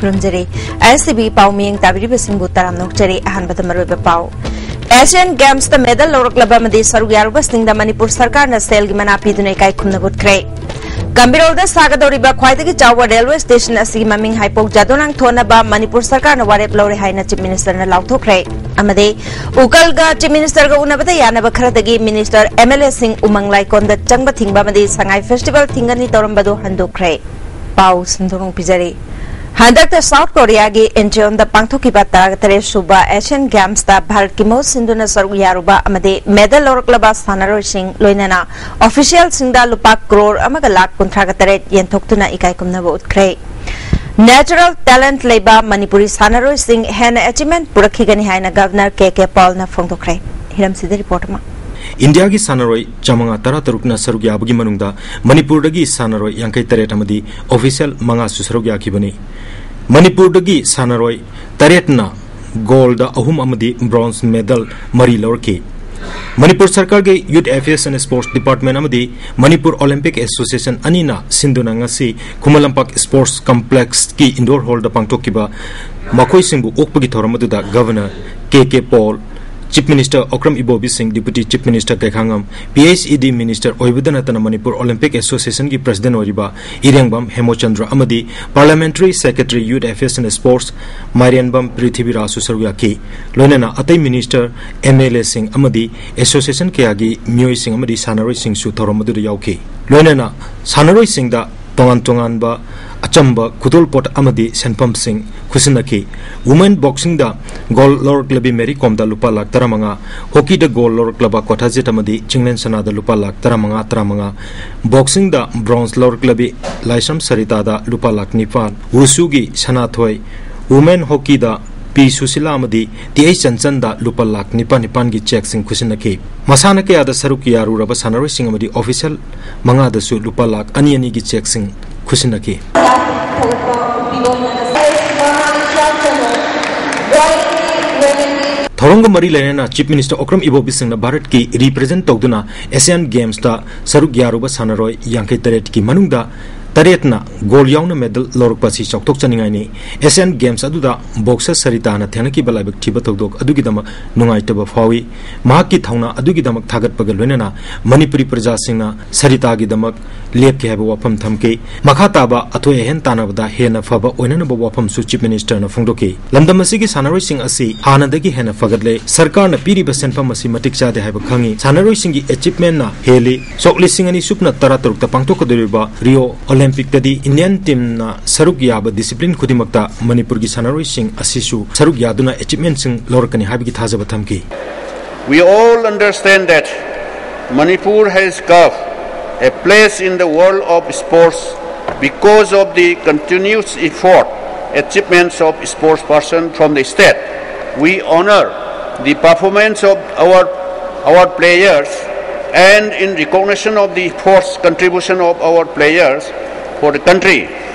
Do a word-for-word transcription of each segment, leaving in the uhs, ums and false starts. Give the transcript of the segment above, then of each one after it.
ꯈꯨꯔꯨꯝꯖꯔꯤ꯫ S C B ꯄꯥꯎ ꯃꯤꯠꯌꯦꯡ ꯇꯥꯕꯤꯔꯤꯕꯁꯤꯡꯕꯨ ꯇꯔꯥꯝꯅ ꯑꯣꯛꯆꯔꯤ꯫ ꯑꯍꯥꯟꯕꯗ ꯃꯔꯨꯑꯣꯏꯕ ꯄꯥꯎ꯫ ꯑꯦꯁꯤꯌꯥꯟ ꯒꯦꯝꯁꯇ ꯃꯦꯗꯜ ꯂꯧꯔꯛꯂꯕ ꯑꯃꯗꯤ ꯁꯔꯨꯛ ꯌꯥꯔꯨꯕꯁꯤꯡꯗ ꯃꯅꯤꯄꯨꯔ ꯁꯔꯀꯥꯔꯅ ꯁꯦꯜꯒꯤ ꯃꯅꯥ ꯄꯤꯗꯨꯅ ꯏꯀꯥꯏ ꯈꯨꯝꯅꯕ ꯎꯠꯈ꯭ꯔꯦ꯫ ꯒꯝꯚꯤꯔꯣꯜꯗ ꯁꯥꯒꯗꯧꯔꯤꯕ ꯈ꯭ꯋꯥꯏꯗꯒꯤ ꯆꯥꯎꯕ ꯔꯦꯜꯋꯦ ꯁ꯭ꯇꯦꯁꯟ ꯑꯁꯤꯒꯤ ꯃꯃꯤꯡ ꯍꯥꯏꯄꯣꯛ ꯖꯥꯗꯣꯅꯥꯡ ꯊꯣꯟꯅꯕ ꯃꯅꯤꯄꯨꯔ ꯁꯔꯀꯥꯔꯅ ꯋꯥꯔꯦꯞ ꯂꯧꯔꯦ ꯍꯥꯏꯅ ꯆꯤꯐ ꯃꯤꯅꯤꯁꯇꯔꯅ ꯂꯥꯎꯊꯣꯛꯈ꯭ꯔꯦ꯫ ꯑꯃꯗꯤ ꯎꯀꯜꯒ ꯆꯤꯐ ꯃꯤꯅꯤꯁꯇꯔꯒ ꯎꯅꯕꯗ ꯌꯥꯅꯕ ꯈꯔꯗꯒꯤ ꯃꯤꯅꯤꯁꯇꯔ, ꯑꯦꯝ ꯑꯦꯜ ꯑꯦꯁꯤꯡ ꯎꯃꯪ ꯂꯥꯏꯀꯣꯟꯗ ꯆꯪꯕ ꯊꯤꯡꯕ ꯑꯃꯗꯤ ꯁꯉꯥꯏ ꯐꯦꯁꯇꯤꯚꯦꯜ ꯊꯤꯡꯒꯅꯤ ꯇꯧꯔꯝꯕꯗꯨ ꯍꯟꯗꯣꯛꯈ꯭ꯔꯦ꯫ ꯄꯥꯎ ꯁꯟꯗꯣꯛꯅ ꯄꯤꯖꯔꯤ꯫ ꯍꯟꯗꯛꯇ ꯁꯥꯎꯠ ꯀꯣꯔꯤꯌꯥꯒꯤ ꯏꯟꯆꯤꯌꯣꯟꯗ ꯄꯥꯡꯊꯣꯛꯈꯤꯕ ꯇꯔꯥꯇꯔꯦꯠ ꯁꯨꯕ ꯑꯦꯁꯤꯌꯥꯟ ꯒꯦꯝꯁꯇ ꯚꯥꯔꯠꯀꯤ ꯃꯍꯨꯠ ꯁꯤꯟꯗꯨꯅ ꯁꯔꯨꯛ ꯌꯥꯔꯨꯕ ꯑꯃꯗꯤ ꯃꯦꯗꯜ ꯂꯧꯔꯛꯂꯕ ꯁꯥꯟꯅꯔꯣꯏꯁꯤꯡ, ꯂꯣꯏꯅꯅ ꯑꯣꯐꯤꯁꯤꯌꯦꯜꯁꯤꯡꯗ ꯂꯨꯄꯥ ꯀ꯭ꯔꯣꯔ ꯑꯃꯒ ꯂꯥꯈ ꯀꯨꯟꯊ꯭ꯔꯥꯒ ꯇꯔꯦꯠ ꯌꯦꯟꯊꯣꯛꯇꯨꯅ ꯏꯀꯥꯏ ꯈꯨꯝꯅꯕ ꯎꯠꯈ꯭ꯔꯦ꯫ ꯅꯦꯆꯔꯦꯜ ꯇꯦꯂꯦꯟꯠ ꯂꯩꯕ ꯃꯅꯤꯄꯨꯔꯤ ꯁꯥꯟꯅꯔꯣꯏꯁꯤꯡ ꯍꯦꯟꯅ ꯑꯦꯆꯤꯚꯃꯦꯟꯠ ꯄꯨꯔꯛꯈꯤꯒꯅꯤ ꯍꯥꯏꯅ ꯒꯚꯔꯅꯔ ꯀꯦ ꯀꯦ ꯄꯥꯜꯅ ꯐꯣꯡꯗꯣꯛꯈ꯭ꯔꯦ꯫ ꯍꯤꯔꯝꯁꯤꯗ ꯔꯤꯄꯣꯔꯠ ꯑꯃ꯫ ꯏꯟꯗꯤꯌꯥꯒꯤ ꯁꯥꯟꯅꯔꯣꯏ ꯆꯥꯃꯉꯥ ꯇꯔꯥꯇꯔꯨꯛꯅ ꯁꯔꯨꯛ ꯌꯥꯕꯒꯤ ꯃꯅꯨꯡꯗ ꯃꯅꯤꯄꯨꯔꯗꯒꯤ ꯁꯥꯟꯅꯔꯣꯏ ꯌꯥꯡꯈꯩ ꯇꯔꯦꯠ ꯑꯃꯗꯤ ꯑꯣꯐꯤꯁꯤꯌꯦꯜ ꯃꯉꯥꯁꯨ ꯁꯔꯨꯛ ꯌꯥꯈꯤꯕꯅꯤ꯫ ꯃꯅꯤꯄꯨꯔꯗꯒꯤ ꯁꯥꯟꯅꯔꯣꯏ ꯇꯔꯦꯠꯅ ꯒꯣꯜꯗ ꯑꯍꯨꯝ ꯑꯃꯗꯤ ꯕ꯭ꯔꯣꯟꯖ ꯃꯦꯗꯜ ꯃꯔꯤ ꯂꯧꯔꯛꯈꯤ꯫ ꯃꯅꯤꯄꯨꯔ ꯁꯔꯀꯥꯔꯒꯤ ꯌꯨꯠ ꯑꯦꯐꯤꯌꯔꯁ ꯑꯦꯟ ꯁ꯭ꯄꯣꯔꯠꯁ ꯗꯤꯄꯥꯔꯠꯃꯦꯟꯠ ꯑꯃꯗꯤ ꯃꯅꯤꯄꯨꯔ ꯑꯣꯂꯤꯝꯄꯤꯛ ꯑꯦꯁꯣꯁꯤꯌꯦꯁꯟ ꯑꯅꯤꯅ ꯁꯤꯟꯗꯨꯅ ꯉꯁꯤ ꯈꯨꯃꯟ ꯂꯝꯄꯥꯛ ꯁ꯭ꯄꯣꯔꯠꯁ ꯀꯝꯄ꯭ꯂꯦꯛꯁꯀꯤ ꯏꯟꯗꯣꯔ ꯍꯣꯜꯗ ꯄꯥꯡꯊꯣꯛꯈꯤꯕ ꯃꯈꯣꯏꯁꯤꯡꯕꯨ ꯑꯣꯛꯄꯒꯤ ꯊꯧꯔꯝ ꯑꯗꯨꯗ governor K K Paul, chief minister Okram Ibobi Singh, deputy chief minister Gaikhangam, P H E D minister ꯑꯣꯏꯕꯗ ꯅꯠꯇꯅ ꯃꯅꯤꯄꯨꯔ ꯑꯣꯂꯤꯝꯄꯤꯛ ꯑꯦꯁꯣꯁꯤꯌꯦꯁꯟꯒꯤ ꯄ꯭ꯔꯁꯤꯗꯦꯟꯠ ꯑꯣꯏꯔꯤꯕ ꯏꯔꯦꯡꯕꯝ ꯍꯦꯃꯣꯆꯟꯗ꯭ꯔ ꯑꯃꯗꯤ parliamentary secretary youth affairs and sports Mairenbam ꯄ꯭ꯔꯤꯊꯤꯕꯤꯔꯥꯖꯁꯨ ꯁꯔꯨꯛ ꯌꯥꯈꯤ꯫ ꯂꯣꯏꯅꯅ ꯑꯇꯩ ꯃꯤꯅꯤꯁꯇꯔ, ꯑꯦꯝ ꯑꯦꯜ ꯑꯦꯁꯤꯡ ꯑꯃꯗꯤ ꯑꯦꯁꯣꯁꯤꯌꯦꯁꯟ ꯀꯌꯥꯒꯤ ꯃꯤꯑꯣꯏꯁꯤꯡ ꯑꯃꯗꯤ ꯁꯥꯟꯅꯔꯣꯏꯁꯤꯡꯁꯨ ꯊꯧꯔꯝ ꯑꯗꯨꯗ ꯌꯥꯎꯈꯤ꯫ ꯂꯣꯏꯅꯅ ꯁꯥꯟꯅꯔꯣꯏꯁꯤꯡꯗ ꯇꯣꯉꯥꯟ ꯇꯣꯉꯥꯟꯕ ꯑꯆꯝꯕ ꯈꯨꯗꯣꯜꯄꯣꯠ ꯑꯃꯗꯤ ꯁꯦꯟꯐꯝꯁꯤꯡ ꯈꯨꯠꯁꯤꯟꯅꯈꯤ꯫ ꯋꯨꯃꯦꯟ ꯕꯣꯛꯁꯤꯡꯗ ꯒꯣꯜ ꯂꯧꯔꯛꯂꯕꯤ ꯃꯦꯔꯤ ꯀꯣꯝꯗ ꯂꯨꯄꯥ ꯂꯥꯈ ꯇꯔꯥꯃꯉꯥ, ꯍꯣꯀꯤꯗ ꯒꯣꯜ ꯂꯧꯔꯛꯂꯕ ꯀꯣꯊꯥꯖꯤꯠ ꯑꯃꯗꯤ ꯆꯤꯡꯂꯦꯟ ꯁꯅꯥꯗ ꯂꯨꯄꯥ ꯂꯥꯈ ꯇꯔꯥꯃꯉꯥ, ꯇꯔꯥꯃꯉꯥ, ꯕꯣꯛꯁꯤꯡꯗ ꯕ꯭ꯔꯣꯟꯖ ꯂꯧꯔꯛꯂꯕꯤ ꯂꯥꯏꯁ꯭ꯔꯝ ꯁꯔꯤꯇꯥꯗ ꯂꯨꯄꯥ ꯂꯥꯈ ꯅꯤꯄꯥꯟ, ꯋꯨꯁꯨꯒꯤ ꯁꯅꯥꯊꯣꯏ, ꯋꯨꯃꯦꯟ ꯍꯣꯀꯤꯗ ꯄꯤ ꯁꯨꯁꯤꯂꯥ ꯑꯃꯗꯤ ꯇꯤ ꯑꯩꯆ ꯆꯟꯆꯟꯗ ꯂꯨꯄꯥ ꯂꯥꯈ ꯅꯤꯄꯥꯟ ꯅꯤꯄꯥꯟꯒꯤ ꯆꯦꯛꯁꯤꯡ ꯈꯨꯠꯁꯤꯟꯅꯈꯤ꯫ ꯃꯁꯥꯟꯅ ꯀꯌꯥꯗ ꯁꯔꯨꯛ ꯌꯥꯔꯨꯔꯕ ꯁꯥꯟꯅꯔꯣꯏꯁꯤꯡ ꯑꯃꯗꯤ ꯑꯣꯐꯤꯁꯤꯌꯦꯜ ꯃꯉꯥꯗꯁꯨ ꯂꯨꯄꯥ ꯂꯥꯈ ꯑꯅꯤ ꯑꯅꯤꯒꯤ ꯆꯦꯛꯁꯤꯡ ꯈꯨꯠꯁꯤꯟꯅꯈꯤ꯫ ꯊꯧꯔꯝꯒ ꯃꯔꯤ ꯂꯩꯅꯅ ꯆꯤꯐ ꯃꯤꯅꯤꯁꯇꯔ ꯑꯣꯀ꯭ꯔꯝ ꯏꯕꯣꯕꯤ ꯁꯤꯡꯅ ꯚꯥꯔꯠꯀꯤ ꯔꯤꯄ꯭ꯔꯖꯦꯟꯠ ꯇꯧꯗꯨꯅ ꯑꯦꯁꯤꯌꯥꯟ ꯒꯦꯝꯁꯇ ꯁꯔꯨꯛ ꯌꯥꯔꯨꯕ ꯁꯥꯟꯅꯔꯣꯏ ꯌꯥꯡꯈꯩ ꯇꯔꯦꯠꯀꯤ ꯃꯅꯨꯡꯗ ꯇꯔꯦꯠꯅ ꯒꯣꯜ ꯌꯥꯎꯅ ꯃꯦꯗꯜ ꯂꯧꯔꯛꯄ ꯑꯁꯤ ꯆꯥꯎꯊꯣꯛꯆꯅꯤꯡꯉꯥꯏꯅꯤ꯫ ꯑꯦꯁꯤꯌꯥꯟ ꯒꯦꯝꯁ ꯑꯗꯨꯗ ꯕꯣꯛꯁꯔ ꯁꯔꯤꯇꯥꯅ ꯊꯦꯡꯅꯈꯤꯕ ꯂꯥꯏꯕꯛ ꯊꯤꯕ ꯊꯧꯗꯣꯛ ꯑꯗꯨꯒꯤꯗꯃꯛ ꯅꯨꯡꯉꯥꯏꯇꯕ ꯐꯥꯎꯏ꯫ ꯃꯍꯥꯛꯀꯤ ꯊꯧꯅꯥ ꯑꯗꯨꯒꯤꯗꯃꯛ ꯊꯥꯒꯠꯄꯒ ꯂꯣꯏꯅꯅ ꯃꯅꯤꯄꯨꯔꯤ ꯄ꯭ꯔꯖꯥꯁꯤꯡꯅ ꯁꯔꯤꯇꯥꯒꯤꯗꯃꯛ ꯂꯦꯞꯀꯦ ꯍꯥꯏꯕ ꯋꯥꯐꯝ ꯊꯝꯈꯤ꯫ ꯃꯈꯥ ꯇꯥꯕ ꯑꯊꯣꯏ ꯑꯍꯦꯟ ꯇꯥꯟꯅꯕꯗ ꯍꯦꯟꯅ ꯐꯕ ꯑꯣꯏꯅꯅꯕ ꯋꯥꯐꯝꯁꯨ ꯆꯤꯐ ꯃꯤꯅꯤꯁꯇꯔꯅ ꯐꯣꯡꯗꯣꯛꯈꯤ꯫ ꯂꯝꯗꯝ ꯑꯁꯤꯒꯤ ꯁꯥꯟꯅꯔꯣꯏꯁꯤꯡ ꯑꯁꯤ ꯍꯥꯟꯅꯗꯒꯤ ꯍꯦꯟꯅ ꯐꯒꯠꯂꯦ꯫ ꯁꯔꯀꯥꯔꯅ ꯄꯤꯔꯤꯕ ꯁꯦꯟꯐꯝ ꯑꯁꯤ ꯃꯇꯤꯛ ꯆꯥꯗꯦ ꯍꯥꯏꯕ ꯈꯪꯏ꯫ ꯁꯥꯟꯅꯔꯣꯏꯁꯤꯡꯒꯤ ꯑꯦꯆꯤꯞꯃꯦꯟꯅ ꯍꯦꯜꯂꯤ꯫ ꯁꯣꯛ ꯂꯤꯁꯤꯡ ꯑꯅꯤ ꯁꯨꯞꯅ ꯇꯔꯥ ꯇꯔꯨꯛꯇ ꯄꯥꯡꯊꯣꯛꯀꯗꯧꯔꯤꯕ ꯔꯤꯑꯣ ꯑꯣꯂꯦꯝꯄꯤꯛꯇꯗꯤ ꯏꯟꯗꯤꯌꯟ ꯇꯤꯝꯅ ꯁꯔꯨꯛ ꯌꯥꯕ ꯗꯤꯁꯤꯄ꯭ꯂꯤꯟ ꯈꯨꯗꯤꯡꯃꯛꯇ ꯃꯅꯤꯄꯨꯔꯒꯤ ꯁꯥꯟꯅꯔꯣꯏꯁꯤꯡ ꯑꯁꯤꯁꯨ ꯁꯔꯨꯛ ꯌꯥꯗꯨꯅ ꯑꯦꯆꯤꯞꯃꯦꯟꯁꯤꯡ ꯂꯧꯔꯛꯀꯅꯤ ꯍꯥꯏꯕꯒꯤ ꯊꯥꯖꯕ ꯊꯝꯈꯤ꯫ We all understand that Manipur has carved a place in the world of sports because of the continuous effort, achievements of sports person from the state. We honor the performance of our, our players, and in recognition of the efforts contribution of our players for the country,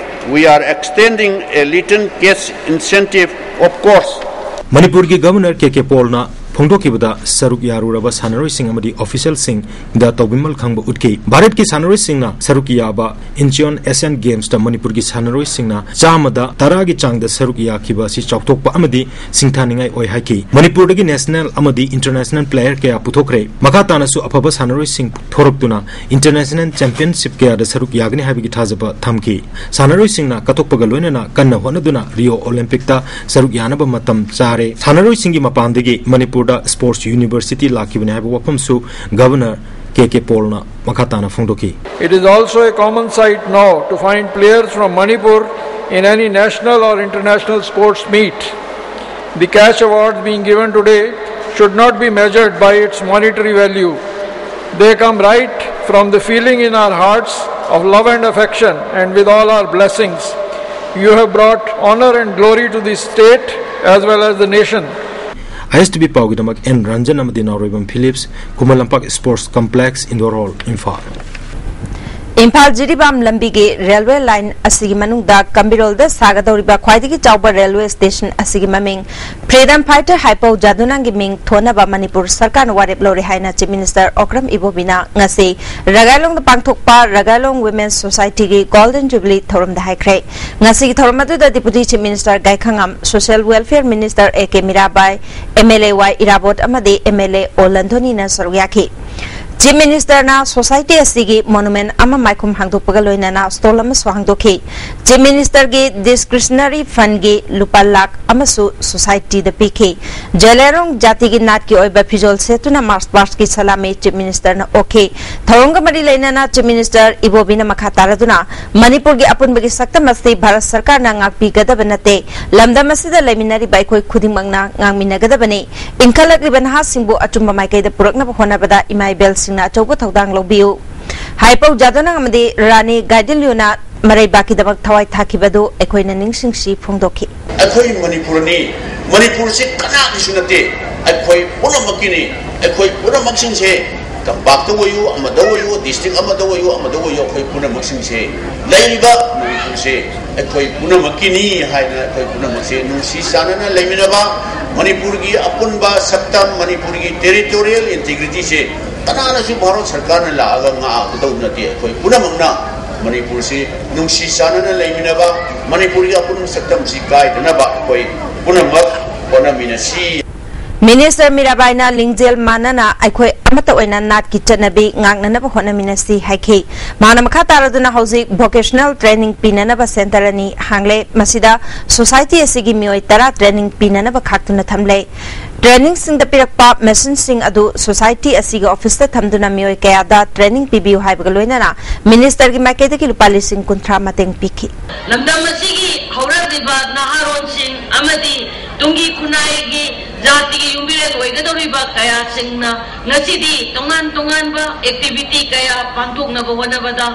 we are extending a little cash incentive, of course. ꯃꯅꯤꯄꯨꯔꯒꯤ governor K ꯀꯦ ꯄꯣꯜꯅ ꯐꯣꯡꯗꯣꯛꯈꯤꯕꯗ, ꯁꯔꯨꯛ ꯌꯥꯔꯨꯔꯕ ꯁꯥꯟꯅꯔꯣꯏꯁꯤꯡ ꯑꯃꯗꯤ ꯑꯣꯐꯤꯁꯤꯌꯦꯜꯁꯤꯡꯗ ꯇꯧꯕꯤꯃꯜ ꯈꯪꯕ ꯎꯠꯈꯤ꯫ ꯚꯥꯔꯠꯀꯤ ꯁꯥꯟꯅꯔꯣꯏꯁꯤꯡꯅ ꯁꯔꯨꯛ ꯌꯥꯕ Incheon Asian ꯒꯦꯝꯁꯇ ꯃꯅꯤꯄꯨꯔꯒꯤ ꯁꯥꯟꯅꯔꯣꯏꯁꯤꯡꯅ ꯆꯥꯝꯃꯗ ꯇꯔꯥꯒꯤ ꯆꯥꯡꯗ ꯁꯔꯨꯛ ꯌꯥꯈꯤꯕ ꯑꯁꯤ ꯆꯥꯎꯊꯣꯛꯄ ꯑꯃꯗꯤ ꯁꯤꯡꯊꯥꯅꯤꯡꯉꯥꯏ ꯑꯣꯏ ꯍꯥꯏꯈꯤ꯫ ꯃꯅꯤꯄꯨꯔꯗꯒꯤ ꯅꯦꯁꯅꯦꯜ ꯑꯃꯗꯤ ꯏꯟꯇꯔꯅꯦꯁꯅꯦꯜ ꯄ꯭ꯂꯦꯌꯔ ꯀꯌꯥ ꯄꯨꯊꯣꯛꯈ꯭ꯔꯦ꯫ ꯃꯈꯥ ꯇꯥꯅꯁꯨ ꯑꯐꯕ ꯁꯥꯟꯅꯔꯣꯏꯁꯤꯡ ꯊꯣꯔꯛꯇꯨꯅ ꯏꯟꯇꯔꯅꯦꯁꯅꯦꯜ ꯆꯦꯝꯄꯤꯌꯟꯁꯤꯞ ꯀꯌꯥꯗ ꯁꯔꯨꯛ ꯌꯥꯒꯅꯤ ꯍꯥꯏꯕꯒꯤ ꯊꯥꯖꯕ ꯊꯝꯈꯤ꯫ ꯁꯥꯟꯅꯔꯣꯏꯁꯤꯡꯅ ꯀꯠꯊꯣꯛꯄꯒ ꯂꯣꯏꯅꯅ ꯀꯟꯅ ꯍꯣꯠꯅꯗꯨꯅ ꯔꯤꯑꯣ ꯑꯣꯂꯦꯝꯄꯤꯛꯇ ꯁꯔꯨꯛ ꯌꯥꯅꯕ ꯃꯇꯝ ꯆꯥꯔꯦ꯫ ꯁꯥꯟꯅꯔꯣꯏꯁꯤꯡꯒꯤ ꯃꯄꯥꯟꯗꯒꯤ ꯃꯅꯤꯄꯨꯔꯗ ꯁ꯭ꯄꯣꯔꯠꯁ ꯌꯨꯅꯤꯚꯔꯁꯤꯇꯤ ꯂꯥꯛꯈꯤꯕꯅꯤ ꯍꯥꯏꯕ ꯋꯥꯐꯝꯁꯨ ꯒꯚꯔꯅꯔ ꯀꯦ ꯀꯦ ꯄꯣꯜꯅ ꯃꯈꯥ ꯇꯥꯅ ꯐꯣꯡꯗꯣꯛꯈꯤ꯫ It is also a common sight now to find players from Manipur in any national or international sports meet. The cash awards being given today should not be measured by its monetary value. They come right from the feeling in our hearts of love and affection and with all our blessings. You have brought honor and glory to the state as well as the nation. I S T V ꯄꯥꯎꯒꯤꯗꯃꯛ N Ranjan ꯑꯃꯗꯤ Naoroibam Philips, Khuman Lampak sports complex, indoor hall, Imphal. Imphal Jiribam ꯂꯝꯕꯤꯒꯤ railway line ꯑꯁꯤꯒꯤ ꯃꯅꯨꯡꯗ ꯀꯝꯕꯤꯔꯣꯜꯗ ꯁꯥꯒꯗꯧꯔꯤꯕ ꯈ꯭ꯋꯥꯏꯗꯒꯤ ꯆꯥꯎꯕ railway station ꯑꯁꯤꯒꯤ ꯃꯃꯤꯡ freedom fighter ꯍꯥꯏꯄꯧ ꯖꯥꯗꯨꯅꯥꯡꯒꯤ ꯃꯤꯡ ꯊꯣꯟꯅꯕ ꯃꯅꯤꯄꯨꯔ ꯁꯔꯀꯥꯔꯅ ꯋꯥꯔꯦꯞ ꯂꯧꯔꯦ ꯍꯥꯏꯅ ꯆꯤꯐ ꯃꯤꯅꯤꯁꯇꯔ ꯑꯣꯀ꯭ꯔꯝ ꯏꯕꯣꯕꯤꯅ ꯉꯁꯤ ꯔꯒꯥꯏꯂꯣꯡꯗ ꯄꯥꯡꯊꯣꯛꯄ ꯔꯒꯥꯏꯂꯣꯡ ꯋꯤꯃꯦꯟ ꯁꯣꯁꯥꯏꯇꯤꯒꯤ ꯒꯣꯜꯗꯟ ꯖꯨꯕꯤꯂꯤ ꯊꯧꯔꯝꯗ ꯍꯥꯏꯈ꯭ꯔꯦ꯫ ꯉꯁꯤꯒꯤ ꯊꯧꯔꯝ ꯑꯗꯨꯗ deputy chief minister Gaikhangam, social welfare minister A K Mirabai, M L A Y Erabot ꯑꯃꯗꯤ ꯑꯦꯝ ꯑꯦꯜ ꯑꯦ ꯑꯣ ꯂꯟꯊꯣꯅꯤꯅ ꯁꯔꯨꯛ ꯌꯥꯈꯤ꯫ ꯆꯤꯐ ꯃꯤꯅꯤꯁꯇꯔꯅ ꯁꯣꯁꯥꯏꯇꯤ ꯑꯁꯤꯒꯤ ꯃꯣꯅꯨꯃꯦꯟ ꯑꯃ ꯃꯥꯏꯈꯨꯝ ꯍꯥꯡꯗꯣꯛꯄꯒ ꯂꯣꯏꯅꯅ ꯁ꯭ꯇꯣꯜ ꯑꯃꯁꯨ ꯍꯥꯡꯗꯣꯛꯈꯤ꯫ ꯆꯤꯐ ꯃꯤꯅꯤꯁꯇꯔꯒꯤ ꯗꯤꯁꯀ꯭ꯔꯤꯁꯅꯔꯤ ꯐꯟꯒꯤ ꯂꯨꯄꯥ ꯂꯥꯈ ꯑꯃꯁꯨ ꯁꯣꯁꯥꯏꯇꯤꯗ ꯄꯤꯈꯤ꯫ ꯖꯦꯂꯦꯔꯣꯡ ꯖꯥꯇꯤꯒꯤ ꯅꯥꯠꯀꯤ ꯑꯣꯏꯕ ꯐꯤꯖꯣꯜ ꯁꯦꯠꯇꯨꯅ ꯃꯥꯔꯆ ꯄꯥꯁꯀꯤ ꯁꯂꯥꯃꯤ ꯆꯤꯐ ꯃꯤꯅꯤꯁꯇꯔꯅ ꯑꯣꯛꯈꯤ꯫ ꯊꯧꯔꯝꯒ ꯃꯔꯤ ꯂꯩꯅꯅ ꯆꯤꯐ ꯃꯤꯅꯤꯁꯇꯔ ꯏꯕꯣꯕꯤꯅ ꯃꯈꯥ ꯇꯥꯔꯗꯨꯅ ꯃꯅꯤꯄꯨꯔꯒꯤ ꯑꯄꯨꯟꯕꯒꯤ ꯁꯛꯇꯝ ꯑꯁꯤ ꯚꯥꯔꯠ ꯁꯔꯀꯥꯔꯅ ꯉꯥꯛꯄꯤꯒꯗꯕ ꯅꯠꯇꯦ꯫ ꯂꯝꯗꯝ ꯑꯁꯤꯗ ꯂꯩꯃꯤꯟꯅꯔꯤꯕ ꯑꯩꯈꯣꯏ ꯈꯨꯗꯤꯡꯃꯛꯅ ꯉꯥꯡꯃꯤꯟꯅꯒꯗꯕꯅꯤ꯫ ꯏꯟꯈꯠꯂꯛꯂꯤꯕ ꯅꯍꯥꯁꯤꯡꯕꯨ ꯑꯆꯨꯝꯕ ꯃꯥꯏꯀꯩꯗ ꯄꯨꯔꯛꯅꯕ ꯍꯣꯠꯅꯕꯗ ꯏꯃꯥ ꯏꯕꯦꯜꯁꯤꯡꯅ ꯑꯆꯧꯕ ꯊꯧꯗꯥꯡ ꯂꯧꯕꯤꯌꯨ꯫ ꯍꯥꯏꯄꯧ ꯖꯥꯗꯣꯅꯥꯡ ꯑꯃꯗꯤ ꯔꯥꯅꯤ ꯒꯥꯏꯗꯤꯟꯂꯤꯌꯨꯅ ꯃꯔꯩꯕꯥꯛꯀꯤꯗꯃꯛ ꯊꯋꯥꯏ ꯊꯥꯈꯤꯕꯗꯨ ꯑꯩꯈꯣꯏꯅ ꯅꯤꯡꯁꯤꯡꯁꯤ ꯐꯣꯡꯗꯣꯛꯈꯤ꯫ ꯑꯩꯈꯣꯏ ꯃꯅꯤꯄꯨꯔꯅꯤ꯫ ꯃꯅꯤꯄꯨꯔꯁꯤ ꯀꯅꯥꯒꯤꯁꯨ ꯅꯠꯇꯦ, ꯑꯩꯈꯣꯏ ꯄꯨꯝꯅꯃꯛꯀꯤꯅꯤ꯫ ꯑꯩꯈꯣꯏ ꯄꯨꯝꯅꯃꯛꯁꯤꯡꯁꯦ ꯇꯝꯄꯥꯛꯇ ꯑꯣꯏꯌꯨ, ꯑꯃꯗ ꯑꯣꯏꯌꯨ, ꯗꯤꯁꯇ꯭ꯔꯤꯛ ꯑꯃꯗ ꯑꯣꯏꯌꯨ, ꯑꯃꯗ ꯑꯣꯏꯌꯨ, ꯑꯩꯈꯣꯏ ꯄꯨꯝꯅꯃꯛꯁꯤꯡꯁꯦ, ꯂꯩꯔꯤꯕ ꯃꯅꯤꯄꯨꯔꯁꯦ ꯑꯩꯈꯣꯏ ꯄꯨꯝꯅꯃꯛꯀꯤꯅꯤ ꯍꯥꯏꯅ ꯑꯩꯈꯣꯏ ꯄꯨꯝꯅꯃꯛꯁꯦ ꯅꯨꯡꯁꯤ ꯆꯥꯟꯅꯅ ꯂꯩꯃꯤꯟꯅꯕ, ꯃꯅꯤꯄꯨꯔꯒꯤ ꯑꯄꯨꯟꯕ ꯁꯛꯇꯝ, ꯃꯅꯤꯄꯨꯔꯒꯤ ꯇꯦꯔꯤꯇꯣꯔꯤꯌꯦꯜ ꯏꯟꯇꯤꯒ꯭ꯔꯤꯇꯤꯁꯦ ꯀꯅꯥꯅꯁꯨ ꯚꯥꯔꯠ ꯁꯔꯀꯥꯔꯅ ꯂꯥꯛꯑꯒ ꯉꯥꯛꯀꯗꯧꯕ ꯅꯠꯇꯦ꯫ ꯑꯩꯈꯣꯏ ꯄꯨꯝꯅꯃꯛꯅ ꯃꯅꯤꯄꯨꯔꯁꯤ ꯅꯨꯡꯁꯤ ꯆꯥꯟꯅꯅ ꯂꯩꯃꯤꯟꯅꯕ, ꯃꯅꯤꯄꯨꯔꯒꯤ ꯑꯄꯨꯟꯕ ꯁꯛꯇꯝꯁꯤ ꯀꯥꯏꯗꯅꯕ ꯑꯩꯈꯣꯏ ꯄꯨꯝꯅꯃꯛ ꯍꯣꯠꯅꯃꯤꯟꯅꯁꯤ꯫ ꯃꯤꯅꯤꯁꯇꯔ ꯃꯤꯔꯥꯕꯥꯏꯅ ꯂꯤꯡꯖꯦꯜ ꯃꯥꯟꯅꯅ ꯑꯩꯈꯣꯏ ꯑꯃꯠꯇ ꯑꯣꯏꯅ ꯅꯥꯠꯀꯤ ꯆꯠꯅꯕꯤ ꯉꯥꯛꯅꯅꯕ ꯍꯣꯠꯅꯃꯤꯟꯅꯁꯤ ꯍꯥꯏꯈꯤ꯫ ꯃꯍꯥꯛꯅ ꯃꯈꯥ ꯇꯥꯔꯗꯨꯅ ꯍꯧꯖꯤꯛ ꯚꯣꯀꯦꯁꯅꯦꯜ ꯇ꯭ꯔꯦꯅꯤꯡ ꯄꯤꯅꯅꯕ ꯁꯦꯟꯇꯔ ꯑꯅꯤ ꯍꯥꯡꯂꯦ꯫ ꯃꯁꯤꯗ ꯁꯣꯁꯥꯏꯇꯤ ꯑꯁꯤꯒꯤ ꯃꯤꯑꯣꯏ ꯇꯔꯥ ꯇ꯭ꯔꯦꯅꯤꯡ ꯄꯤꯅꯅꯕ ꯈꯥꯛꯇꯨꯅ ꯊꯝꯂꯦ꯫ ꯇ꯭ꯔꯦꯅꯤꯡꯁꯤꯡꯗ ꯄꯤꯔꯛꯄ ꯃꯦꯁꯤꯟꯁꯤꯡ ꯑꯗꯨ ꯁꯣꯁꯥꯏꯇꯤ ꯑꯁꯤꯒꯤ ꯑꯣꯐꯤꯁꯇ ꯊꯝꯗꯨꯅ ꯃꯤꯑꯣꯏ ꯀꯌꯥꯗ ꯇ꯭ꯔꯦꯅꯤꯡ ꯄꯤꯕꯤꯌꯨ ꯍꯥꯏꯕꯒ ꯂꯣꯏꯅꯅ ꯃꯤꯅꯤꯁꯇꯔꯒꯤ ꯃꯥꯏꯀꯩꯗꯒꯤ ꯂꯨꯄꯥ ꯂꯤꯁꯤꯡ ꯀꯨꯟꯊ꯭ꯔꯥ ꯃꯇꯦꯡ ꯄꯤꯈꯤ꯫ ꯂꯝꯗꯝ ꯑꯁꯤꯒꯤ ꯍꯧꯔꯛꯂꯤꯕ ꯅꯍꯥꯔꯣꯟꯁꯤꯡ ꯑꯃꯗꯤ ꯇꯨꯡꯒꯤ ꯈꯨꯟꯅꯥꯏꯒꯤ ꯖꯥꯇꯤꯒꯤ ꯌꯨꯝꯕꯤꯔꯦꯜ ꯑꯣꯏꯒꯗꯧꯔꯤꯕ ꯀꯌꯥꯁꯤꯡꯅ ꯉꯁꯤꯗꯤ ꯇꯣꯉꯥꯟ ꯇꯣꯉꯥꯟꯕ ꯑꯦꯛꯇꯤꯚꯤꯇꯤ ꯀꯌꯥ ꯄꯥꯡꯊꯣꯛꯅꯕ ꯍꯣꯠꯅꯕꯗ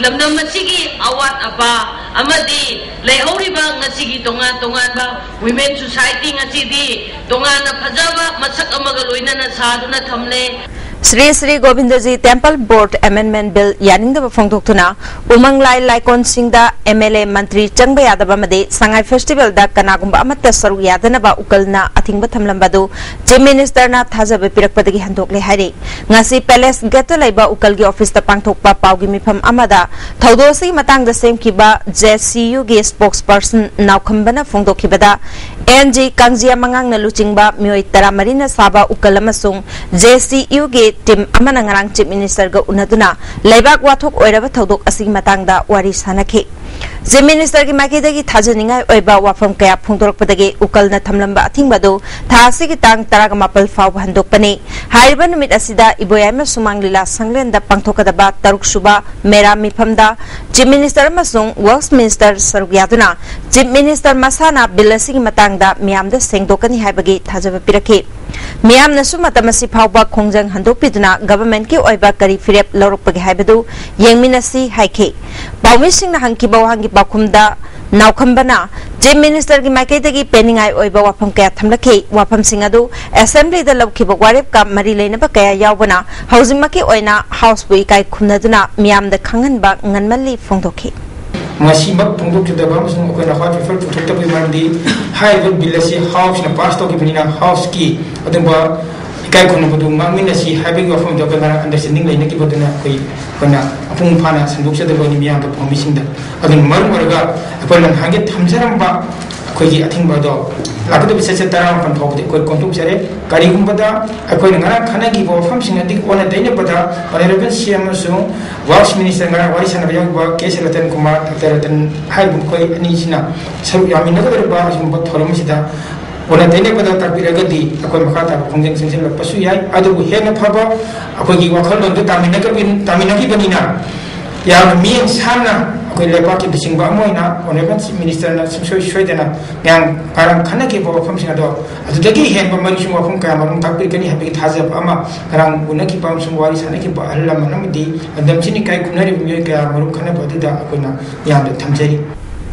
ꯂꯝꯗꯝ ꯑꯁꯤꯒꯤ ꯑꯋꯥꯠ ꯑꯄꯥ ꯑꯃꯗꯤ ꯂꯩꯍꯧꯔꯤꯕ ꯉꯁꯤꯒꯤ ꯇꯣꯉꯥꯟ ꯇꯣꯉꯥꯟꯕ ꯋꯤꯃꯦꯟ ꯁꯣꯁꯥꯏꯇꯤ ꯉꯁꯤꯗꯤ ꯇꯣꯉꯥꯟꯅ ꯐꯖꯕ ꯃꯁꯛ ꯑꯃꯒ ꯂꯣꯏꯅꯅ ꯁꯥꯗꯨꯅ ꯊꯝꯂꯦ꯫ ꯁ꯭ꯔꯤ ꯁ꯭ꯔꯤ ꯒꯣꯕꯤꯟꯗꯖꯤ ꯇꯦꯝꯄꯜ ꯕꯣꯔꯗ ꯑꯦꯃꯦꯟꯗꯃꯦꯟꯠ ꯕꯤꯜ ꯌꯥꯅꯤꯡꯗꯕ ꯐꯣꯡꯗꯣꯛꯇꯨꯅ ꯎꯃꯪ ꯂꯥꯏ ꯂꯥꯏꯀꯣꯟꯁꯤꯡꯗ ꯑꯦꯝ ꯑꯦꯜ ꯑꯦ, ꯃꯟꯇ꯭ꯔꯤ ꯆꯪꯕ ꯌꯥꯗꯕ ꯑꯃꯗꯤ ꯁꯉꯥꯏ ꯐꯦꯁꯇꯤꯚꯦꯜꯗ ꯀꯅꯥꯒꯨꯝꯕ ꯑꯃꯠꯇ ꯁꯔꯨꯛ ꯌꯥꯗꯅꯕ ꯎꯀꯜꯅ ꯑꯊꯤꯡꯕ ꯊꯝꯂꯝꯕ ꯑꯗꯨ ꯆꯤꯐ ꯃꯤꯅꯤꯁꯇꯔꯅ ꯊꯥꯖꯕ ꯄꯤꯔꯛꯄꯗꯒꯤ ꯍꯟꯗꯣꯛꯂꯦ ꯍꯥꯏꯔꯤ꯫ ꯉꯁꯤ ꯄꯦꯂꯦꯁ ꯒꯦꯠꯇ ꯂꯩꯕ ꯎꯀꯜꯒꯤ ꯑꯣꯐꯤꯁꯇ ꯄꯥꯡꯊꯣꯛꯄ ꯄꯥꯎꯒꯤ ꯃꯤꯐꯝ ꯑꯃꯗ ꯊꯧꯗꯣꯛ ꯑꯁꯤꯒꯤ ꯃꯇꯥꯡꯗ ꯁꯦꯝꯈꯤꯕ ꯖꯦ ꯁꯤ ꯌꯨꯒꯤ ꯁ꯭ꯄꯣꯛꯁ ꯄꯔꯁꯟ ꯅꯥꯎꯈꯝꯕꯅ ꯐꯣꯡꯗꯣꯛꯈꯤꯕꯗ, ꯑꯦꯟ ꯖꯤ ꯀꯥꯡꯖꯤꯌꯥ ꯃꯉꯥꯡꯅ ꯂꯨꯆꯤꯡꯕ ꯃꯤꯑꯣꯏ ꯇꯔꯥꯃꯔꯤꯅ ꯁꯥꯕ ꯎꯀꯜ ꯑꯃꯁꯨꯡ ꯖꯦ ꯁꯤ ꯌꯨꯒꯤ ꯇꯤꯝ ꯑꯃꯅ ꯉꯔꯥꯡ ꯆꯤꯐ ꯃꯤꯅꯤꯁꯇꯔꯒ ꯎꯅꯗꯨꯅ ꯂꯩꯕꯥꯛ ꯋꯥꯊꯣꯛ ꯑꯣꯏꯔꯕ ꯊꯧꯗꯣꯛ ꯑꯁꯤꯒꯤ ꯃꯇꯥꯡꯗ ꯋꯥꯔꯤ ꯁꯥꯅꯈꯤ꯫ ꯆꯤꯐ ꯃꯤꯅꯤꯁꯇꯔꯒꯤ ꯃꯥꯏꯀꯩꯗꯒꯤ ꯊꯥꯖꯅꯤꯡꯉꯥꯏ ꯑꯣꯏꯕ ꯋꯥꯐꯝ ꯀꯌꯥ ꯐꯣꯡꯗꯣꯔꯛꯄꯗꯒꯤ ꯎꯀꯜꯅ ꯊꯝꯂꯝꯕ ꯑꯊꯤꯡꯕ ꯑꯗꯨ ꯊꯥ ꯑꯁꯤꯒꯤ ꯇꯥꯡ ꯇꯔꯥꯃꯥꯄꯜ ꯐꯥꯎꯕ ꯍꯟꯗꯣꯛꯄꯅꯤ꯫ ꯍꯥꯏꯔꯤꯕ ꯅꯨꯃꯤꯠ ꯑꯁꯤꯗ ꯏꯕꯣꯌꯥꯏꯃ ꯁꯨꯃꯥꯡ ꯂꯤꯂꯥ ꯁꯪꯂꯦꯟꯗ ꯄꯥꯡꯊꯣꯛꯀꯗꯕ ꯇꯔꯨꯛ ꯁꯨꯕ ꯃꯦꯔꯥ ꯃꯤꯐꯝꯗ ꯆꯤꯐ ꯃꯤꯅꯤꯁꯇꯔ ꯑꯃꯁꯨꯡ ꯋꯔꯛꯁ ꯃꯤꯅꯤꯁꯇꯔ ꯁꯔꯨꯛ ꯌꯥꯗꯨꯅ ꯆꯤꯐ ꯃꯤꯅꯤꯁꯇꯔ ꯃꯁꯥꯅ ꯕꯤꯜ ꯑꯁꯤꯒꯤ ꯃꯇꯥꯡꯗ ꯃꯤꯌꯥꯝꯗ ꯁꯦꯡꯗꯣꯛꯀꯅꯤ ꯍꯥꯏꯕꯒꯤ ꯊꯥꯖꯕ ꯄꯤꯔꯛꯈꯤ꯫ ꯃꯤꯌꯥꯝꯅꯁꯨ ꯃꯇꯝ ꯑꯁꯤ ꯐꯥꯎꯕ ꯈꯣꯡꯖꯪ ꯍꯟꯗꯣꯛꯄꯤꯗꯨꯅ ꯒꯚꯔꯟꯃꯦꯟꯠꯀꯤ ꯑꯣꯏꯕ ꯀꯔꯤ ꯐꯤꯔꯦꯞ ꯂꯧꯔꯛꯄꯒꯦ ꯍꯥꯏꯕꯗꯨ ꯌꯦꯡꯃꯤꯟꯅꯁꯤ ꯍꯥꯏꯈꯤ꯫ ꯄꯥꯎꯃꯤꯁꯤꯡꯅ ꯍꯪꯈꯤꯕ ꯋꯥꯍꯪꯒꯤ ꯄꯥꯎꯈꯨꯝꯗ ꯅꯥꯎꯈꯝꯕꯅ ꯆꯤꯐ ꯃꯤꯅꯤꯁꯇꯔꯒꯤ ꯃꯥꯏꯀꯩꯗꯒꯤ ꯄꯦꯟꯅꯤꯡꯉꯥꯏ ꯑꯣꯏꯕ ꯋꯥꯐꯝ ꯀꯌꯥ ꯊꯝꯂꯛꯈꯤ꯫ ꯋꯥꯐꯝꯁꯤꯡ ꯑꯗꯨ ꯑꯦꯁꯦꯝꯕ꯭ꯂꯤꯗ ꯂꯧꯈꯤꯕ ꯋꯥꯔꯦꯞꯀ ꯃꯔꯤ ꯂꯩꯅꯕ ꯀꯌꯥ ꯌꯥꯎꯕꯅ ꯍꯧꯖꯤꯛꯃꯛꯀꯤ ꯑꯣꯏꯅ ꯍꯥꯎꯁꯄꯨ ꯏꯀꯥꯏ ꯈꯨꯝꯅꯗꯨꯅ ꯃꯤꯌꯥꯝꯗ ꯈꯪꯍꯟꯕ ꯉꯟꯃꯜꯂꯤ ꯐꯣꯡꯗꯣꯛꯈꯤ꯫ ꯉꯁꯤꯃꯛ ꯐꯣꯡꯗꯣꯛꯈꯤꯗꯕ ꯑꯃꯁꯨꯡ ꯑꯩꯈꯣꯏꯅ ꯍ꯭ꯋꯥꯏꯠ ꯄꯦꯄꯔ ꯄꯨꯊꯣꯛꯇꯕꯒꯤ ꯃꯔꯝꯗꯤ ꯍꯥꯏꯔꯤꯕ ꯕꯤꯜ ꯑꯁꯤ ꯍꯥꯎꯁꯅ ꯄꯥꯁ ꯇꯧꯈꯤꯕꯅꯤꯅ ꯍꯥꯎꯁꯀꯤ ꯑꯗꯨꯝꯕ ꯏꯀꯥꯏ ꯈꯨꯝꯅꯕꯗꯨ ꯉꯥꯛꯃꯤꯟꯅꯁꯤ ꯍꯥꯏꯕꯒꯤ ꯋꯥꯐꯝꯗꯣ ꯑꯩꯈꯣꯏ ꯉꯔꯥꯡ ꯑꯟꯗꯔꯁꯇꯦꯟꯗꯤꯡ ꯂꯩꯅꯈꯤꯕꯗꯨꯅ ꯑꯩꯈꯣꯏ ꯑꯩꯈꯣꯏꯅ ꯃꯄꯨꯡ ꯐꯥꯅ ꯁꯟꯗꯣꯛꯆꯗꯕꯅꯤ ꯃꯤꯌꯥꯝꯗ ꯄꯥꯎꯃꯤꯁꯤꯡꯗ꯫ ꯑꯗꯨꯅ ꯃꯔꯝ ꯑꯣꯏꯔꯒ ꯑꯩꯈꯣꯏꯅ ꯅꯍꯥꯟꯒꯤ ꯊꯝꯖꯔꯝꯕ ꯑꯩꯈꯣꯏꯒꯤ ꯑꯊꯤꯡꯕ ꯑꯗꯣ ꯂꯥꯛꯀꯗꯕ ꯆꯩꯆꯠ ꯇꯔꯥꯃꯥꯄꯟ ꯐꯥꯎꯕꯗꯤ ꯑꯩꯈꯣꯏ ꯀꯣꯝꯊꯣꯛꯆꯔꯦ꯫ ꯀꯔꯤꯒꯨꯝꯕꯗ ꯑꯩꯈꯣꯏꯅ ꯉꯔꯥꯡ ꯈꯟꯅꯈꯤꯕ ꯋꯥꯐꯝꯁꯤꯡ ꯑꯗꯨꯒꯤ ꯑꯣꯟꯅ ꯇꯩꯅꯕꯗ ꯑꯣꯅꯔꯦꯕꯜ ꯁꯤ ꯑꯦꯝ ꯑꯃꯁꯨꯡ ꯋꯔꯛꯁ ꯃꯤꯅꯤꯁꯇꯔ ꯉꯔꯥꯡ ꯋꯥꯔꯤ ꯁꯥꯟꯅꯕ ꯌꯥꯎꯈꯤꯕ K C Ratan Kumar, doctor Ratan ꯍꯥꯏꯔꯤꯕ ꯃꯈꯣꯏ ꯑꯅꯤꯁꯤꯅ ꯁꯔꯨꯛ ꯌꯥꯃꯤꯟꯅꯒꯗꯧꯔꯤꯕ ꯑꯁꯤꯒꯨꯝꯕ ꯊꯧꯔꯝ ꯑꯁꯤꯗ ꯑꯣꯟꯅ ꯇꯩꯅꯕꯗ ꯇꯥꯛꯄꯤꯔꯒꯗꯤ ꯑꯩꯈꯣꯏ ꯃꯈꯥ ꯇꯥꯕ ꯈꯣꯡꯖꯪ ꯆꯪꯁꯤꯜꯂꯛꯄꯁꯨ ꯌꯥꯏ꯫ ꯑꯗꯨꯕꯨ ꯍꯦꯟꯅ ꯐꯕ ꯑꯩꯈꯣꯏꯒꯤ ꯋꯥꯈꯜꯂꯣꯟꯗꯨ ꯇꯥꯃꯤꯟꯅꯒꯕꯤ-, ꯇꯥꯃꯤꯟꯅꯈꯤꯕꯅꯤꯅ ꯌꯥꯝꯅ ꯃꯤꯠꯌꯦꯡ ꯁꯥꯟꯅ ꯑꯩꯈꯣꯏ ꯂꯩꯕꯥꯛꯀꯤ ꯂꯨꯆꯤꯡꯕ ꯑꯃ ꯑꯣꯏꯅ ꯑꯣꯅꯔꯦꯕꯜ ꯆꯤꯐ ꯃꯤꯅꯤꯁꯇꯔꯅ ꯁꯨꯡꯁꯣꯏ ꯁꯣꯏꯗꯅ ꯃꯌꯥꯝ ꯉꯔꯥꯡ ꯈꯟꯅꯈꯤꯕ ꯋꯥꯐꯝꯁꯤꯡ ꯑꯗꯣ ꯑꯗꯨꯗꯒꯤ ꯍꯦꯟꯕ ꯃꯔꯤꯁꯨ ꯋꯥꯐꯝ ꯀꯌꯥ ꯃꯔꯨꯝ ꯇꯥꯛꯄꯤꯔꯛꯀꯅꯤ ꯍꯥꯏꯕꯒꯤ ꯊꯥꯖꯕ ꯑꯃ ꯉꯔꯥꯡ ꯎꯅꯈꯤꯕ ꯑꯃꯁꯨꯡ ꯋꯥꯔꯤ ꯁꯥꯟꯅꯈꯤꯕ ꯑꯍꯜ ꯂꯃꯟ ꯑꯃꯗꯤ ꯂꯝꯗꯝꯁꯤꯅ ꯏꯀꯥꯏ ꯈꯨꯝꯅꯔꯤꯕ ꯃꯤꯑꯣꯏ ꯀꯌꯥ ꯃꯔꯨꯝ ꯈꯟꯅꯕ ꯑꯗꯨꯗ ꯑꯩꯈꯣꯏꯅ ꯃꯤꯌꯥꯝꯗ ꯊꯝꯖꯔꯤ꯫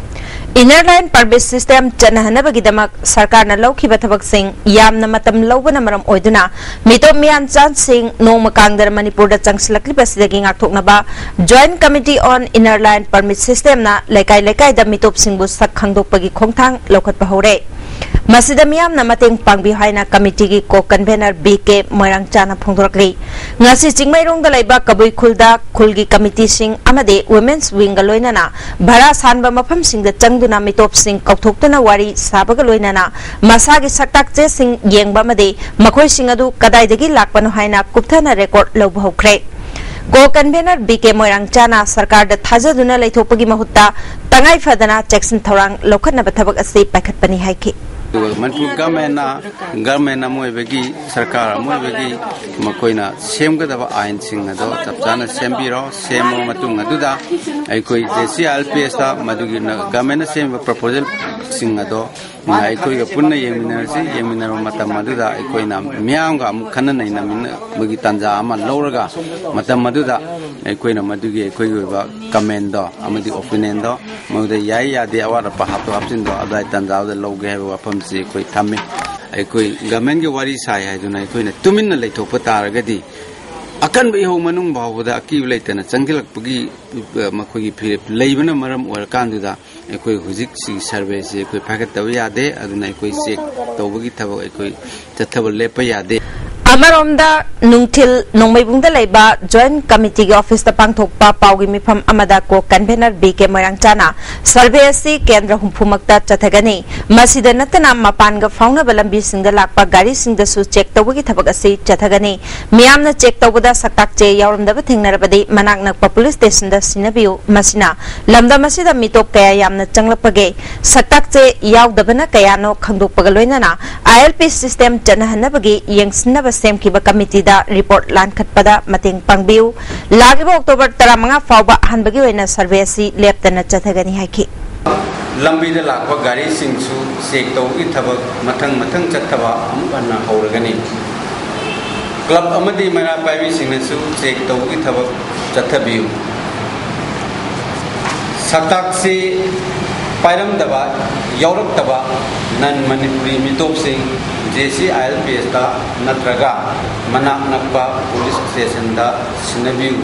Inner Line Permit System ꯆꯠꯅꯍꯟꯅꯕꯒꯤꯗꯃꯛ ꯁꯔꯀꯥꯔꯅ ꯂꯧꯈꯤꯕ ꯊꯕꯛꯁꯤꯡ ꯌꯥꯝꯅ ꯃꯇꯝ ꯂꯧꯕꯅ ꯃꯔꯝ ꯑꯣꯏꯗꯨꯅ ꯃꯤꯇꯣꯞ ꯃꯤꯌꯥꯟꯆꯥꯟꯁꯤꯡ ꯅꯣꯡꯃ ꯀꯥꯡꯗꯅ ꯃꯅꯤꯄꯨꯔꯗ ꯆꯪꯁꯤꯜꯂꯛꯂꯤꯕꯁꯤꯗꯒꯤ ꯉꯥꯛꯊꯣꯛꯅꯕ Joint Committee on Inner Line Permit Systemꯅ ꯂꯩꯀꯥꯏ ꯂꯩꯀꯥꯏꯗ ꯃꯤꯇꯣꯞꯁꯤꯡꯕꯨ ꯁꯛ ꯈꯪꯗꯣꯛꯄꯒꯤ ꯈꯣꯡꯊꯥꯡ ꯂꯧꯈꯠꯄ ꯍꯧꯔꯦ꯫ ꯃꯁꯤꯗ ꯃꯤꯌꯥꯝꯅ ꯃꯇꯦꯡ ꯄꯥꯡꯕꯤꯌꯨ ꯍꯥꯏꯅ committeeꯒꯤ co-convener ꯕꯤ ꯀꯦ ꯃꯣꯏꯔꯥꯡꯆꯥꯅ ꯐꯣꯡꯗꯣꯔꯛꯂꯤ꯫ ꯉꯁꯤ ꯆꯤꯡꯃꯩꯔꯣꯡꯗ ꯂꯩꯕ ꯀꯕꯨꯏ ꯈꯨꯜꯗ ꯈꯨꯜꯒꯤ committeeꯁꯤꯡ ꯑꯃꯗꯤ Women's Wingꯒ ꯂꯣꯏꯅꯅ ꯚꯔꯥ ꯁꯥꯟꯕ ꯃꯐꯝꯁꯤꯡꯗ ꯆꯪꯗꯨꯅ ꯃꯤꯇꯣꯞꯁꯤꯡ ꯀꯧꯊꯣꯛꯇꯨꯅ ꯋꯥꯔꯤ ꯁꯥꯕꯒ ꯂꯣꯏꯅꯅ ꯃꯁꯥꯒꯤ ꯁꯛꯇꯥꯛ ꯆꯦꯁꯤꯡ ꯌꯦꯡꯕ ꯑꯃꯗꯤ ꯃꯈꯣꯏꯁꯤꯡ ꯑꯗꯨ ꯀꯗꯥꯏꯗꯒꯤ ꯂꯥꯛꯄꯅꯣ ꯍꯥꯏꯅ ꯀꯨꯞꯊꯅ record ꯂꯧꯕ ꯍꯧꯈ꯭ꯔꯦ꯫ Co-convener ꯕꯤ ꯀꯦ ꯃꯣꯏꯔꯥꯡꯆꯥꯅ ꯁꯔꯀꯥꯔꯗ ꯊꯥꯖꯗꯨꯅ ꯂꯩꯊꯣꯛꯄꯒꯤ ꯃꯍꯨꯠꯇ ꯇꯉꯥꯏ ꯐꯗꯅ ꯆꯦꯛꯁꯤꯟ ꯊꯧꯔꯥꯡ ꯂꯧꯈꯠꯅꯕ ꯊꯕꯛ ꯑꯁꯤ ꯄꯥꯏꯈꯠꯄꯅꯤ ꯍꯥꯏꯈꯤ꯫ ꯑꯗꯨꯒ ꯃꯅꯤꯄꯨꯔ governmentꯅ, government ꯑꯃ ꯑꯣꯏꯕꯒꯤ, ꯁꯔꯀꯥꯔ ꯑꯃ ꯑꯣꯏꯕꯒꯤ ꯃꯈꯣꯏꯅ ꯁꯦꯝꯒꯗꯕ ꯑꯥꯏꯟꯁꯤꯡ ꯑꯗꯣ ꯆꯞ ꯆꯥꯅ ꯁꯦꯝꯕꯤꯔꯣ꯫ ꯁꯦꯝꯃꯕ ꯃꯇꯨꯡ ꯑꯗꯨꯗ ꯑꯩꯈꯣꯏ J C I L P ꯑꯦꯁꯇ ꯃꯗꯨꯒꯤ governmentꯅ ꯁꯦꯝꯃꯤꯕ proposalꯁꯤꯡ ꯑꯗꯣ ꯑꯩꯈꯣꯏꯒ ꯄꯨꯟꯅ ꯌꯦꯡꯃꯤꯟꯅꯔꯁꯤ꯫ ꯌꯦꯡꯃꯤꯟꯅꯔꯕ ꯃꯇꯝ ꯑꯗꯨꯗ ꯑꯩꯈꯣꯏꯅ ꯃꯤꯌꯥꯝꯒ ꯑꯃꯨꯛ ꯈꯟꯅ ꯅꯩꯅꯃꯤꯟꯅꯕꯒꯤ ꯇꯥꯟꯖꯥ ꯑꯃ ꯂꯧꯔꯒ ꯃꯇꯝ ꯑꯗꯨꯗ ꯑꯩꯈꯣꯏꯅ ꯃꯗꯨꯒꯤ ꯑꯩꯈꯣꯏꯒꯤ ꯑꯣꯏꯕ commentꯗꯣ ꯑꯃꯗꯤ opinionꯗꯣ ꯃꯗꯨꯗ ꯌꯥꯏ ꯌꯥꯗꯦ ꯑꯋꯥꯠ ꯑꯄꯥ ꯍꯥꯞꯇꯣꯛ ꯍꯥꯞꯆꯤꯟꯗꯣ ꯑꯗꯨꯋꯥꯏ ꯇꯥꯟꯖꯥꯗꯨꯗ ꯂꯧꯒꯦ ꯍꯥꯏꯕ ꯋꯥꯐꯝꯁꯤ ꯑꯩꯈꯣꯏ ꯊꯝꯃꯤ꯫ ꯑꯩꯈꯣꯏ governmentꯒꯤ ꯋꯥꯔꯤ ꯁꯥꯏ ꯍꯥꯏꯗꯨꯅ ꯑꯩꯈꯣꯏꯅ ꯇꯨꯃꯤꯟꯅ ꯂꯩꯊꯣꯛꯄ ꯇꯥꯔꯒꯗꯤ ꯑꯀꯟꯕ ꯏꯍꯧ ꯃꯅꯨꯡ ꯐꯥꯎꯕꯗ ꯑꯀꯤꯕ ꯂꯩꯇꯅ ꯆꯪꯁꯤꯜꯂꯛꯄꯒꯤ, ꯑ, ꯃꯈꯣꯏꯒꯤ ꯐꯤꯔꯦꯞ ꯂꯩꯕꯅ ꯃꯔꯝ ꯑꯣꯏꯔꯀꯥꯟꯗꯨꯗ ꯑꯩꯈꯣꯏ ꯍꯧꯖꯤꯛ ꯁꯤꯒꯤ surveyꯁꯤ ꯑꯩꯈꯣꯏ ꯄꯥꯏꯈꯠꯇꯕ ꯌꯥꯗꯦ꯫ ꯑꯗꯨꯅ ꯑꯩꯈꯣꯏ check ꯇꯧꯕꯒꯤ ꯊꯕꯛ ꯑꯩꯈꯣꯏ ꯆꯠꯊꯕ ꯂꯦꯞꯄ ꯌꯥꯗꯦ꯫ ꯑꯃꯔꯣꯝꯗ ꯅꯨꯡꯊꯤꯜ ꯅꯣꯡꯃꯩꯕꯨꯡꯗ ꯂꯩꯕ Joint Committeeꯒꯤ officeꯇ ꯄꯥꯡꯊꯣꯛꯄ ꯄꯥꯎꯒꯤ ꯃꯤꯐꯝ ꯑꯃꯗ co-convener ꯕꯤ ꯀꯦ ꯃꯣꯏꯔꯥꯡꯆꯥꯅ survey ꯑꯁꯤ ꯀꯦꯟꯗ꯭ꯔ ꯍꯨꯝꯐꯨꯃꯛꯇ ꯆꯠꯊꯒꯅꯤ꯫ ꯃꯁꯤꯗ ꯅꯠꯇꯅ ꯃꯄꯥꯟꯒ ꯐꯥꯎꯅꯕ ꯂꯝꯕꯤꯁꯤꯡꯗ ꯂꯥꯛꯄ ꯒꯥꯔꯤꯁꯤꯡꯗꯁꯨ check ꯇꯧꯕꯒꯤ ꯊꯕꯛ ꯑꯁꯤ ꯆꯠꯊꯒꯅꯤ꯫ ꯃꯤꯌꯥꯝꯅ check ꯇꯧꯕꯗ ꯁꯛꯇꯥꯛ ꯆꯦ ꯌꯥꯎꯔꯝꯗꯕ ꯊꯦꯡꯅꯔꯕꯗꯤ ꯃꯅꯥꯛ ꯅꯛꯄ police stationꯗ ꯁꯤꯟꯅꯕꯤꯌꯨ꯫ ꯃꯁꯤꯅ ꯂꯝꯗꯝ ꯑꯁꯤꯗ ꯃꯤꯇꯣꯞ ꯀꯌꯥ ꯌꯥꯝꯅ ꯆꯪꯂꯛꯄꯒꯦ ꯁꯛꯇꯥꯛ ꯆꯦ ꯌꯥꯎꯗꯕꯅ ꯀꯌꯥꯅꯣ ꯈꯪꯗꯣꯛꯄꯒ ꯂꯣꯏꯅꯅ I L P system ꯆꯠꯅꯍꯟꯅꯕꯒꯤ ꯌꯦꯡꯁꯤꯟꯅꯕ ꯁꯦꯝꯈꯤꯕ committeeꯗ report ꯂꯥꯟꯈꯠꯄꯗ ꯃꯇꯦꯡ ꯄꯥꯡꯕꯤꯌꯨ꯫ ꯂꯥꯛꯂꯤꯕ October ꯇꯔꯥꯃꯉꯥ ꯐꯥꯎꯕ ꯑꯍꯥꯟꯕꯒꯤ ꯑꯣꯏꯅ survey ꯑꯁꯤ ꯂꯦꯞꯇꯅ ꯆꯠꯊꯒꯅꯤ ꯍꯥꯏꯈꯤ꯫ ꯂꯝꯕꯤꯗ ꯂꯥꯛꯄ ꯒꯥꯔꯤꯁꯤꯡꯁꯨ check ꯇꯧꯕꯒꯤ ꯊꯕꯛ ꯃꯊꯪ ꯃꯊꯪ ꯆꯠꯊꯕ ꯑꯃꯨꯛ ꯍꯟꯅ ꯍꯧꯔꯒꯅꯤ꯫ Club ꯑꯃꯗꯤ ꯃꯩꯔꯥ ꯄꯥꯏꯕꯤꯁꯤꯡꯅꯁꯨ check ꯇꯧꯕꯒꯤ ꯊꯕꯛ ꯆꯠꯊꯕꯤꯌꯨ꯫ ꯁꯛꯇꯥꯛꯁꯤ ꯄꯥꯏꯔꯝꯗꯕ, ꯌꯥꯎꯔꯛꯇꯕ ꯅꯟ Manipuri ꯃꯤꯇꯣꯞꯁꯤꯡ J C I L P ꯑꯦꯁꯇ ꯅꯠꯇ꯭ꯔꯒ ꯃꯅꯥꯛ ꯅꯛꯄ ꯄꯨꯂꯤꯁ ꯁ꯭ꯇꯦꯁꯟꯗ ꯁꯤꯟꯅꯕꯤꯌꯨ꯫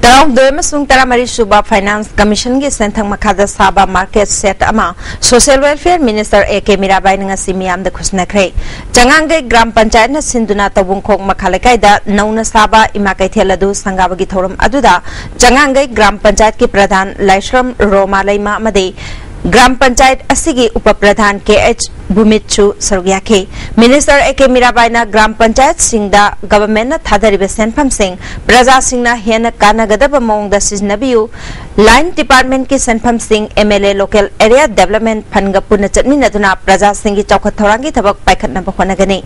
ꯇꯔꯥꯍꯨꯝꯗꯣꯏ ꯑꯃꯁꯨꯡ ꯇꯔꯥꯃꯔꯤ ꯁꯨꯕ ꯐꯥꯏꯅꯥꯟꯁ ꯀꯃꯤꯁꯟꯒꯤ ꯁꯦꯟꯊꯪ ꯃꯈꯥꯗ ꯁꯥꯕ ꯃꯥꯔꯀꯦꯠ ꯁꯦꯠ ꯑꯃ social welfare minister A K ꯃꯤꯔꯥꯕꯥꯏꯅ ꯉꯁꯤ ꯃꯤꯌꯥꯝꯗ ꯈꯨꯠꯁꯤꯟꯅꯈ꯭ꯔꯦ꯫ ꯆꯉꯥꯡꯒꯩ ꯒ꯭ꯔꯥꯝ ꯄꯟꯆꯥꯌꯠꯅ ꯁꯤꯟꯗꯨꯅ ꯇꯧꯕꯨꯡꯈꯣꯛ ꯃꯈꯥ ꯂꯩꯀꯥꯏꯗ ꯅꯧꯅ ꯁꯥꯕ ꯏꯃꯥ ꯀꯩꯊꯦꯜ ꯑꯗꯨ ꯁꯪꯒꯥꯕꯒꯤ ꯊꯧꯔꯝ ꯑꯗꯨꯗ ꯆꯉꯥꯡꯒꯩ ꯒ꯭ꯔꯥꯝ ꯄꯟꯆꯥꯌꯠꯀꯤ ꯄ꯭ꯔꯙꯥꯟ ꯂꯥꯏꯁ꯭ꯔꯝ ꯔꯣꯃꯥ ꯂꯩꯃ ꯑꯃꯗꯤ ꯒ꯭ꯔꯥꯝ ꯄꯟꯆꯥꯌꯠ ꯑꯁꯤꯒꯤ ꯎꯄ ꯄ꯭ꯔꯙꯥꯟ ꯀꯦ ꯑꯩꯆ ꯚꯨꯃꯤꯠꯁꯨ ꯁꯔꯨꯛ ꯌꯥꯈꯤ꯫ ꯃꯤꯅꯤꯁꯇꯔ ꯑꯦ ꯀꯦ ꯃꯤꯔꯥꯕꯥꯏꯅ ꯒ꯭ꯔꯥꯝ ꯄꯟꯆꯥꯌꯠꯁꯤꯡꯗ ꯒꯚꯔꯟꯃꯦꯟꯠꯅ ꯊꯥꯗꯔꯤꯕ ꯁꯦꯟꯐꯝꯁꯤꯡ ꯄ꯭ꯔꯖꯥꯁꯤꯡꯅ ꯍꯦꯟꯅ ꯀꯥꯟꯅꯒꯗꯕ ꯃꯑꯣꯡꯗ ꯁꯤꯖꯤꯟꯅꯕꯤꯌꯨ, ꯂꯥꯏꯟ ꯗꯤꯄꯥꯔꯠꯃꯦꯟꯠꯀꯤ ꯁꯦꯟꯐꯝꯁꯤꯡ M L A local area development ꯐꯟꯒ ꯄꯨꯟꯅ ꯆꯠꯃꯤꯟꯅꯗꯨꯅ ꯄ꯭ꯔꯖꯥꯁꯤꯡꯒꯤ ꯆꯥꯎꯈꯠ ꯊꯧꯔꯥꯡꯒꯤ ꯊꯕꯛ ꯄꯥꯏꯈꯠꯅꯕ ꯍꯣꯠꯅꯒꯅꯤ꯫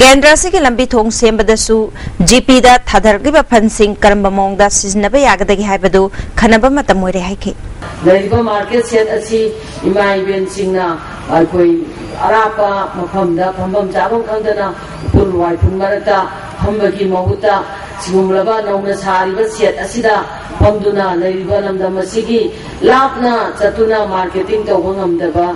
ꯀꯦꯟꯗ꯭ꯔ ꯑꯁꯤꯒꯤ ꯂꯝꯕꯤ ꯊꯣꯡ ꯁꯦꯝꯕꯗꯁꯨ ꯖꯤ ꯄꯤꯗ ꯊꯥꯗꯔꯛꯂꯤꯕ ꯐꯟꯁꯤꯡ ꯀꯔꯝꯕ ꯃꯑꯣꯡꯗ ꯁꯤꯖꯤꯟꯅꯕ ꯌꯥꯒꯗꯒꯦ ꯍꯥꯏꯕꯗꯨ ꯈꯟꯅꯕ ꯃꯇꯝ ꯑꯣꯏꯔꯦ ꯍꯥꯏꯈꯤ꯫ ꯂꯩꯔꯤꯕ ꯃꯥꯔꯀꯦꯠ ꯁꯦꯠ ꯑꯁꯤ ꯏꯃꯥ ꯏꯕꯦꯟꯁꯤꯡꯅ ꯑꯩꯈꯣꯏ ꯑꯔꯥꯞꯄ ꯃꯐꯝꯗ ꯐꯝꯐꯝ ꯆꯥꯐꯝ ꯈꯪꯗꯅ ꯎꯐꯨꯜ ꯋꯥꯏꯐꯨꯜ ꯃꯔꯛꯇ ꯐꯝꯕꯒꯤ ꯃꯍꯨꯠꯇ ꯁꯤꯒꯨꯝꯂꯕ ꯅꯧꯅ ꯁꯥꯔꯤꯕ ꯁꯦꯠ ꯑꯁꯤꯗ ꯐꯝꯗꯨꯅ ꯂꯩꯔꯤꯕ ꯂꯝꯗꯝ ꯑꯁꯤꯒꯤ ꯂꯥꯞꯅ ꯆꯠꯇꯨꯅ ꯃꯥꯔꯀꯦꯇꯤꯡ ꯇꯧꯕ ꯉꯝꯗꯕ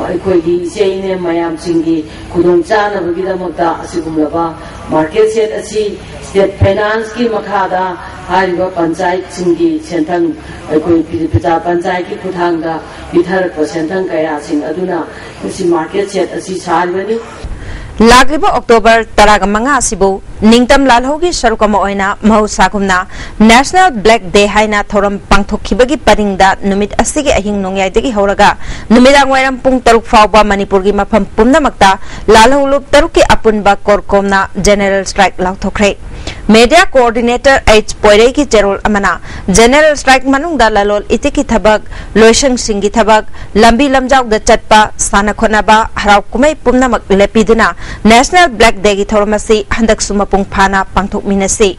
ꯑꯩꯈꯣꯏꯒꯤ ꯏꯆꯦ ꯏꯅꯦ ꯃꯌꯥꯝꯁꯤꯡꯒꯤ ꯈꯨꯗꯣꯡ ꯆꯥꯅꯕꯒꯤꯗꯃꯛꯇ ꯑꯁꯤꯒꯨꯝꯂꯕ ꯃꯥꯔꯀꯦꯠ ꯁꯦꯠ ꯑꯁꯤ ꯁ꯭ꯇꯦꯠ ꯐꯥꯏꯅꯥꯟꯁꯀꯤ ꯃꯈꯥꯗ ꯍꯥꯏꯔꯤꯕ ꯄꯟꯆꯥꯌꯠꯁꯤꯡꯒꯤ ꯁꯦꯟꯊꯪ ꯑꯩꯈꯣꯏ ꯄꯤ- ꯄ꯭ꯔꯖꯥ ꯄꯟꯆꯥꯌꯠꯀꯤ ꯈꯨꯠꯊꯥꯡꯗ ꯄꯤꯊꯔꯛꯄ ꯁꯦꯟꯊꯪ ꯀꯌꯥꯁꯤꯡ ꯑꯗꯨꯅ ꯉꯁꯤ ꯃꯥꯔꯀꯦꯠ ꯁꯦꯠ ꯑꯁꯤ ꯁꯥꯔꯤꯕꯅꯤ꯫ ꯂꯥꯛꯂꯤꯕ ꯑꯣꯛꯇꯣꯕꯔ ꯇꯔꯥꯃꯉꯥ ꯑꯁꯤꯕꯨ ꯅꯤꯡꯇꯝ ꯂꯥꯜꯍꯧꯒꯤ ꯁꯔꯨꯛ ꯑꯃ ꯑꯣꯏꯅ ꯃꯍꯧꯁꯥꯒꯨꯝꯅ ꯅꯦꯁꯅꯦꯜ ꯕ꯭ꯂꯦꯛ ꯗꯦ ꯍꯥꯏꯅ ꯊꯧꯔꯝ ꯄꯥꯡꯊꯣꯛꯈꯤꯕꯒꯤ ꯄꯔꯤꯡꯗ ꯅꯨꯃꯤꯠ ꯑꯁꯤꯒꯤ ꯑꯍꯤꯡ ꯅꯣꯡꯌꯥꯏꯗꯒꯤ ꯍꯧꯔꯒ ꯅꯨꯃꯤꯗꯥꯡ ꯋꯥꯏꯔꯝ ꯄꯨꯡ ꯇꯔꯨꯛ ꯐꯥꯎꯕ ꯃꯅꯤꯄꯨꯔꯒꯤ ꯃꯐꯝ ꯄꯨꯝꯅꯃꯛꯇ ꯂꯥꯜꯍꯧ ꯂꯨꯞ ꯇꯔꯨꯛꯀꯤ ꯑꯄꯨꯟꯕ ꯀꯣꯔꯀꯣꯝꯅ ꯖꯦꯅꯦꯔꯦꯜ ꯁ꯭ꯇ꯭ꯔꯥꯏꯛ ꯂꯥꯎꯊꯣꯛꯈ꯭ꯔꯦ꯫ ꯃꯦꯗꯤꯌꯥ ꯀꯣꯑꯣꯔꯗꯤꯅꯦꯇꯔ ꯑꯩꯆ ꯄꯣꯏꯔꯩꯒꯤ ꯆꯦꯔꯣꯜ ꯑꯃꯅ ꯖꯦꯅꯦꯔꯦꯜ ꯁ꯭ꯇ꯭ꯔꯥꯏꯛ ꯃꯅꯨꯡꯗ ꯂꯂꯣꯜ ꯏꯇꯤꯛꯀꯤ ꯊꯕꯛ, ꯂꯣꯏꯁꯪꯁꯤꯡꯒꯤ ꯊꯕꯛ, ꯂꯝꯕꯤ ꯂꯝꯖꯥꯎꯗ ꯆꯠꯄ, ꯁꯥꯟꯅ ꯈꯣꯠꯅꯕ, ꯍꯔꯥꯎ ꯀꯨꯝꯍꯩ ꯄꯨꯝꯅꯃꯛ ꯂꯦꯞꯄꯤꯗꯨꯅ ꯅꯦꯁꯅꯦꯜ ꯕ꯭ꯂꯦꯛ ꯗꯦꯒꯤ ꯊꯧꯔꯝ ꯑꯁꯤ ꯍꯟꯗꯛꯁꯨ ꯃꯄꯨꯡ ꯐꯥꯅ ꯄꯥꯡꯊꯣꯛꯃꯤꯟꯅꯁꯤ꯫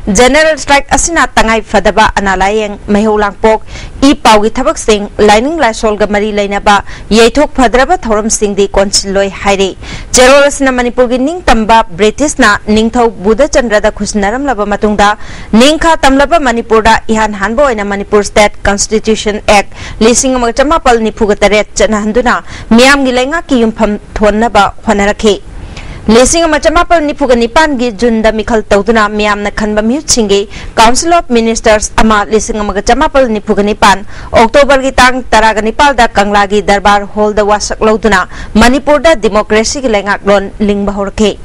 General strike ꯑꯁꯤꯅ ꯇꯉꯥꯏ ꯐꯗꯕ ꯑꯅꯥ ꯂꯥꯌꯦꯡ, ꯃꯩꯍꯧ ꯂꯥꯡꯄꯣꯛ, ꯏ ꯄꯥꯎꯒꯤ ꯊꯕꯛꯁꯤꯡ, ꯂꯥꯏꯅꯤꯡ ꯂꯥꯏꯁꯣꯜꯒ ꯃꯔꯤ ꯂꯩꯅꯕ ꯌꯩꯊꯣꯛ ꯐꯗ꯭ꯔꯕ ꯊꯧꯔꯝꯁꯤꯡꯗꯤ ꯀꯣꯟꯁꯤꯜꯂꯣꯏ ꯍꯥꯏꯔꯤ꯫ ꯆꯦꯔꯣꯜ ꯑꯁꯤꯅ ꯃꯅꯤꯄꯨꯔꯒꯤ ꯅꯤꯡꯇꯝꯕ ꯕ꯭ꯔꯤꯇꯤꯁꯅ ꯅꯤꯡꯊꯧ ꯕꯨꯙꯆꯟꯗ꯭ꯔꯗ ꯈꯨꯠꯁꯤꯟꯅꯔꯝꯂꯕ ꯃꯇꯨꯡꯗ ꯅꯤꯡꯈꯥ ꯇꯝꯂꯕ ꯃꯅꯤꯄꯨꯔꯗ ꯏꯍꯥꯟ ꯍꯥꯟꯕ ꯑꯣꯏꯅ ꯃꯅꯤꯄꯨꯔ State Constitution Act ꯂꯤꯁꯤꯡ ꯑꯃꯒ ꯆꯃꯥꯄꯜ ꯅꯤꯐꯨꯒ ꯇꯔꯦꯠ ꯆꯠꯅꯍꯟꯗꯨꯅ ꯃꯤꯌꯥꯝꯒꯤ ꯂꯩꯉꯥꯛꯀꯤ ꯌꯨꯝꯐꯝ ꯊꯣꯟꯅꯕ ꯍꯣꯠꯅꯔꯛꯈꯤ꯫ ꯂꯤꯁꯤꯡ ꯑꯃ ꯆꯃꯥꯄꯜ ꯅꯤꯐꯨꯒ ꯅꯤꯄꯥꯟꯒꯤ ꯖꯨꯟꯗ ꯃꯤꯈꯜ ꯇꯧꯗꯨꯅ ꯃꯤꯌꯥꯝꯅ ꯈꯟꯕ ꯃꯤꯍꯨꯠꯁꯤꯡꯒꯤ Council of Ministers ꯑꯃ ꯂꯤꯁꯤꯡ ꯑꯃꯒ ꯆꯃꯥꯄꯜ ꯅꯤꯐꯨꯒ ꯅꯤꯄꯥꯟ ꯑꯣꯛꯇꯣꯕꯔꯒꯤ ꯇꯥꯡ ꯇꯔꯥꯒ ꯅꯤꯄꯥꯜꯗ ꯀꯪꯂꯥꯒꯤ ꯗꯔꯕꯥꯔ ꯍꯣꯜꯗ ꯋꯥꯁꯛ ꯂꯧꯗꯨꯅ ꯃꯅꯤꯄꯨꯔꯗ ꯗꯤꯃꯣꯀ꯭ꯔꯦꯁꯤꯒꯤ ꯂꯩꯉꯥꯛꯂꯣꯟ ꯂꯤꯡꯕ ꯍꯧꯔꯛꯈꯤ꯫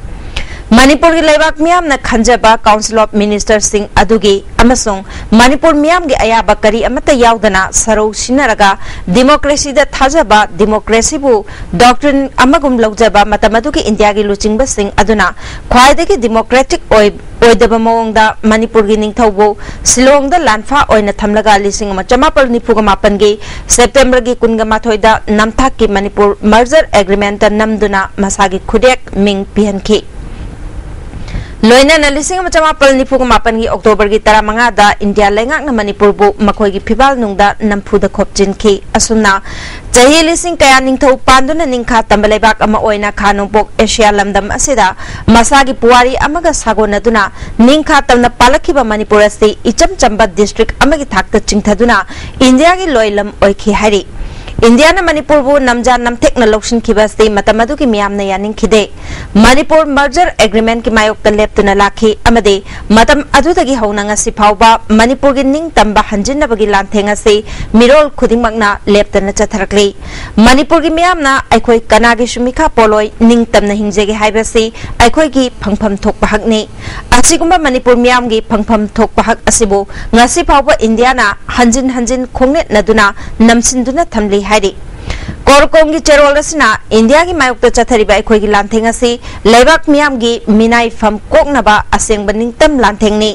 ꯃꯅꯤꯄꯨꯔꯒꯤ ꯂꯩꯕꯥꯛ ꯃꯤꯌꯥꯝꯅ ꯈꯟꯖꯕ Council of Ministerꯁꯤꯡ ꯑꯗꯨꯒꯤ ꯑꯃꯁꯨꯡ ꯃꯅꯤꯄꯨꯔ ꯃꯤꯌꯥꯝꯒꯤ ꯑꯌꯥꯕ ꯀꯔꯤ ꯑꯃꯠꯇ ꯌꯥꯎꯗꯅ ꯁꯔꯧ ꯁꯤꯟꯅꯔꯒ ꯗꯤꯃꯣꯀ꯭ꯔꯦꯁꯤꯗ ꯊꯥꯖꯕ, ꯗꯤꯃꯣꯀ꯭ꯔꯦꯁꯤꯕꯨ doctrine ꯑꯃꯒꯨꯝ ꯂꯧꯖꯕ ꯃꯇꯝ ꯑꯗꯨꯒꯤ ꯏꯟꯗꯤꯌꯥꯒꯤ ꯂꯨꯆꯤꯡꯕꯁꯤꯡ ꯑꯗꯨꯅ ꯈ꯭ꯋꯥꯏꯗꯒꯤ democratic ꯑꯣꯏ-, ꯑꯣꯏꯗꯕ ꯃꯑꯣꯡꯗ ꯃꯅꯤꯄꯨꯔꯒꯤ ꯅꯤꯡꯊꯧꯕꯨ ꯁꯤꯂꯣꯡꯗ ꯂꯥꯟꯐꯥ ꯑꯣꯏꯅ ꯊꯝꯂꯒ ꯂꯤꯁꯤꯡ ꯑꯃ ꯆꯃꯥꯄꯜ ꯅꯤꯐꯨꯒ ꯃꯥꯄꯟꯒꯤ ꯁꯦꯞꯇꯦꯝꯕꯔꯒꯤ ꯀꯨꯟꯒ ꯃꯥꯊꯣꯏꯗ ꯅꯝꯊꯥꯛꯀꯤ ꯃꯅꯤꯄꯨꯔ Merger Agreementꯇ ꯅꯝꯗꯨꯅ ꯃꯁꯥꯒꯤ ꯈꯨꯗꯦꯛ ꯃꯤꯡ ꯄꯤꯍꯟꯈꯤ꯫ ꯂꯣꯏꯅꯅ ꯂꯤꯁꯤꯡ ꯑꯃ ꯆꯃꯥꯄꯜ ꯅꯤꯐꯨꯒ ꯃꯥꯄꯟꯒꯤ ꯑꯣꯛꯇꯣꯕꯔꯒꯤ ꯇꯔꯥꯃꯉꯥꯗ ꯏꯟꯗꯤꯌꯥ ꯂꯩꯉꯥꯛꯅ ꯃꯅꯤꯄꯨꯔꯕꯨ ꯃꯈꯣꯏꯒꯤ ꯐꯤꯕꯥꯜ ꯅꯨꯡꯗ ꯅꯝꯐꯨꯗ ꯈꯣꯞꯆꯤꯟꯈꯤ꯫ ꯑꯁꯨꯝꯅ ꯆꯍꯤ ꯂꯤꯁꯤꯡ ꯀꯌꯥ ꯅꯤꯡꯊꯧ ꯄꯥꯟꯗꯨꯅ ꯅꯤꯡꯈꯥ ꯇꯝꯕ ꯂꯩꯕꯥꯛ ꯑꯃ ꯑꯣꯏꯅ ꯈꯥ ꯅꯣꯡꯄꯣꯛ ꯑꯦꯁꯤꯌꯥ ꯂꯝꯗꯝ ꯑꯁꯤꯗ ꯃꯁꯥꯒꯤ ꯄꯨꯋꯥꯔꯤ ꯑꯃꯒ ꯁꯥꯒꯣꯟꯅꯗꯨꯅ ꯅꯤꯡꯈꯥ ꯇꯝꯅ ꯄꯥꯜꯂꯛꯈꯤꯕ ꯃꯅꯤꯄꯨꯔ ꯑꯁꯤ ꯏꯆꯝ ꯆꯝꯕ district ꯑꯃꯒꯤ ꯊꯥꯛꯇ ꯆꯤꯡꯊꯗꯨꯅ ꯏꯟꯗꯤꯌꯥꯒꯤ ꯂꯣꯏꯂꯝ ꯑꯣꯏꯈꯤ ꯍꯥꯏꯔꯤ꯫ ꯏꯟꯗꯤꯌꯥꯅ ꯃꯅꯤꯄꯨꯔꯕꯨ ꯅꯝꯖꯥ ꯅꯝꯊꯦꯛꯅ ꯂꯧꯁꯤꯟꯈꯤꯕ ꯑꯁꯤ ꯃꯇꯝ ꯑꯗꯨꯒꯤ ꯃꯤꯌꯥꯝꯅ ꯌꯥꯅꯤꯡꯈꯤꯗꯦ꯫ ꯃꯅꯤꯄꯨꯔ Merger Agreementꯀꯤ ꯃꯥꯌꯣꯛꯇ ꯂꯦꯞꯇꯨꯅ ꯂꯥꯛꯈꯤ ꯑꯃꯗꯤ ꯃꯇꯝ ꯑꯗꯨꯗꯒꯤ ꯍꯧꯅ ꯉꯁꯤ ꯐꯥꯎꯕ ꯃꯅꯤꯄꯨꯔꯒꯤ ꯅꯤꯡꯇꯝꯕ ꯍꯟꯖꯤꯟꯅꯕꯒꯤ ꯂꯥꯟꯊꯦꯡ ꯑꯁꯤ ꯃꯤꯔꯣꯜ ꯈꯨꯗꯤꯡꯃꯛꯅ ꯂꯦꯞꯇꯅ ꯆꯠꯊꯔꯛꯂꯤ꯫ ꯃꯅꯤꯄꯨꯔꯒꯤ ꯃꯤꯌꯥꯝꯅ ꯑꯩꯈꯣꯏ ꯀꯅꯥꯒꯤꯁꯨ ꯃꯤꯈꯥ ꯄꯣꯜꯂꯣꯏ, ꯅꯤꯡꯇꯝꯅ ꯍꯤꯡꯖꯒꯦ ꯍꯥꯏꯕꯁꯤ ꯑꯩꯈꯣꯏꯒꯤ ꯐꯪꯐꯝ ꯊꯣꯛꯄ ꯍꯛꯅꯤ꯫ ꯑꯁꯤꯒꯨꯝꯕ ꯃꯅꯤꯄꯨꯔ ꯃꯤꯌꯥꯝꯒꯤ ꯐꯪꯐꯝ ꯊꯣꯛꯄ ꯍꯛ ꯑꯁꯤꯕꯨ ꯉꯁꯤ ꯐꯥꯎꯕ ꯏꯟꯗꯤꯌꯥꯅ ꯍꯟꯖꯤꯟ ꯍꯟꯖꯤꯟ ꯈꯣꯡꯅꯦꯠꯅꯗꯨꯅ ꯅꯝꯁꯤꯟꯗꯨꯅ ꯊꯝꯂꯤ ꯍꯥꯏꯔꯤ꯫ ꯀꯣꯔꯀꯣꯡꯒꯤ ꯆꯦꯔꯣꯜ ꯑꯁꯤꯅ ꯏꯟꯗꯤꯌꯥꯒꯤ ꯃꯥꯌꯣꯛꯇ ꯆꯠꯊꯔꯤꯕ ꯑꯩꯈꯣꯏꯒꯤ ꯂꯥꯟꯊꯦꯡ ꯑꯁꯤ ꯂꯩꯕꯥꯛ ꯃꯤꯌꯥꯝꯒꯤ ꯃꯤꯅꯥꯏꯐꯝ ꯀꯣꯛꯅꯕ ꯑꯁꯦꯡꯕ ꯅꯤꯡꯇꯝ ꯂꯥꯟꯊꯦꯡꯅꯤ꯫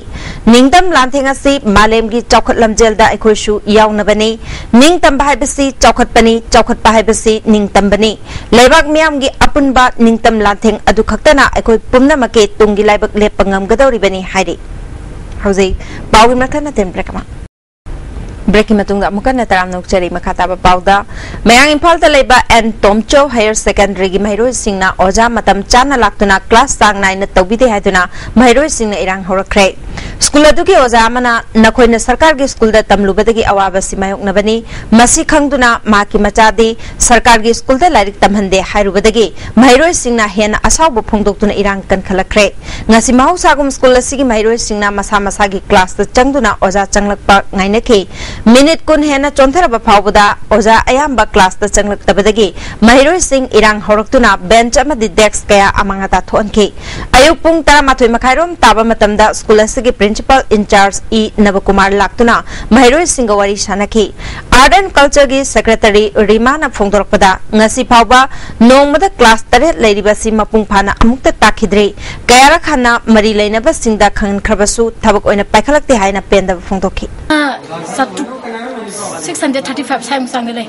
ꯅꯤꯡꯇꯝ ꯂꯥꯟꯊꯦꯡ ꯑꯁꯤ ꯃꯥꯂꯦꯝꯒꯤ ꯆꯥꯎꯈꯠ ꯂꯝꯖꯦꯜꯗ ꯑꯩꯈꯣꯏꯁꯨ ꯌꯥꯎꯅꯕꯅꯤ꯫ ꯅꯤꯡꯇꯝꯕ ꯍꯥꯏꯕꯁꯤ ꯆꯥꯎꯈꯠꯄꯅꯤ, ꯆꯥꯎꯈꯠꯄ ꯍꯥꯏꯕꯁꯤ ꯅꯤꯡꯇꯝꯕꯅꯤ꯫ ꯂꯩꯕꯥꯛ ꯃꯤꯌꯥꯝꯒꯤ ꯑꯄꯨꯟꯕ ꯅꯤꯡꯇꯝ ꯂꯥꯟꯊꯦꯡ ꯑꯗꯨ ꯈꯛꯇꯅ ꯑꯩꯈꯣꯏ ꯄꯨꯝꯅꯃꯛꯀꯤ ꯇꯨꯡꯒꯤ ꯂꯥꯏꯕꯛ ꯂꯦꯞꯄ ꯉꯝꯒꯗꯧꯔꯤꯕꯅꯤ ꯍꯥꯏꯔꯤ꯫ ꯍꯧꯖꯤꯛ ꯄꯥꯎꯒꯤ ꯃꯊꯪ ꯅꯠꯇꯦ, ꯕ꯭ꯔꯦꯛ ꯑꯃ꯫ ꯕ꯭ꯔꯦꯛꯀꯤ ꯃꯇꯨꯡꯗ ꯑꯃꯨꯛ ꯍꯟꯅ ꯇꯔꯥꯝꯅ ꯑꯣꯛꯆꯔꯤ꯫ ꯃꯈꯥ ꯇꯥꯕ ꯄꯥꯎꯗ, ꯃꯌꯥꯡ ꯏꯝꯐꯥꯜꯗ ꯂꯩꯕ ꯑꯦꯟ ꯇꯣꯝꯆꯧ ꯍꯥꯌꯔ ꯁꯦꯀꯦꯟꯗꯔꯤꯒꯤ ꯃꯍꯩꯔꯣꯏꯁꯤꯡꯅ ꯑꯣꯖꯥ ꯃꯇꯝ ꯆꯥꯅ ꯂꯥꯛꯇꯨꯅ ꯀ꯭ꯂꯥꯁ ꯆꯥꯡ ꯅꯥꯏꯅ ꯇꯧꯕꯤꯗꯦ ꯍꯥꯏꯗꯨꯅ ꯃꯍꯩꯔꯣꯏꯁꯤꯡꯅ ꯏꯔꯥꯡ ꯍꯧꯔꯛꯈ꯭ꯔꯦ꯫ ꯁ꯭ꯀꯨꯜ ꯑꯗꯨꯒꯤ ꯑꯣꯖꯥ ꯑꯃꯅ, "ꯅꯈꯣꯏꯅ ꯁꯔꯀꯥꯔꯒꯤ ꯁ꯭ꯀꯨꯜꯗ ꯇꯝꯂꯨꯕꯗꯒꯤ ꯑꯋꯥꯕꯁꯤ ꯃꯥꯌꯣꯛꯅꯕꯅꯤ꯫ ꯃꯁꯤ ꯈꯪꯗꯨꯅ ꯃꯍꯥꯛꯀꯤ ꯃꯆꯥꯗꯤ ꯁꯔꯀꯥꯔꯒꯤ ꯁ꯭ꯀꯨꯜꯗ ꯂꯥꯏꯔꯤꯛ ꯇꯝꯍꯟꯗꯦ" ꯍꯥꯏꯔꯨꯕꯗꯒꯤ ꯃꯍꯩꯔꯣꯏꯁꯤꯡꯅ ꯍꯦꯟꯅ ꯑꯁꯥꯎꯕ ꯐꯣꯡꯗꯣꯛꯇꯨꯅ ꯏꯔꯥꯡ ꯀꯟꯈꯠꯂꯛꯈ꯭ꯔꯦ꯫ ꯉꯁꯤ ꯃꯍꯧꯁꯥꯒꯨꯝ ꯁ꯭ꯀꯨꯜ ꯑꯁꯤꯒꯤ ꯃꯍꯩꯔꯣꯏꯁꯤꯡꯅ ꯃꯁꯥ ꯃꯁꯥꯒꯤ ꯀ꯭ꯂꯥꯁꯇ ꯆꯪꯗꯨꯅ ꯑꯣꯖꯥ ꯆꯪꯂꯛꯄ ꯉꯥꯏꯅꯈꯤ꯫ ꯃꯤꯅꯤꯠ ꯀꯨꯟ ꯍꯦꯟꯅ ꯆꯣꯟꯊꯔꯕ ꯐꯥꯎꯕꯗ ꯑꯣꯖꯥ ꯑꯌꯥꯝꯕ ꯀ꯭ꯂꯥꯁꯇ ꯆꯪꯂꯛꯇꯕꯗꯒꯤ ꯃꯍꯩꯔꯣꯏꯁꯤꯡ ꯏꯔꯥꯡ ꯍꯧꯔꯛꯇꯨꯅ ꯕꯦꯟꯆ ꯑꯃꯗꯤ ꯗꯦꯁ꯭ꯛ ꯀꯌꯥ ꯑꯃꯥꯡ ꯑꯇꯥ ꯊꯣꯛꯍꯟꯈꯤ꯫ ꯑꯌꯨꯛ ꯄꯨꯡ ꯇꯔꯥꯃꯥꯊꯣꯏ ꯃꯈꯥꯏꯔꯣꯝ ꯇꯥꯕ ꯃꯇꯝꯗ ꯁ꯭ꯀꯨꯜ ꯑꯁꯤꯒꯤ ꯄ꯭ꯔꯤꯟꯁꯤꯄꯥꯜ ꯏꯟꯆꯥꯔꯖ ꯏ ꯅꯕꯀꯨꯃꯥꯔ ꯂꯥꯛꯇꯨꯅ ꯃꯍꯩꯔꯣꯏꯁꯤꯡꯒ ꯋꯥꯔꯤ ꯁꯥꯅꯈꯤ꯫ ꯑꯥꯔꯠ ꯑꯦꯟ ꯀꯜꯆꯔꯒꯤ ꯁꯦꯀ꯭ꯔꯦꯇꯔꯤ ꯔꯤꯃꯥꯅ ꯐꯣꯡꯗꯣꯔꯛꯄꯗ, ꯉꯁꯤ ꯐꯥꯎꯕ ꯅꯣꯡꯃꯗ ꯀ꯭ꯂꯥꯁ ꯇꯔꯦꯠ ꯂꯩꯔꯤꯕ ꯑꯁꯤ ꯃꯄꯨꯡ ꯐꯥꯅ ꯑꯃꯨꯛꯇ ꯇꯥꯛꯈꯤꯗ꯭ꯔꯤ꯫ ꯀꯌꯥꯔꯛ ꯍꯟꯅ ꯃꯔꯤ ꯂꯩꯅꯕꯁꯤꯡꯗ ꯈꯪꯍꯟꯈ꯭ꯔꯕꯁꯨ ꯊꯕꯛ ꯑꯣꯏꯅ ꯄꯥꯏꯈꯠꯂꯛꯇꯦ ꯍꯥꯏꯅ ꯄꯦꯟꯗꯕ ꯐꯣꯡꯗꯣꯛꯈꯤ꯫ ꯆꯥꯇ꯭ꯔꯨꯛ, ꯁꯤꯛꯁ ꯍꯟꯗ꯭ꯔꯦꯠ ꯊꯥꯔꯇꯤ ꯐꯥꯏꯚ ꯁ꯭ꯋꯥꯏꯃꯨꯛ ꯆꯥꯡꯗ ꯂꯩ꯫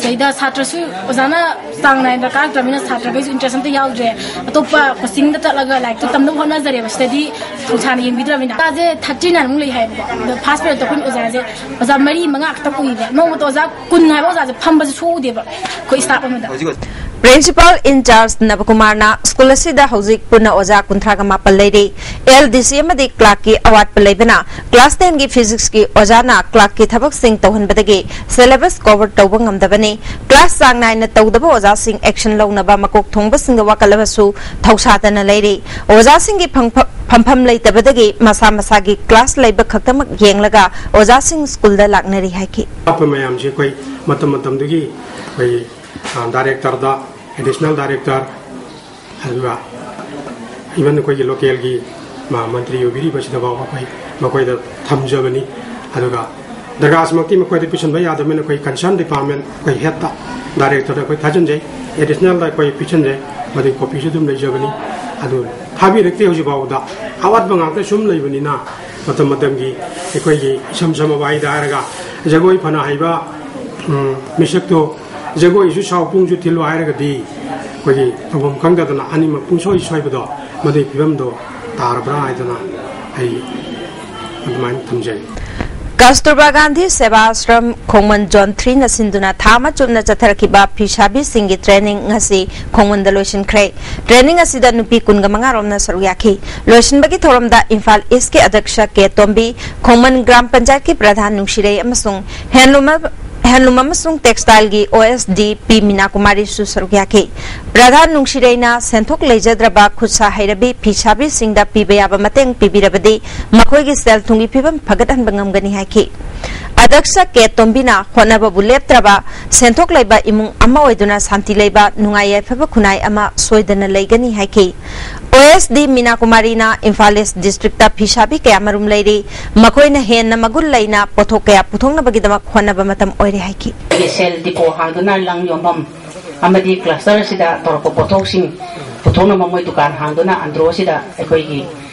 ꯁꯤꯗꯩꯗ ꯁꯥꯇ꯭ꯔꯁꯨ ꯑꯣꯖꯥꯅ ꯆꯥꯡ ꯅꯥꯏꯅ ꯀꯥꯔꯛꯇ꯭ꯔꯕꯅꯤꯅ ꯁꯥꯇ꯭ꯔꯈꯩꯁꯨ ꯏꯟꯇꯔꯦꯁ ꯑꯝꯇ ꯌꯥꯎꯗ꯭ꯔꯦ꯫ ꯑꯇꯣꯞꯄ ꯀꯣꯆꯤꯡꯗ ꯆꯠꯂꯒ ꯂꯥꯏꯔꯤꯛꯇꯣ ꯇꯝꯅꯕ ꯍꯣꯠꯅꯖꯔꯦꯕ꯫ ꯁꯤꯗꯗꯤ ꯊꯧꯁꯥꯅ ꯌꯦꯡꯕꯤꯗ꯭ꯔꯕꯅꯤꯅ꯫ ꯑꯣꯖꯥꯁꯦ ꯊꯥꯔꯇꯤ ꯅꯥꯏꯟꯃꯨꯛ ꯂꯩ ꯍꯥꯏꯌꯦꯕꯀꯣ꯫ ꯑꯗꯣ ꯐꯥꯔꯁ ꯄꯤꯔꯤꯌꯠꯇ ꯑꯩꯈꯣꯏꯅ ꯑꯣꯖꯥꯁꯦ ꯑꯣꯖꯥ ꯃꯔꯤ ꯃꯉꯥ ꯈꯛꯇꯪ ꯎꯏꯕ꯫ ꯅꯣꯡꯃꯇ ꯑꯣꯖꯥ ꯀꯨꯟ ꯍꯥꯏꯕ ꯑꯣꯖꯥꯁꯦ ꯐꯝꯕꯁꯦ ꯁꯨꯛꯎ ꯎꯗꯦꯕ ꯑꯩꯈꯣꯏ ꯁ꯭ꯇꯥꯐ ꯑꯃꯗ꯫ ꯄ꯭ꯔꯤꯟꯁꯤꯄꯥꯜ ꯏꯟꯆꯥꯔꯖ ꯅꯕꯀꯨꯃꯥꯔꯅ ꯁ꯭ꯀꯨꯜ ꯑꯁꯤꯗ ꯍꯧꯖꯤꯛ ꯄꯨꯟꯅ ꯑꯣꯖꯥ ꯀꯨꯟꯊ꯭ꯔꯥꯒ ꯃꯥꯄꯟ ꯂꯩꯔꯤ꯫ ꯑꯦꯜ ꯗꯤ ꯁꯤ ꯑꯃꯗꯤ ꯀ꯭ꯂꯥꯔꯛꯀꯤ ꯑꯋꯥꯠꯄ ꯂꯩꯕꯅ ꯀ꯭ꯂꯥꯁ ꯇꯦꯟꯒꯤ ꯐꯤꯖꯤꯛꯁꯀꯤ ꯑꯣꯖꯥꯅ ꯀ꯭ꯂꯥꯔꯛꯀꯤ ꯊꯕꯛꯁꯤꯡ ꯇꯧꯍꯟꯕꯗꯒꯤ ꯁꯦꯂꯦꯕꯁ ꯀꯣꯚꯔ ꯇꯧꯕ ꯉꯝꯗꯕꯅꯤ꯫ ꯀ꯭ꯂꯥꯁ ꯆꯥꯡ ꯅꯥꯏꯅ ꯇꯧꯗꯕ ꯑꯣꯖꯥꯁꯤꯡ ꯑꯦꯛꯁꯟ ꯂꯧꯅꯕ ꯃꯀꯣꯛ ꯊꯣꯡꯕꯁꯤꯡꯗ ꯋꯥꯀꯠꯂꯕꯁꯨ ꯊꯧꯁꯥꯗꯅ ꯂꯩꯔꯤ꯫ ꯑꯣꯖꯥꯁꯤꯡꯒꯤ ꯐꯪꯐ-, ꯐꯝꯐꯝ ꯂꯩꯇꯕꯗꯒꯤ ꯃꯁꯥ ꯃꯁꯥꯒꯤ ꯀ꯭ꯂꯥꯁ ꯂꯩꯕ ꯈꯛꯇꯃꯛ ꯌꯦꯡꯂꯒ ꯑꯣꯖꯥꯁꯤꯡ ꯁ꯭ꯀꯨꯜꯗ ꯂꯥꯛꯅꯔꯤ ꯍꯥꯏꯈꯤ꯫ ꯑꯋꯥꯠꯄ ꯃꯌꯥꯝꯁꯤ ꯑꯩꯈꯣꯏ ꯃꯇꯝ ꯃꯇꯝꯗꯨꯒꯤ ꯑꯩꯈꯣꯏ, ꯑ, ꯗꯥꯏꯔꯦꯛꯇꯔꯗ, ꯑꯦꯗꯤꯁꯅꯦꯜ ꯗꯥꯏꯔꯦꯛꯇꯔ, ꯑꯗꯨꯒ ꯏꯚꯟ ꯑꯩꯈꯣꯏꯒꯤ ꯂꯣꯀꯦꯜꯒꯤ ꯃ-, ꯃꯟꯇ꯭ꯔꯤ ꯑꯣꯏꯕꯤꯔꯤꯕꯁꯤꯗ ꯐꯥꯎꯕ ꯑꯩꯈꯣꯏ ꯃꯈꯣꯏꯗ ꯊꯝꯖꯕꯅꯤ꯫ ꯑꯗꯨꯒ ꯗꯔꯀꯥꯔꯁꯤꯃꯛꯇꯤ ꯃꯈꯣꯏꯗ ꯄꯤꯁꯤꯟꯕ ꯌꯥꯗꯕꯅꯤꯅ ꯑꯩꯈꯣꯏ ꯀꯟꯁꯔꯟ ꯗꯤꯄꯥꯔꯠꯃꯦꯟ, ꯑꯩꯈꯣꯏ ꯍꯦꯠꯇ, ꯗꯥꯏꯔꯦꯛꯇꯔꯗ ꯑꯩꯈꯣꯏ ꯊꯥꯖꯤꯟꯖꯩ, ꯑꯦꯗꯤꯁꯅꯦꯜꯗ ꯑꯩꯈꯣꯏ ꯄꯤꯁꯤꯟꯖꯩ꯫ ꯃꯗꯨꯒꯤ ꯀꯣꯄꯤꯁꯨ ꯑꯗꯨꯝ ꯂꯩꯖꯕꯅꯤ꯫ ꯑꯗꯨ ꯊꯥꯕꯤꯔꯛꯇꯦ ꯍꯧꯖꯤꯛ ꯐꯥꯎꯕꯗ꯫ ꯑꯋꯥꯠꯄ ꯉꯥꯛꯇ ꯁꯨꯝ ꯂꯩꯕꯅꯤꯅ ꯃꯇꯝ ꯃꯇꯝꯒꯤ ꯑꯩꯈꯣꯏꯒꯤ ꯏꯁꯝ ꯁꯝꯃꯕ ꯍꯥꯏꯗ ꯍꯥꯏꯔꯒ ꯖꯒꯣꯏ ꯐꯅ ꯍꯩꯕ, ꯎꯝ, ꯃꯤꯁꯛꯇꯣ ꯖꯒꯣꯏꯁꯨ ꯁꯥꯎ ꯄꯨꯡꯁꯨ ꯊꯤꯜꯂꯨ ꯍꯥꯏꯔꯒꯗꯤ ꯑꯩꯈꯣꯏꯒꯤ ꯇꯧꯐꯝ ꯈꯪꯗꯗꯅ ꯑꯅꯤꯃꯛ ꯄꯨꯡꯁꯣꯏ ꯁꯣꯏꯕꯗꯣ ꯃꯗꯨꯒꯤ ꯐꯤꯕꯝꯗꯣ ꯇꯥꯔꯕ꯭ꯔꯥ ꯍꯥꯏꯗꯅ ꯑꯩ ꯑꯗꯨꯃꯥꯏꯅ ꯊꯝꯖꯩ꯫ ꯀꯁꯇꯨꯔꯕꯥ ꯒꯥꯟꯙꯤ ꯁꯦꯕꯥ ꯑꯥꯁ꯭ꯔꯝ ꯈꯣꯡꯃꯟ ꯖꯣꯟ ꯊ꯭ꯔꯤꯅ ꯁꯤꯟꯗꯨꯅ ꯊꯥ ꯑꯃ ꯆꯨꯞꯅ ꯆꯠꯊꯔꯛꯈꯤꯕ ꯐꯤꯁꯥꯕꯤꯁꯤꯡꯒꯤ ꯇ꯭ꯔꯦꯅꯤꯡ ꯉꯁꯤ ꯈꯣꯡꯃꯟꯗ ꯂꯣꯏꯁꯤꯟꯈ꯭ꯔꯦ꯫ ꯇ꯭ꯔꯦꯅꯤꯡ ꯑꯁꯤꯗ ꯅꯨꯄꯤ ꯀꯨꯟꯒ ꯃꯉꯥ ꯔꯣꯝꯅ ꯁꯔꯨꯛ ꯌꯥꯈꯤ꯫ ꯂꯣꯏꯁꯤꯟꯕꯒꯤ ꯊꯧꯔꯝꯗ ꯏꯝꯐꯥꯜ ꯏꯁꯀꯤ ꯑꯗ꯭ꯌꯛꯁ ꯀꯦ ꯇꯣꯝꯕꯤ, ꯈꯣꯡꯃꯟ ꯒ꯭ꯔꯥꯝ ꯄꯟꯆꯥꯌꯠꯀꯤ ꯄ꯭ꯔꯙꯥꯟ ꯅꯨꯡꯁꯤꯔꯩ ꯑꯃꯁꯨꯡ ꯍꯦꯟꯂꯨꯝ ꯍꯦꯟꯂꯨꯝ ꯑꯃꯁꯨꯡ ꯇꯦꯛꯁꯇꯥꯏꯜꯒꯤ ꯑꯣ ꯑꯦꯁ ꯗꯤ ꯄꯤ ꯃꯤꯅꯥ ꯀꯨꯃꯥꯔꯤꯁꯨ ꯁꯔꯨꯛ ꯌꯥꯈꯤ꯫ ꯄ꯭ꯔꯙꯥꯟ ꯅꯨꯡꯁꯤꯔꯩꯅ ꯁꯦꯟꯊꯣꯛ ꯂꯩꯖꯗ꯭ꯔꯕ ꯈꯨꯠꯁꯥ ꯍꯩꯔꯕꯤ ꯐꯤꯁꯥꯕꯤꯁꯤꯡꯗ ꯄꯤꯕ ꯌꯥꯕ ꯃꯇꯦꯡ ꯄꯤꯕꯤꯔꯕꯗꯤ ꯃꯈꯣꯏꯒꯤ ꯁꯦꯜ ꯊꯨꯝꯒꯤ ꯐꯤꯕꯝ ꯐꯒꯠꯍꯟꯕ ꯉꯝꯒꯅꯤ ꯍꯥꯏꯈꯤ꯫ ꯑꯗ꯭ꯌꯛꯁ ꯀꯦ ꯇꯣꯝꯕꯤꯅ ꯍꯣꯠꯅꯕꯕꯨ ꯂꯦꯞꯇ꯭ꯔꯕ ꯁꯦꯟꯊꯣꯛ ꯂꯩꯕ ꯏꯃꯨꯡ ꯑꯃ ꯑꯣꯏꯗꯨꯅ ꯁꯥꯟꯇꯤ ꯂꯩꯕ ꯅꯨꯡꯉꯥꯏ ꯌꯥꯏꯐꯕ ꯈꯨꯟꯅꯥꯏ ꯑꯃ ꯁꯣꯏꯗꯅ ꯂꯩꯒꯅꯤ ꯍꯥꯏꯈꯤ꯫ ꯑꯣ ꯑꯦꯁ ꯗꯤ ꯃꯤꯅꯥ ꯀꯨꯃꯥꯔꯤꯅ ꯏꯝꯐꯥꯜ ꯏꯁ ꯗꯤꯁꯇ꯭ꯔꯤꯛꯇ ꯐꯤꯁꯥꯕꯤ ꯀꯌꯥ ꯃꯔꯨꯝ ꯂꯩꯔꯤ, ꯃꯈꯣꯏꯅ ꯍꯦꯟꯅ ꯃꯒꯨꯟ ꯂꯩꯅ ꯄꯣꯠꯊꯣꯛ ꯀꯌꯥ ꯄꯨꯊꯣꯛꯅꯕꯒꯤꯗꯃꯛ ꯍꯣꯠꯅꯕ ꯃꯇꯝ ꯑꯣꯏꯔꯦ ꯍꯥꯏꯈꯤ꯫ ꯑꯩꯈꯣꯏꯒꯤ ꯁꯦꯜ ꯗꯤꯄꯣ ꯍꯥꯡꯗꯨꯅ ꯂꯪ ꯌꯣꯟꯐꯝ ꯑꯃꯗꯤ ꯀ꯭ꯂꯁꯇꯔ ꯑꯁꯤꯗ ꯇꯧꯔꯛꯄ ꯄꯣꯠꯊꯣꯛꯁꯤꯡ ꯄꯨꯊꯣꯛꯅꯕ ꯃꯣꯏ ꯗꯨꯀꯥꯟ ꯍꯥꯡꯗꯨꯅ ꯑꯟꯗ꯭ꯔꯣ ꯑꯁꯤꯗ ꯑꯩꯈꯣꯏꯒꯤ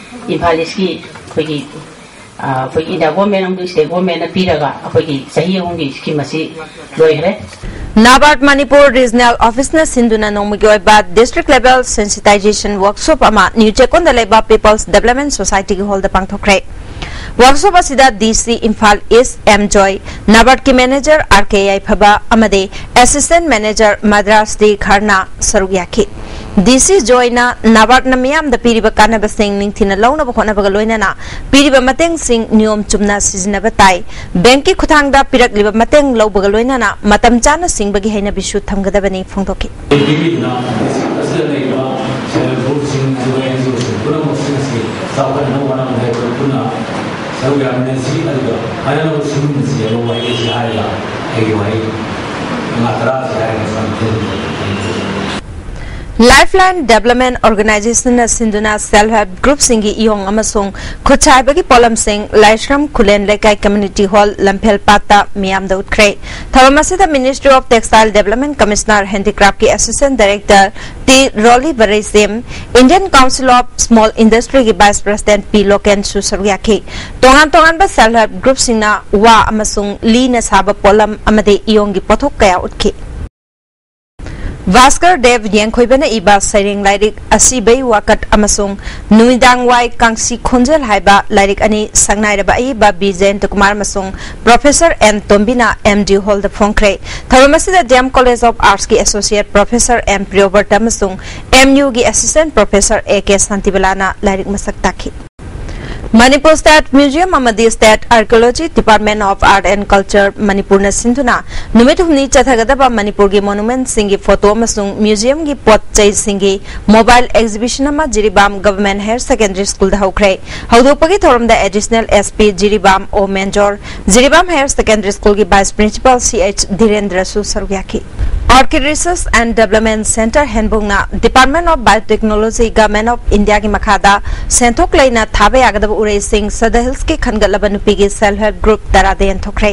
ꯏꯝꯐꯥꯜ ꯏꯁꯀꯤ ꯑꯩꯈꯣꯏꯒꯤ ꯑ, ꯑꯩꯈꯣꯏꯒꯤ ꯏꯟꯗꯤꯌꯥ ꯒꯣꯔꯃꯦꯟ ꯑꯃꯗꯤ ꯁ꯭ꯇꯦꯠ ꯒꯣꯔꯃꯦꯟꯅ ꯄꯤꯔꯒ ꯑꯩꯈꯣꯏꯒꯤ ꯆꯍꯤ ꯑꯍꯨꯝꯒꯤ ꯁ꯭ꯀꯤꯝ ꯑꯁꯤ ꯂꯣꯏꯈ꯭ꯔꯦ꯫ ꯅꯥꯕꯥꯔꯠ ꯃꯅꯤꯄꯨꯔ ꯔꯤꯖꯅꯦꯜ ꯑꯣꯐꯤꯁꯅ ꯁꯤꯟꯗꯨꯅ ꯅꯣꯡꯃꯒꯤ ꯑꯣꯏꯕ ꯗꯤꯁꯇ꯭ꯔꯤꯛ ꯂꯦꯚꯦꯜ ꯁꯦꯟꯁꯤꯇꯥꯏꯖꯦꯁꯟ ꯋꯥꯔꯛꯁꯣꯞ ꯑꯃ ꯅ꯭ꯌꯨ ꯆꯦꯛꯀꯣꯟꯗ ꯂꯩꯕ ꯄꯤꯄꯜꯁ ꯗꯦꯕꯂꯞꯃꯦꯟ ꯁꯣꯁꯥꯏꯇꯤꯒꯤ ꯍꯣꯜꯗ ꯄꯥꯡꯊꯣꯛꯈ꯭ꯔꯦ꯫ ꯋꯥꯔꯛꯁꯣꯞ ꯑꯁꯤꯗ ꯗꯤ ꯁꯤ ꯏꯝꯐꯥꯜ ꯏꯁ ꯑꯦꯝ ꯖꯣꯏ, ꯅꯥꯕꯥꯔꯠꯀꯤ ꯃꯦꯅꯦꯖꯔ ꯑꯥꯔ ꯀꯦ ꯌꯥꯏꯐꯕ ꯑꯃꯗꯤ ꯑꯦꯁꯤꯁꯇꯦꯟꯠ ꯃꯦꯅꯦꯖꯔ ꯃꯗ꯭ꯔꯥꯁ ꯗꯤ ꯈꯔꯅ ꯁꯔꯨꯛ ꯌꯥꯈꯤ꯫ ꯗꯤ ꯁꯤ ꯖꯣꯏꯅ ꯅꯥꯕꯥꯔꯠꯅ ꯃꯤꯌꯥꯝꯗ ꯄꯤꯔꯤꯕ ꯀꯥꯟꯅꯕꯁꯤꯡ ꯅꯤꯡꯊꯤꯅ ꯂꯧꯅꯕ ꯍꯣꯠꯅꯕꯒ ꯂꯣꯏꯅꯅ ꯄꯤꯔꯤꯕ ꯃꯇꯦꯡꯁꯤꯡ ꯅꯤꯌꯣꯝ ꯆꯨꯝꯅ ꯁꯤꯖꯤꯟꯅꯕ ꯇꯥꯏ꯫ ꯕꯦꯡꯛꯀꯤ ꯈꯨꯠꯊꯥꯡꯗ ꯄꯤꯔꯛꯂꯤꯕ ꯃꯇꯦꯡ ꯂꯧꯕꯒ ꯂꯣꯏꯅꯅ ꯃꯇꯝ ꯆꯥꯅ ꯁꯤꯡꯕꯒꯤ ꯍꯩꯅꯕꯤꯁꯨ ꯊꯝꯒꯗꯕꯅꯤ ꯐꯣꯡꯗꯣꯛꯈꯤ꯫ ꯄꯤꯕꯤꯗꯨꯅ ꯗꯤꯁꯇ꯭ꯔꯤꯛ ꯑꯁꯤꯗ ꯂꯩꯔꯤꯕ ꯁꯦꯜꯐ ꯍꯦꯜꯞ ꯒ꯭ꯔꯨꯞꯁꯤꯡ ꯑꯗꯨꯒ ꯑꯦꯟ ꯖꯤ ꯑꯣꯁꯤꯡ ꯄꯨꯝꯅꯃꯛꯁꯤꯡ ꯑꯁꯤ ꯆꯥꯎꯈꯠꯅꯕ ꯍꯣꯠꯅꯕꯗ ꯑꯩꯈꯣꯏ ꯄꯨꯟꯅ ꯁꯔꯨꯛ ꯌꯥꯃꯤꯟꯅꯁꯤ꯫ ꯑꯗꯨꯒ ꯐꯅꯅꯕ ꯁꯤꯟꯃꯤꯟꯅꯁꯤ ꯍꯥꯏꯕ ꯋꯥꯍꯩ ꯑꯁꯤ ꯍꯥꯏꯔꯒ ꯑꯩꯒꯤ ꯋꯥꯍꯩ ꯃꯉꯥ ꯇꯔꯥ ꯑꯁꯤ ꯍꯥꯏꯔꯒ ꯁꯨꯃꯥꯏꯅ ꯊꯦꯡꯅꯖꯔꯤ꯫ ꯂꯥꯏꯐꯂꯥꯏꯟ ꯗꯦꯕꯂꯞꯃꯦꯟ ꯑꯣꯔꯒꯅꯥꯏꯖꯦꯁꯟꯅ ꯁꯤꯟꯗꯨꯅ ꯁꯦꯜꯐ ꯍꯦꯜꯞ ꯒ꯭ꯔꯨꯞꯁꯤꯡꯒꯤ ꯏꯌꯣꯡ ꯑꯃꯁꯨꯡ ꯈꯨꯠꯁꯥ ꯍꯩꯕꯒꯤ ꯄꯣꯠꯂꯝꯁꯤꯡ ꯂꯥꯏꯁ꯭ꯔꯝ ꯈꯨꯂꯦꯟ ꯂꯩꯀꯥꯏ ꯀꯝꯃ꯭ꯌꯨꯅꯤꯇꯤ ꯍꯣꯜ ꯂꯝꯐꯦꯜ ꯄꯥꯠꯇ ꯃꯤꯌꯥꯝꯗ ꯎꯠꯈ꯭ꯔꯦ꯫ ꯊꯧꯔꯝ ꯑꯁꯤꯗ ministry of textile development commissioner ꯍꯦꯟꯗꯤꯀ꯭ꯔꯥꯐꯀꯤ assistant director T Roli Baraishem, Indian council of small ꯏꯟꯗꯁꯇ꯭ꯔꯤꯒꯤ ꯚꯥꯏꯁ ꯄ꯭ꯔꯁꯤꯗꯦꯟꯠ ꯄꯤ ꯂꯣꯀꯦꯟꯁꯨ ꯁꯔꯨꯛ ꯌꯥꯈꯤ꯫ ꯇꯣꯉꯥꯟ ꯇꯣꯉꯥꯟꯕ ꯁꯦꯜꯐ ꯍꯦꯜꯞ ꯒ꯭ꯔꯨꯞꯁꯤꯡꯅ ꯋꯥ ꯑꯃꯁꯨꯡ ꯂꯤꯅ ꯁꯥꯕ ꯄꯣꯠꯂꯝ ꯑꯃꯗꯤ ꯏꯌꯣꯡꯒꯤ ꯄꯣꯠꯊꯣꯛ ꯀꯌꯥ ꯎꯠꯈꯤ꯫ ꯚꯥꯁꯀꯔ ꯗꯦꯕ ꯌꯦꯡꯈꯣꯏꯕꯅ ꯏꯕ ꯁꯩꯔꯦꯡ ꯂꯥꯏꯔꯤꯛ ꯑꯁꯤꯕꯩ ꯋꯥꯀꯠ ꯑꯃꯁꯨꯡ ꯅꯨꯃꯤꯗꯥꯡ ꯋꯥꯏ ꯀꯥꯡꯁꯤ ꯈꯣꯟꯖꯦꯜ ꯍꯥꯏꯕ ꯂꯥꯏꯔꯤꯛ ꯑꯅꯤ ꯁꯛꯅꯥꯏꯔꯕ ꯑꯏꯕ ꯕꯤ ꯖꯌꯟꯇꯀꯨꯃꯥꯔ ꯑꯃꯁꯨꯡ ꯄ꯭ꯔꯣꯐꯦꯁꯔ ꯑꯦꯟ ꯇꯣꯝꯕꯤꯅ ꯑꯦꯝ ꯗꯤ ꯍꯣꯜꯗ ꯐꯣꯡꯈ꯭ꯔꯦ꯫ ꯊꯧꯔꯝ ꯑꯁꯤꯗ ꯗꯤ ꯑꯦꯝ ꯀꯣꯂꯦꯖ ꯑꯣꯐ ꯑꯥꯔꯠꯁꯀꯤ ꯑꯦꯁꯣꯁꯤꯌꯦꯠ ꯄ꯭ꯔꯣꯐꯦꯁꯔ ꯑꯦꯝ ꯄ꯭ꯔꯤꯌꯣꯕꯔꯇ ꯑꯃꯁꯨꯡ ꯑꯦꯝ ꯌꯨꯒꯤ ꯑꯦꯁꯤꯁꯇꯦꯟꯠ ꯄ꯭ꯔꯣꯐꯦꯁꯔ ꯑꯦ ꯀꯦ ꯁꯥꯟꯇꯤꯕꯂꯥꯅ ꯂꯥꯏꯔꯤꯛ ꯃꯁꯛ ꯇꯥꯛꯈꯤ꯫ ꯃꯅꯤꯄꯨꯔ ꯁ꯭ꯇꯦꯠ ꯃ꯭ꯌꯨꯖꯤꯌꯝ ꯑꯃꯗꯤ state archaeology department of art and culture ꯃꯅꯤꯄꯨꯔꯅ ꯁꯤꯟꯗꯨꯅ ꯅꯨꯃꯤꯠ ꯍꯨꯝꯅꯤ ꯆꯠꯊꯒꯗꯕ ꯃꯅꯤꯄꯨꯔꯒꯤ ꯃꯣꯅꯨꯃꯦꯟꯠꯁꯤꯡꯒꯤ ꯐꯣꯇꯣ ꯑꯃꯁꯨꯡ ꯃ꯭ꯌꯨꯖꯤꯌꯝꯒꯤ ꯄꯣꯠ ꯆꯩꯁꯤꯡꯒꯤ ꯃꯣꯕꯥꯏꯜ ꯑꯦꯛꯖꯤꯕꯤꯁꯟ ꯑꯃ ꯖꯤꯔꯤꯕꯥꯝ ꯒꯚꯔꯟꯃꯦꯟꯠ ꯍꯥꯌꯔ ꯁꯦꯀꯦꯟꯗꯔꯤ ꯁ꯭ꯀꯨꯜꯗ ꯍꯧꯈ꯭ꯔꯦ꯫ ꯍꯧꯗꯣꯛꯄꯒꯤ ꯊꯧꯔꯝꯗ ꯑꯦꯗꯤꯁꯅꯦꯜ ꯑꯦꯁ P Jiribam O Menjor, Jiribam higher secondary ꯁ꯭ꯀꯨꯜꯒꯤ ꯚꯥꯏꯁ ꯄ꯭ꯔꯤꯟꯁꯤꯄꯥꯜ ꯁꯤ ꯑꯩꯆ ꯙꯤꯔꯦꯟꯗ꯭ꯔꯁꯨ ꯁꯔꯨꯛ ꯌꯥꯈꯤ꯫ Orchid research and development centre ꯍꯦꯟꯕꯨꯡꯅ department of biotechnology, government of ꯏꯟꯗꯤꯌꯥꯒꯤ ꯃꯈꯥꯗ ꯁꯦꯟꯊꯣꯛ ꯂꯩꯅ ꯊꯥꯕ ꯌꯥꯒꯗꯕ ꯎꯔꯩꯁꯤꯡ ꯁꯗ ꯍꯤꯜꯁꯀꯤ ꯈꯟꯒꯠꯂꯕ ꯅꯨꯄꯤꯒꯤ ꯁꯦꯜꯐ ꯍꯦꯜꯞ ꯒ꯭ꯔꯨꯞ ꯇꯔꯥꯗ ꯌꯦꯟꯊꯣꯛꯈ꯭ꯔꯦ꯫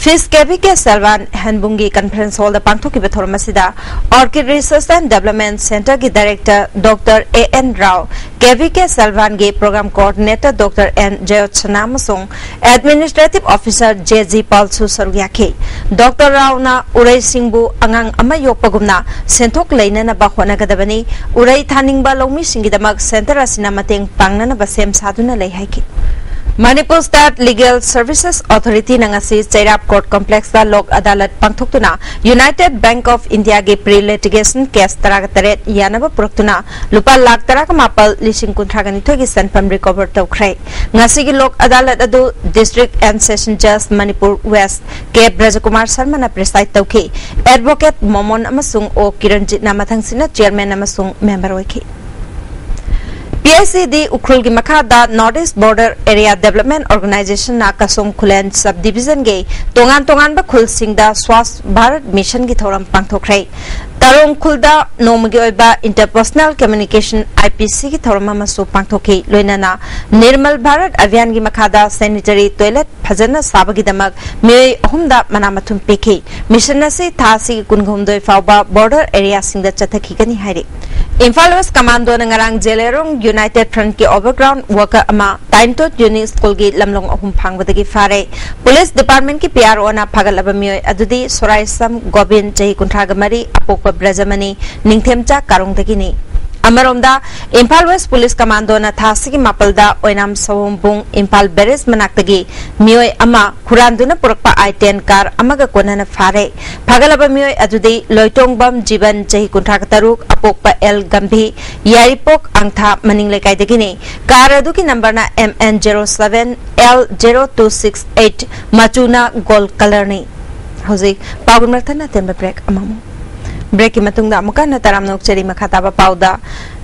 ꯐꯤꯁ ꯀꯦ ꯚꯤ ꯀꯦ ꯁꯦꯜꯋꯥꯟ ꯍꯦꯟꯕꯨꯡꯒꯤ ꯀꯟꯐꯔꯦꯟꯁ ꯍꯣꯜꯗ ꯄꯥꯡꯊꯣꯛꯈꯤꯕ ꯊꯧꯔꯝ ꯑꯁꯤꯗ ꯑꯣꯔꯀꯤꯗ ꯔꯤꯁꯔꯁ ꯑꯦꯟ ꯗꯦꯕꯂꯞꯃꯦꯟꯠ ꯁꯦꯟꯇꯔꯒꯤ director doctor A N Rao, K V K ꯁꯦꯜꯋꯥꯟꯒꯤ programme coordinator doctor N Jyotsna ꯑꯃꯁꯨꯡ ꯑꯦꯗꯃꯤꯅꯤꯁꯇ꯭ꯔꯦꯇꯤꯚ ꯑꯣꯐꯤꯁꯥꯔ ꯖꯦ ꯖꯤ ꯄꯥꯜꯁꯨ ꯁꯔꯨꯛ ꯌꯥꯈꯤ꯫ ꯗꯣꯛꯇꯔ ꯔꯥꯎꯅ ꯎꯔꯩꯁꯤꯡꯕꯨ ꯑꯉꯥꯡ ꯑꯃ ꯌꯣꯛꯄꯒꯨꯝꯅ ꯁꯦꯟꯊꯣꯛ ꯂꯩꯅꯅꯕ ꯍꯣꯠꯅꯒꯗꯕꯅꯤ, ꯎꯔꯩ ꯊꯥꯅꯤꯡꯕ ꯂꯧꯃꯤꯁꯤꯡꯒꯤꯗꯃꯛ ꯁꯦꯟꯇꯔ ꯑꯁꯤꯅ ꯃꯇꯦꯡ ꯄꯥꯡꯅꯅꯕ ꯁꯦꯝ ꯁꯥꯗꯨꯅ ꯂꯩ ꯍꯥꯏꯈꯤ꯫ ꯃꯅꯤꯄꯨꯔ ꯁ꯭ꯇꯦꯠ ꯂꯤꯒꯦꯜ ꯁꯔꯚꯤꯁꯦꯁ ꯑꯣꯊꯣꯔꯤꯇꯤꯅ ꯉꯁꯤ ꯆꯩꯔꯥꯞ ꯀꯣꯔꯠ ꯀꯣꯝꯄ꯭ꯂꯦꯛꯁꯇ ꯂꯣꯛ ꯑꯗꯥꯂꯠ ꯄꯥꯡꯊꯣꯛꯇꯨꯅ ꯌꯨꯅꯥꯏꯇꯦꯗ ꯕꯦꯡꯛ ꯑꯣꯐ ꯏꯟꯗꯤꯌꯥꯒꯤ ꯄ꯭ꯔꯤ ꯂꯤꯇꯤꯒꯦꯁꯟ ꯀꯦꯁ ꯇꯔꯥꯒ ꯇꯔꯦꯠ ꯌꯥꯅꯕ ꯄꯨꯔꯛꯇꯨꯅ ꯂꯨꯄꯥ ꯂꯥꯈ ꯇꯔꯥꯒ ꯃꯥꯄꯜ ꯂꯤꯁꯤꯡ ꯀꯨꯟꯊ꯭ꯔꯥꯒ ꯅꯤꯊꯣꯏꯒꯤ ꯁꯦꯟꯐꯝ ꯔꯤꯀꯣꯚꯔ ꯇꯧꯈ꯭ꯔꯦ꯫ ꯉꯁꯤꯒꯤ ꯂꯣꯛ ꯑꯗꯥꯂꯠ ꯑꯗꯨ ꯗꯤꯁꯇ꯭ꯔꯤꯛ ꯑꯦꯟ ꯁꯦꯁꯟ ꯖꯖ ꯃꯅꯤꯄꯨꯔ ꯋꯦꯁ ꯀꯦ ꯕ꯭ꯔꯖꯀꯨꯃꯥꯔ ꯁꯔꯃꯅ ꯄ꯭ꯔꯤꯁꯥꯏꯗ ꯇꯧꯈꯤ꯫ ꯑꯦꯗꯚꯣꯀꯦꯠ ꯃꯣꯃꯣꯟ ꯑꯃꯁꯨꯡ ꯑꯣ ꯀꯤꯔꯟꯖꯤꯠꯅ ꯃꯊꯪꯁꯤꯠꯅ ꯆꯤꯌꯔꯃꯦꯟ ꯑꯃꯁꯨꯡ ꯃꯦꯝꯕꯔ ꯑꯣꯏꯈꯤ꯫ ꯄꯤ ꯑꯩꯆ ꯁꯤ ꯗꯤ ꯎꯈ꯭ꯔꯨꯜꯒꯤ ꯃꯈꯥꯗ north east border area development ꯑꯣꯔꯒꯅꯥꯏꯖꯦꯁꯟꯅ ꯀꯁꯣꯡ ꯈꯨꯂꯦꯟ ꯁꯕ ꯗꯤꯚꯤꯖꯟꯒꯤ ꯇꯣꯉꯥꯟ ꯇꯣꯉꯥꯟꯕ ꯈꯨꯜꯁꯤꯡꯗ ꯁ꯭ꯋꯥꯁ ꯚꯥꯔꯠ ꯃꯤꯁꯟꯒꯤ ꯊꯧꯔꯝ ꯄꯥꯡꯊꯣꯛꯈ꯭ꯔꯦ꯫ ꯇꯔꯣꯡ ꯈꯨꯜꯗ ꯅꯣꯡꯃꯒꯤ ꯑꯣꯏꯕ ꯏꯟꯇꯔꯄꯔꯁꯅꯦꯜ ꯀꯝꯃ꯭ꯌꯨꯅꯤꯀꯦꯁꯟ, ꯑꯥꯏ ꯄꯤ ꯁꯤꯒꯤ ꯊꯧꯔꯝ ꯑꯃꯁꯨ ꯄꯥꯡꯊꯣꯛꯈꯤ꯫ ꯂꯣꯏꯅꯅ ꯅꯤꯔꯃꯜ ꯚꯥꯔꯠ ꯑꯚꯤꯌꯥꯟꯒꯤ ꯃꯈꯥꯗ ꯁꯦꯅꯤꯇꯔꯤ ꯇꯣꯏꯂꯦꯠ ꯐꯖꯅ ꯁꯥꯕꯒꯤꯗꯃꯛ ꯃꯤꯑꯣꯏ ꯑꯍꯨꯝꯗ ꯃꯅꯥ ꯃꯊꯨꯝ ꯄꯤꯈꯤ꯫ ꯃꯤꯁꯟ ꯑꯁꯤ ꯊꯥ ꯑꯁꯤꯒꯤ ꯀꯨꯟꯍꯨꯝꯗꯣꯏ ꯐꯥꯎꯕ ꯕꯣꯔꯗꯔ ꯑꯦꯔꯤꯌꯥꯁꯤꯡꯗ ꯆꯠꯊꯈꯤꯒꯅꯤ ꯍꯥꯏꯔꯤ꯫ ꯏꯝꯐꯥꯜ ꯋꯦꯁ ꯀꯃꯥꯟꯗꯣꯅ ꯉꯔꯥꯡ ꯖꯦꯂꯦꯔꯣꯡ ꯌꯨꯅꯥꯏꯇꯦꯗ ꯐ꯭ꯔꯟꯠꯀꯤ ꯑꯣꯚꯔꯒ꯭ꯔꯥꯎꯟꯗ ꯋꯥꯀꯔ ꯑꯃ ꯇꯥꯏꯟꯇꯣꯠ ꯌꯨꯅꯤ ꯁ꯭ꯀꯨꯜꯒꯤ ꯂꯝꯂꯣꯡ ꯑꯍꯨꯝ ꯐꯥꯡꯕꯗꯒꯤ ꯐꯥꯔꯦ꯫ ꯄꯨꯂꯤꯁ ꯗꯤꯄꯥꯔꯠꯃꯦꯟꯠꯀꯤ ꯄꯤ ꯑꯥꯔ ꯑꯣꯅ ꯐꯥꯒꯠꯂꯕ ꯃꯤꯑꯣꯏ ꯑꯗꯨꯗꯤ ꯁꯣꯔꯥꯏꯁꯝ ꯒꯣꯕꯤꯟ, ꯆꯍꯤ ꯀꯨꯟꯊ꯭ꯔꯥꯒ ꯃꯔꯤ, ꯑꯄꯣꯛꯄ ꯕ꯭ꯔꯖꯃꯅꯤ, ꯅꯤꯡꯊꯦꯝꯆꯥ ꯀꯥꯔꯣꯡꯗꯒꯤꯅꯤ꯫ ꯑꯃꯔꯣꯝꯗ, ꯏꯝꯐꯥꯜ ꯋꯦꯁ ꯄꯨꯂꯤꯁ ꯀꯃꯥꯟꯗꯣꯅ ꯊꯥ ꯑꯁꯤꯒꯤ ꯃꯥꯄꯜꯗ ꯑꯣꯏꯅꯥꯝ ꯁꯑꯣꯝꯕꯨꯡ ꯏꯝꯐꯥꯜ ꯕꯦꯔꯦꯖ ꯃꯅꯥꯛꯇꯒꯤ ꯃꯤꯑꯣꯏ ꯑꯃ ꯍꯨꯔꯥꯟꯗꯨꯅ ꯄꯨꯔꯛꯄ ꯑꯥꯏ ꯇꯦꯟ ꯀꯥꯔ ꯑꯃꯒ ꯀꯣꯟꯅꯅ ꯐꯥꯔꯦ꯫ ꯐꯥꯒꯠꯂꯕ ꯃꯤꯑꯣꯏ ꯑꯗꯨꯗꯤ ꯂꯣꯏꯇꯣꯡꯕꯝ ꯖꯤꯕꯟ, ꯆꯍꯤ ꯀꯨꯟꯊ꯭ꯔꯥ ꯇꯔꯨꯛ, ꯑꯄꯣꯛꯄ ꯑꯦꯜ ꯒꯝꯚꯤ, ꯌꯥꯏꯔꯤꯄꯣꯛ ꯑꯪꯊꯥ ꯃꯅꯤꯡ ꯂꯩꯀꯥꯏꯗꯒꯤꯅꯤ꯫ ꯀꯥꯔ ꯑꯗꯨꯒꯤ ꯅꯝꯕꯔꯅ M N zero seven L zero two six eight, ꯃꯆꯨꯅ ꯒꯣꯜꯗ ꯀꯂꯔꯅꯤ꯫ ꯍꯧꯖꯤꯛ ꯄꯥꯎꯒꯤ ꯃꯔꯛꯇ ꯑꯇꯦꯟꯕ ꯕ꯭ꯔꯦꯛ ꯑꯃꯃꯨꯛ꯫ ꯕ꯭ꯔꯦꯛꯀꯤ ꯃꯇꯨꯡꯗ ꯑꯃꯨꯛꯀ ꯍꯟꯅ ꯇꯔꯥꯝꯅ ꯑꯣꯛꯆꯔꯤ꯫ ꯃꯈꯥ ꯇꯥꯕ ꯄꯥꯎꯗ,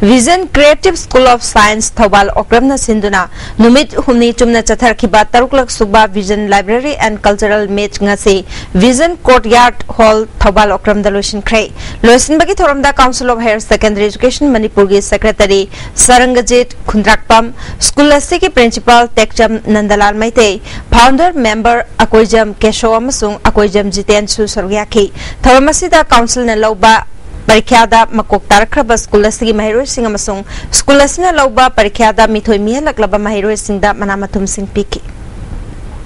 Vision Creative School of Science Thoubal ꯑꯣꯀ꯭ꯔꯝꯅ ꯁꯤꯟꯗꯨꯅ ꯅꯨꯃꯤꯠ ꯍꯨꯝꯅꯤ ꯆꯨꯝꯅ ꯆꯠꯊꯔꯛꯈꯤꯕ ꯇꯔꯨꯛꯂꯛ ꯁꯨꯕ Vision Library and Cultural Meet ꯉꯁꯤ Vision Courtyard Hall ꯊꯧꯕꯥꯜ ꯑꯣꯀ꯭ꯔꯝꯗ ꯂꯣꯏꯁꯤꯟꯈ꯭ꯔꯦ꯫ ꯂꯣꯏꯁꯤꯟꯕꯒꯤ ꯊꯧꯔꯝꯗ Council of Higher Secondary Education ꯃꯅꯤꯄꯨꯔꯒꯤ ꯁꯦꯀ꯭ꯔꯦꯇꯔꯤ ꯁꯔꯪꯒꯖꯤꯠ ꯈꯨꯟꯗ꯭ꯔꯥꯛꯄꯝ, ꯁ꯭ꯀꯨꯜ ꯑꯁꯤꯒꯤ principal ꯇꯦꯛꯆꯝ ꯅꯟꯗꯂꯥꯜ Meitei, founder member Akoijam ꯀꯦꯁꯣ ꯑꯃꯁꯨꯡ ꯑꯀꯣꯏꯖꯝ ꯖꯤꯇꯦꯟꯁꯨ ꯁꯔꯨꯛ ꯌꯥꯈꯤ꯫ ꯊꯧꯔꯝ ꯑꯁꯤꯗ ꯀꯥꯎꯟꯁꯤꯜꯅ ꯂꯧꯕ ꯄꯔꯤꯈ꯭ꯌꯥꯗ ꯃꯀꯣꯛ ꯇꯥꯔꯛꯈ꯭ꯔꯕ ꯁ꯭ꯀꯨꯜ ꯑꯁꯤꯒꯤ ꯃꯍꯩꯔꯣꯏꯁꯤꯡ ꯑꯃꯁꯨꯡ ꯁ꯭ꯀꯨꯜ ꯑꯁꯤꯅ ꯂꯧꯕ ꯄꯔꯤꯈ꯭ꯌꯥꯗ ꯃꯤꯊꯣꯏ ꯃꯤꯍꯦꯜꯂꯛꯂꯕ ꯃꯍꯩꯔꯣꯏꯁꯤꯡꯗ ꯃꯅꯥ ꯃꯊꯨꯝꯁꯤꯡ ꯄꯤꯈꯤ꯫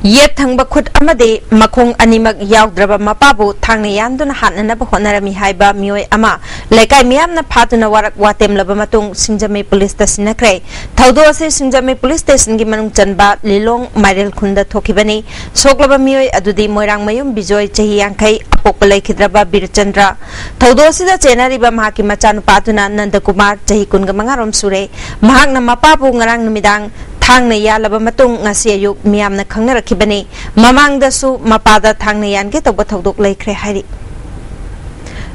ꯌꯦꯠ ꯊꯪꯕ ꯈꯨꯠ ꯑꯃꯗꯤ ꯃꯈꯣꯡ ꯑꯅꯤꯃꯛ ꯌꯥꯎꯗ꯭ꯔꯕ ꯃꯄꯥꯕꯨ ꯊꯥꯡꯅ ꯌꯥꯟꯗꯨꯅ ꯍꯥꯠꯅꯅꯕ ꯍꯣꯠꯅꯔꯝꯃꯤ ꯍꯥꯏꯕ ꯃꯤꯑꯣꯏ ꯑꯃ ꯂꯩꯀꯥꯏ ꯃꯤꯌꯥꯝꯅ ꯐꯥꯗꯨꯅ ꯋꯥꯔꯛ ꯋꯥꯇꯦꯝꯂꯕ ꯃꯇꯨꯡ ꯁꯤꯡꯖꯃꯩ ꯄꯨꯂꯤꯁꯇ ꯁꯤꯟꯅꯈ꯭ꯔꯦ꯫ ꯊꯧꯗꯣꯛ ꯑꯁꯤ ꯁꯤꯡꯖꯃꯩ ꯄꯨꯂꯤꯁ ꯁ꯭ꯇꯦꯁꯟꯒꯤ ꯃꯅꯨꯡ ꯆꯟꯕ ꯂꯤꯂꯣꯡ ꯃꯥꯏꯔꯦꯜ ꯈꯨꯟꯗ ꯊꯣꯛꯈꯤꯕꯅꯤ꯫ ꯁꯣꯛꯂꯕ ꯃꯤꯑꯣꯏ ꯑꯗꯨꯗꯤ ꯃꯣꯏꯔꯥꯡꯃꯌꯨꯝ ꯕꯤꯖꯣꯏ, ꯆꯍꯤ ꯌꯥꯡꯈꯩ, ꯑꯄꯣꯛꯄ ꯂꯩꯈꯤꯗ꯭ꯔꯕ ꯕꯤꯔꯆꯟꯗ꯭ꯔ꯫ ꯊꯧꯗꯣꯛ ꯑꯁꯤꯗ ꯆꯦꯟꯅꯔꯤꯕ ꯃꯍꯥꯛꯀꯤ ꯃꯆꯥꯅꯨꯄꯥ ꯑꯗꯨꯅ ꯅꯟꯗꯀꯨꯃꯥꯔ, ꯆꯍꯤ ꯀꯨꯟꯒ ꯃꯉꯥ ꯔꯣꯝ ꯁꯨꯔꯦ꯫ ꯃꯍꯥꯛꯅ ꯃꯄꯥꯕꯨ ꯉꯔꯥꯡ ꯅꯨꯃꯤꯗꯥꯡ ꯊꯥꯡꯅ ꯌꯥꯜꯂꯕ ꯃꯇꯨꯡ ꯉꯁꯤ ꯑꯌꯨꯛ ꯃꯤꯌꯥꯝꯅ ꯈꯪꯅꯔꯛꯈꯤꯕꯅꯤ꯫ ꯃꯃꯥꯡꯗꯁꯨ ꯃꯄꯥꯗ ꯊꯥꯡꯅ ꯌꯥꯟꯒꯦ ꯇꯧꯕ ꯊꯧꯗꯣꯛ ꯂꯩꯈ꯭ꯔꯦ ꯍꯥꯏꯔꯤ꯫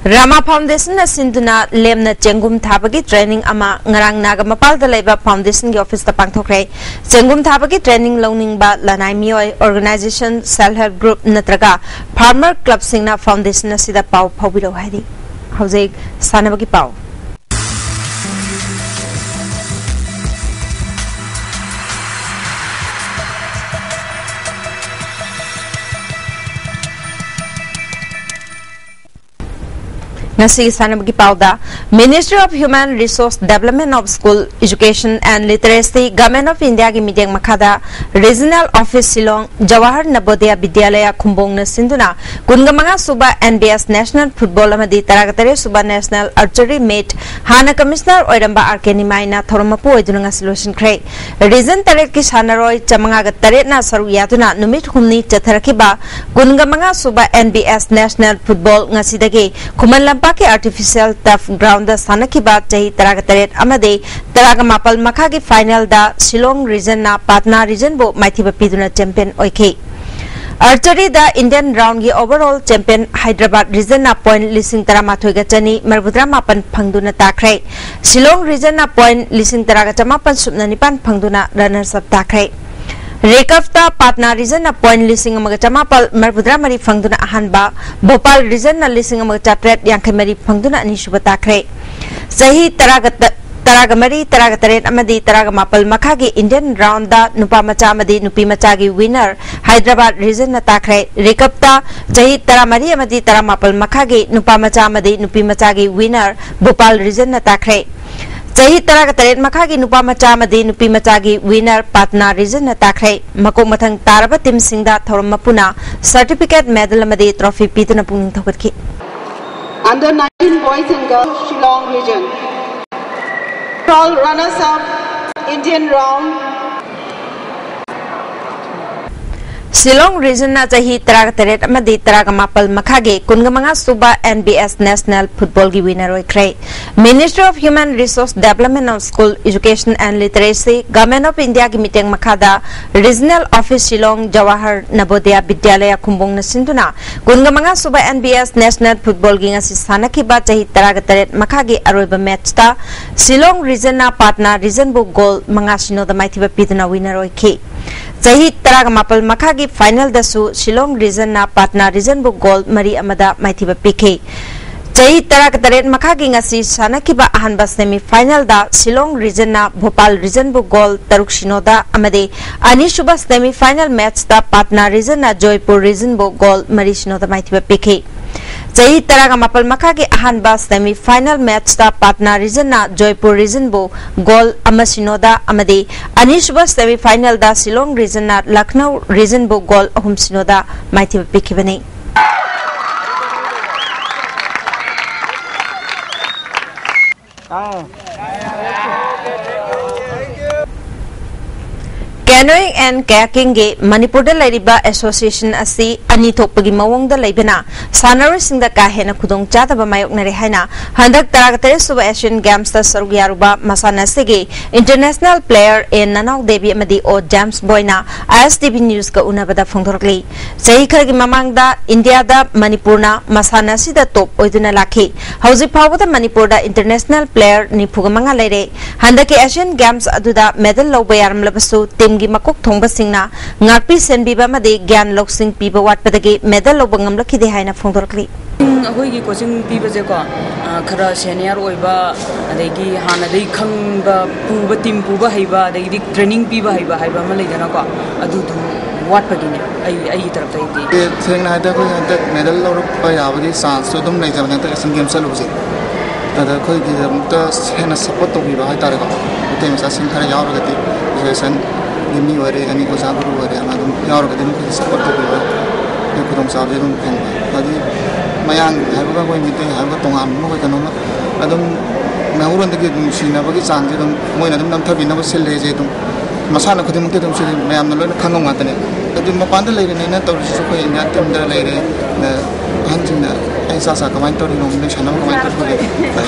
ꯔꯥꯃꯥ ꯐꯥꯎꯟꯗꯦꯁꯟꯅ ꯁꯤꯟꯗꯨꯅ ꯂꯦꯝꯅ ꯆꯦꯡꯒꯨꯝ ꯊꯥꯕꯒꯤ ꯇ꯭ꯔꯦꯅꯤꯡ ꯑꯃ ꯉꯔꯥꯡ ꯅꯥꯒꯥꯃꯄꯥꯜꯗ ꯂꯩꯕ ꯐꯥꯎꯟꯗꯦꯁꯟꯒꯤ ꯑꯣꯐꯤꯁꯇ ꯄꯥꯡꯊꯣꯛꯈ꯭ꯔꯦ꯫ ꯆꯦꯡꯒꯨꯝ ꯊꯥꯕꯒꯤ ꯇ꯭ꯔꯦꯅꯤꯡ ꯂꯧꯅꯤꯡꯕ ꯂꯅꯥꯏ ꯃꯤꯑꯣꯏ, ꯑꯣꯔꯒꯅꯥꯏꯖꯦꯁꯟ, ꯁꯦꯜꯐ ꯍꯦꯜꯞ ꯒ꯭ꯔꯨꯞ ꯅꯠꯇ꯭ꯔꯒ ꯐꯥꯔꯃꯔ ꯀ꯭ꯂꯕꯁꯤꯡꯅ ꯐꯥꯎꯟꯗꯦꯁꯟ ꯑꯁꯤꯗ ꯄꯥꯎ ꯐꯥꯎꯕꯤꯔꯛꯎ ꯍꯥꯏꯔꯤ꯫ ꯍꯧꯖꯤꯛ ꯁꯥꯟꯅꯕꯒꯤ ꯄꯥꯎ꯫ ꯉꯁꯤꯒꯤ ꯁꯥꯟꯅꯕꯒꯤ ꯄꯥꯎꯗ, Ministry of Human Resource Development of School Education and Literacy, Government of India ꯒꯤ ꯃꯤꯠꯌꯦꯡ ꯃꯈꯥꯗ Regional Office Shillong, Jawahar Navodaya Vidyalaya ꯈꯨꯝꯕꯣꯡꯅ ꯁꯤꯟꯗꯨꯅ ꯀꯨꯟꯒ ꯃꯉꯥ ꯁꯨꯕ N B S National Football ꯑꯃꯗꯤ ꯇꯔꯥꯒ ꯇꯔꯦꯠ ꯁꯨꯕ National Archery Meet ꯍꯥꯟꯅ Commissioner ꯑꯣꯏꯔꯝꯕ R K ꯅꯤꯃꯥꯏꯅ ꯊꯧꯔꯝ ꯃꯄꯨ ꯑꯣꯏꯗꯨꯅ ꯉꯁꯤ ꯂꯣꯏꯁꯤꯟꯈ꯭ꯔꯦ꯫ Region ꯇꯔꯦꯠꯀꯤ ꯁꯥꯟꯅꯔꯣꯏ ꯆꯥꯃꯉꯥꯒ ꯇꯔꯦꯠꯅ ꯁꯔꯨꯛ ꯌꯥꯗꯨꯅ ꯅꯨꯃꯤꯠ ꯍꯨꯝꯅꯤ ꯆꯠꯊꯔꯛꯈꯤꯕ ꯀꯨꯟꯒ ꯃꯉꯥ ꯁꯨꯕ N B S National Football ꯉꯁꯤꯗꯒꯤ ꯈꯨꯃꯟ ꯂꯝꯄꯥꯛꯀꯤ Artificial Turf Ground ꯗ ꯁꯥꯟꯅꯈꯤꯕ ꯆꯍꯤ ꯇꯔꯥꯒ ꯇꯔꯦꯠ ꯑꯃꯗꯤ ꯇꯔꯥꯒ ꯃꯥꯄꯜ ꯃꯈꯥꯒꯤ final ꯗ Shillong Region ꯅ Patna Region ꯕꯨ ꯃꯥꯏꯊꯤꯕ ꯄꯤꯗꯨꯅ champion ꯑꯣꯏꯈꯤ꯫ Archery ꯗ Indian round ꯒꯤ overall champion Hyderabad Region ꯅ point ꯂꯤꯁꯤꯡ ꯇꯔꯥꯃꯥꯊꯣꯏꯒ ꯆꯅꯤ ꯃꯔꯤꯐꯨꯇꯔꯥ ꯃꯥꯄꯟ ꯐꯪꯗꯨꯅ ꯇꯥꯈ꯭ꯔꯦ꯫ Shillong Region ꯅ point ꯂꯤꯁꯤꯡ ꯇꯔꯥꯒ ꯆꯃꯥꯄꯟ ꯁꯨꯞꯅ ꯅꯤꯄꯥꯟ ꯐꯪꯗꯨꯅ runners up ꯇꯥꯈ꯭ꯔꯦ꯫ Recurve ꯇ Patna Region ꯅ point ꯂꯤꯁꯤꯡ ꯑꯃꯒ ꯆꯃꯥꯄꯜ ꯃꯔꯤꯐꯨꯇꯔꯥ ꯃꯔꯤ ꯐꯪꯗꯨꯅ ꯑꯍꯥꯟꯕ, Bhopal Region ꯅ ꯂꯤꯁꯤꯡ ꯑꯃꯒ ꯆꯥꯇ꯭ꯔꯦꯠ ꯌꯥꯡꯈꯩ ꯃꯔꯤ ꯐꯪꯗꯨꯅ ꯑꯅꯤꯁꯨꯕ ꯇꯥꯈ꯭ꯔꯦ꯫ ꯆꯍꯤ ꯇꯔꯥꯒ ꯇ-, ꯇꯔꯥꯒ ꯃꯔꯤ, ꯇꯔꯥꯒ ꯇꯔꯦꯠ ꯑꯃꯗꯤ ꯇꯔꯥꯒ ꯃꯥꯄꯜ ꯃꯈꯥꯒꯤ Indian round ꯗ ꯅꯨꯄꯥ ꯃꯆꯥ ꯑꯃꯗꯤ ꯅꯨꯄꯤ ꯃꯆꯥꯒꯤ winner Hyderabad Region ꯅ ꯇꯥꯈ꯭ꯔꯦ꯫ Recurve ꯇ ꯆꯍꯤ ꯇꯔꯥꯃꯔꯤ ꯑꯃꯗꯤ ꯇꯔꯥꯃꯥꯄꯜ ꯃꯈꯥꯒꯤ ꯅꯨꯄꯥ ꯃꯆꯥ ꯑꯃꯗꯤ ꯅꯨꯄꯤ ꯃꯆꯥꯒꯤ winner Bhopal Region ꯅ ꯇꯥꯈ꯭ꯔꯦ꯫ ꯆꯍꯤ ꯇꯔꯥꯒ ꯇꯔꯦꯠ ꯃꯈꯥꯒꯤ ꯅꯨꯄꯥ ꯃꯆꯥ ꯑꯃꯗꯤ ꯅꯨꯄꯤ ꯃꯆꯥꯒꯤ winner Patna Region ꯅ ꯇꯥꯈ꯭ꯔꯦ꯫ ꯃꯀꯣꯛ ꯃꯊꯪ ꯇꯥꯔꯕ team ꯁꯤꯡꯗ ꯊꯧꯔꯝ ꯃꯄꯨꯅ certificate, medal ꯑꯃꯗꯤ trophy ꯄꯤꯗꯨꯅ ꯄꯨꯛꯅꯤꯡ ꯊꯧꯒꯠꯈꯤ꯫ Under nineteen boys and girls, Shillong region. Overall runners up, Indian round. Shillong Region ꯅ ꯆꯍꯤ ꯇꯔꯥꯒ ꯇꯔꯦꯠ ꯑꯃꯗꯤ ꯇꯔꯥꯒ ꯃꯥꯄꯜ ꯃꯈꯥꯒꯤ ꯀꯨꯟꯒ ꯃꯉꯥ ꯁꯨꯕ N B S National Football ꯒꯤ winner ꯑꯣꯏꯈ꯭ꯔꯦ꯫ Ministry of Human Resource Development of School Education and Literacy, Government of India ꯒꯤ ꯃꯤꯠꯌꯦꯡ ꯃꯈꯥꯗ Regional Office Shillong, Jawahar Navodaya Vidyalaya ꯈꯨꯝꯕꯣꯡꯅ ꯁꯤꯟꯗꯨꯅ ꯀꯨꯟꯒ ꯃꯉꯥ ꯁꯨꯕ N B S National Football ꯒꯤ ꯉꯁꯤ ꯁꯥꯟꯅꯈꯤꯕ ꯆꯍꯤ ꯇꯔꯥꯒ ꯇꯔꯦꯠ ꯃꯈꯥꯒꯤ ꯑꯔꯣꯏꯕ match ꯇ Shillong Region ꯅ Patna Region ꯕꯨ goal ꯃꯉꯥ ꯁꯤꯅꯣꯗ ꯃꯥꯏꯊꯤꯕ ꯄꯤꯗꯨꯅ winner ꯑꯣꯏꯈꯤ꯫ ꯆꯍꯤ ꯇꯔꯥꯒ ꯃꯥꯄꯜ ꯃꯈꯥꯒꯤ final ꯗꯁꯨ Shillong Region ꯅ Patna Region ꯕꯨ goal ꯃꯔꯤ ꯑꯃꯗ ꯃꯥꯏꯊꯤꯕ ꯄꯤꯈꯤ꯫ ꯆꯍꯤ ꯇꯔꯥꯒ ꯇꯔꯦꯠ ꯃꯈꯥꯒꯤ ꯉꯁꯤ ꯁꯥꯟꯅꯈꯤꯕ ꯑꯍꯥꯟꯕ semi final ꯗ Shillong Region ꯅ Bhopal Region ꯕꯨ goal ꯇꯔꯨꯛ ꯁꯤꯅꯣꯗ ꯑꯃꯗꯤ ꯑꯅꯤꯁꯨꯕ semi final match ꯇ Patna Region ꯅ Jaipur Region ꯕꯨ goal ꯃꯔꯤ ꯁꯤꯅꯣꯗ ꯃꯥꯏꯊꯤꯕ ꯄꯤꯈꯤ꯫ ꯆꯍꯤ ꯇꯔꯥꯒ ꯃꯥꯄꯜ ꯃꯈꯥꯒꯤ ꯑꯍꯥꯟꯕ semi final matchꯇ ꯄꯥꯠꯅꯥ regionꯅ ꯖꯣꯏꯄꯨꯔ regionꯕꯨ goal ꯑꯃ ꯁꯤꯅꯣꯗ ꯑꯃꯗꯤ ꯑꯅꯤꯁꯨꯕ semi finalꯗ ꯁꯤꯂꯣꯡ regionꯅ ꯂꯈꯅꯧ regionꯕꯨ goal ꯑꯍꯨꯝ ꯁꯤꯅꯣꯗ ꯃꯥꯏꯊꯤꯕ ꯄꯤꯈꯤꯕꯅꯤ꯫ Canoeing and kayakingꯒꯤ ꯃꯅꯤꯄꯨꯔꯗ ꯂꯩꯔꯤꯕ association ꯑꯁꯤ ꯑꯅꯤ ꯊꯣꯛꯄꯒꯤ ꯃꯑꯣꯡꯗ ꯂꯩꯕꯅ ꯁꯥꯟꯅꯔꯣꯏꯁꯤꯡꯗ ꯀꯥ ꯍꯦꯟꯅ ꯈꯨꯗꯣꯡꯆꯥꯗꯕ ꯃꯥꯌꯣꯛꯅꯔꯦ ꯍꯥꯏꯅ ꯍꯟꯗꯛ ꯇꯔꯥꯒ ꯇꯔꯦꯠ ꯁꯨꯕ Asian Gamesꯇ ꯁꯔꯨꯛ ꯌꯥꯔꯨꯕ ꯃꯁꯥꯟꯅ ꯑꯁꯤꯒꯤ international player ꯑꯦꯟ ꯅꯅꯥꯎ ꯗꯦꯕꯤ ꯑꯃꯗꯤ ꯑꯣ ꯖꯦꯝꯁ ꯕꯣꯏꯅ ISTV Newsꯀ ꯎꯅꯕꯗ ꯐꯣꯡꯗꯣꯔꯛꯂꯤ꯫ ꯆꯍꯤ ꯈꯔꯒꯤ ꯃꯃꯥꯡꯗ ꯏꯟꯗꯤꯌꯥꯗ ꯃꯅꯤꯄꯨꯔꯅ ꯃꯁꯥꯟꯅ ꯑꯁꯤꯗ top ꯑꯣꯏꯗꯨꯅ ꯂꯥꯛꯈꯤ꯫ ꯍꯧꯖꯤꯛ ꯐꯥꯎꯕꯗ ꯃꯅꯤꯄꯨꯔꯗ international player ꯅꯤꯐꯨꯒ ꯃꯉꯥ ꯂꯩꯔꯦ꯫ ꯍꯟꯗꯛꯀꯤ Asian Games ꯑꯗꯨꯗ medal ꯂꯧꯕ ꯌꯥꯔꯝꯂꯕꯁꯨ teamꯒꯤ ꯃꯀꯣꯛ ꯊꯣꯡꯕꯁꯤꯡꯅ ꯉꯥꯛꯄꯤ ꯁꯦꯟꯕꯤꯕ ꯑꯃꯗꯤ ꯒ꯭ꯌꯥꯟ ꯂꯧꯁꯤꯡ ꯄꯤꯕ ꯋꯥꯠꯄꯗꯒꯤ medal ꯂꯧꯕ ꯉꯝꯂꯛꯈꯤꯗꯦ ꯍꯥꯏꯅ ꯐꯣꯡꯗꯣꯔꯛꯂꯤ꯫ ꯑꯩꯈꯣꯏꯒꯤ coaching ꯄꯤꯕꯁꯦꯀꯣ, ꯑ, ꯈꯔ senior ꯑꯣꯏꯕ, ꯑꯗꯒꯤ ꯍꯥꯟꯅꯗꯒꯤ ꯈꯪꯕ, ꯄꯨꯕ, team ꯄꯨꯕ ꯍꯩꯕ, ꯑꯗꯒꯤꯗꯤ training ꯄꯤꯕ ꯍꯩꯕ ꯍꯥꯏꯕ ꯑꯃ ꯂꯩꯗꯅꯀꯣ, ꯑꯗꯨꯗꯨ ꯋꯥꯠꯄꯒꯤꯅꯦ ꯑꯩ, ꯑꯩꯒꯤ ꯇꯔꯞꯇꯒꯤꯗꯤ꯫ ꯑꯦ, ꯁꯦꯡꯅ ꯍꯥꯏꯔꯗꯤ ꯑꯩꯈꯣꯏ ꯍꯟꯗꯛ medal ꯂꯧꯔꯛꯄ ꯌꯥꯕꯒꯤ chanceꯁꯨ ꯑꯗꯨꯝ ꯂꯩꯖꯕꯅꯦ ꯍꯟꯗꯛ Asian Games ꯆꯠꯂꯨꯕꯁꯦ꯫ ꯑꯗ ꯑꯩꯈꯣꯏꯒꯤꯗꯃꯛꯇ ꯍꯦꯟꯅ support ꯇꯧꯕꯤꯕ ꯍꯥꯏꯇꯥꯔꯦꯀꯣ, ꯃꯩꯇꯩ ꯃꯆꯥꯁꯤꯡ ꯈꯔ ꯌꯥꯎꯔꯒꯗꯤ, associationꯒꯤ ꯃꯤ ꯑꯣꯏꯔꯦ, ꯑꯅꯤ ꯑꯣꯖꯥ ꯒꯨꯔꯨ ꯑꯣꯏꯔꯦ, ꯑꯃ ꯑꯗꯨꯝ ꯌꯥꯎꯔꯒꯗꯤ ꯑꯗꯨꯝ ꯑꯩꯈꯣꯏꯒꯤ support ꯇꯧꯕꯤꯕ, ꯑꯗꯨꯒꯤ ꯈꯨꯗꯣꯡꯆꯥꯕꯁꯦ ꯑꯗꯨꯝ ꯐꯪꯕ꯫ ꯍꯥꯏꯗꯤ ꯃꯌꯥꯡ ꯍꯥꯏꯕꯒ ꯑꯩꯈꯣꯏ ꯃꯩꯇꯩ ꯍꯥꯏꯕꯒ ꯇꯣꯉꯥꯟꯕ ꯑꯩꯈꯣꯏ ꯀꯩꯅꯣꯝꯃ ꯑꯗꯨꯝ ꯃꯩꯍꯧꯔꯣꯟꯗꯒꯤ ꯑꯗꯨꯝ ꯅꯨꯡꯁꯤꯅꯕꯒꯤ ꯆꯥꯡꯁꯦ ꯑꯗꯨꯝ ꯃꯣꯏꯅ ꯑꯗꯨꯝ ꯅꯝꯊꯕꯤꯅꯕ ꯁꯤꯜꯂꯦ ꯍꯥꯏꯁꯦ ꯑꯗꯨꯝ ꯃꯁꯥꯟꯅ ꯈꯨꯗꯤꯡꯃꯛꯇꯤ ꯑꯗꯨꯝ ꯁꯤꯗꯤ ꯃꯌꯥꯝꯅ ꯂꯣꯏꯅ ꯈꯪꯕ ꯉꯥꯛꯇꯅꯦ꯫ ꯑꯗꯨ ꯃꯄꯥꯟꯗ ꯂꯩꯔꯤꯅꯦꯅ ꯇꯧꯔꯤꯁꯤꯁꯨ ꯑꯩꯈꯣꯏ India teamꯗ ꯂꯩꯔꯦ꯫ ꯑꯗ ꯑꯍꯟꯁꯤꯡꯅ "ꯑꯩ ꯏꯆꯥ ꯆꯥ ꯀꯃꯥꯏꯅ ꯇꯧꯔꯤꯅꯣ, ꯅꯣꯏ ꯁꯥꯟꯅꯕ ꯀꯃꯥꯏꯅ ꯇꯧꯔꯤꯒꯦ?"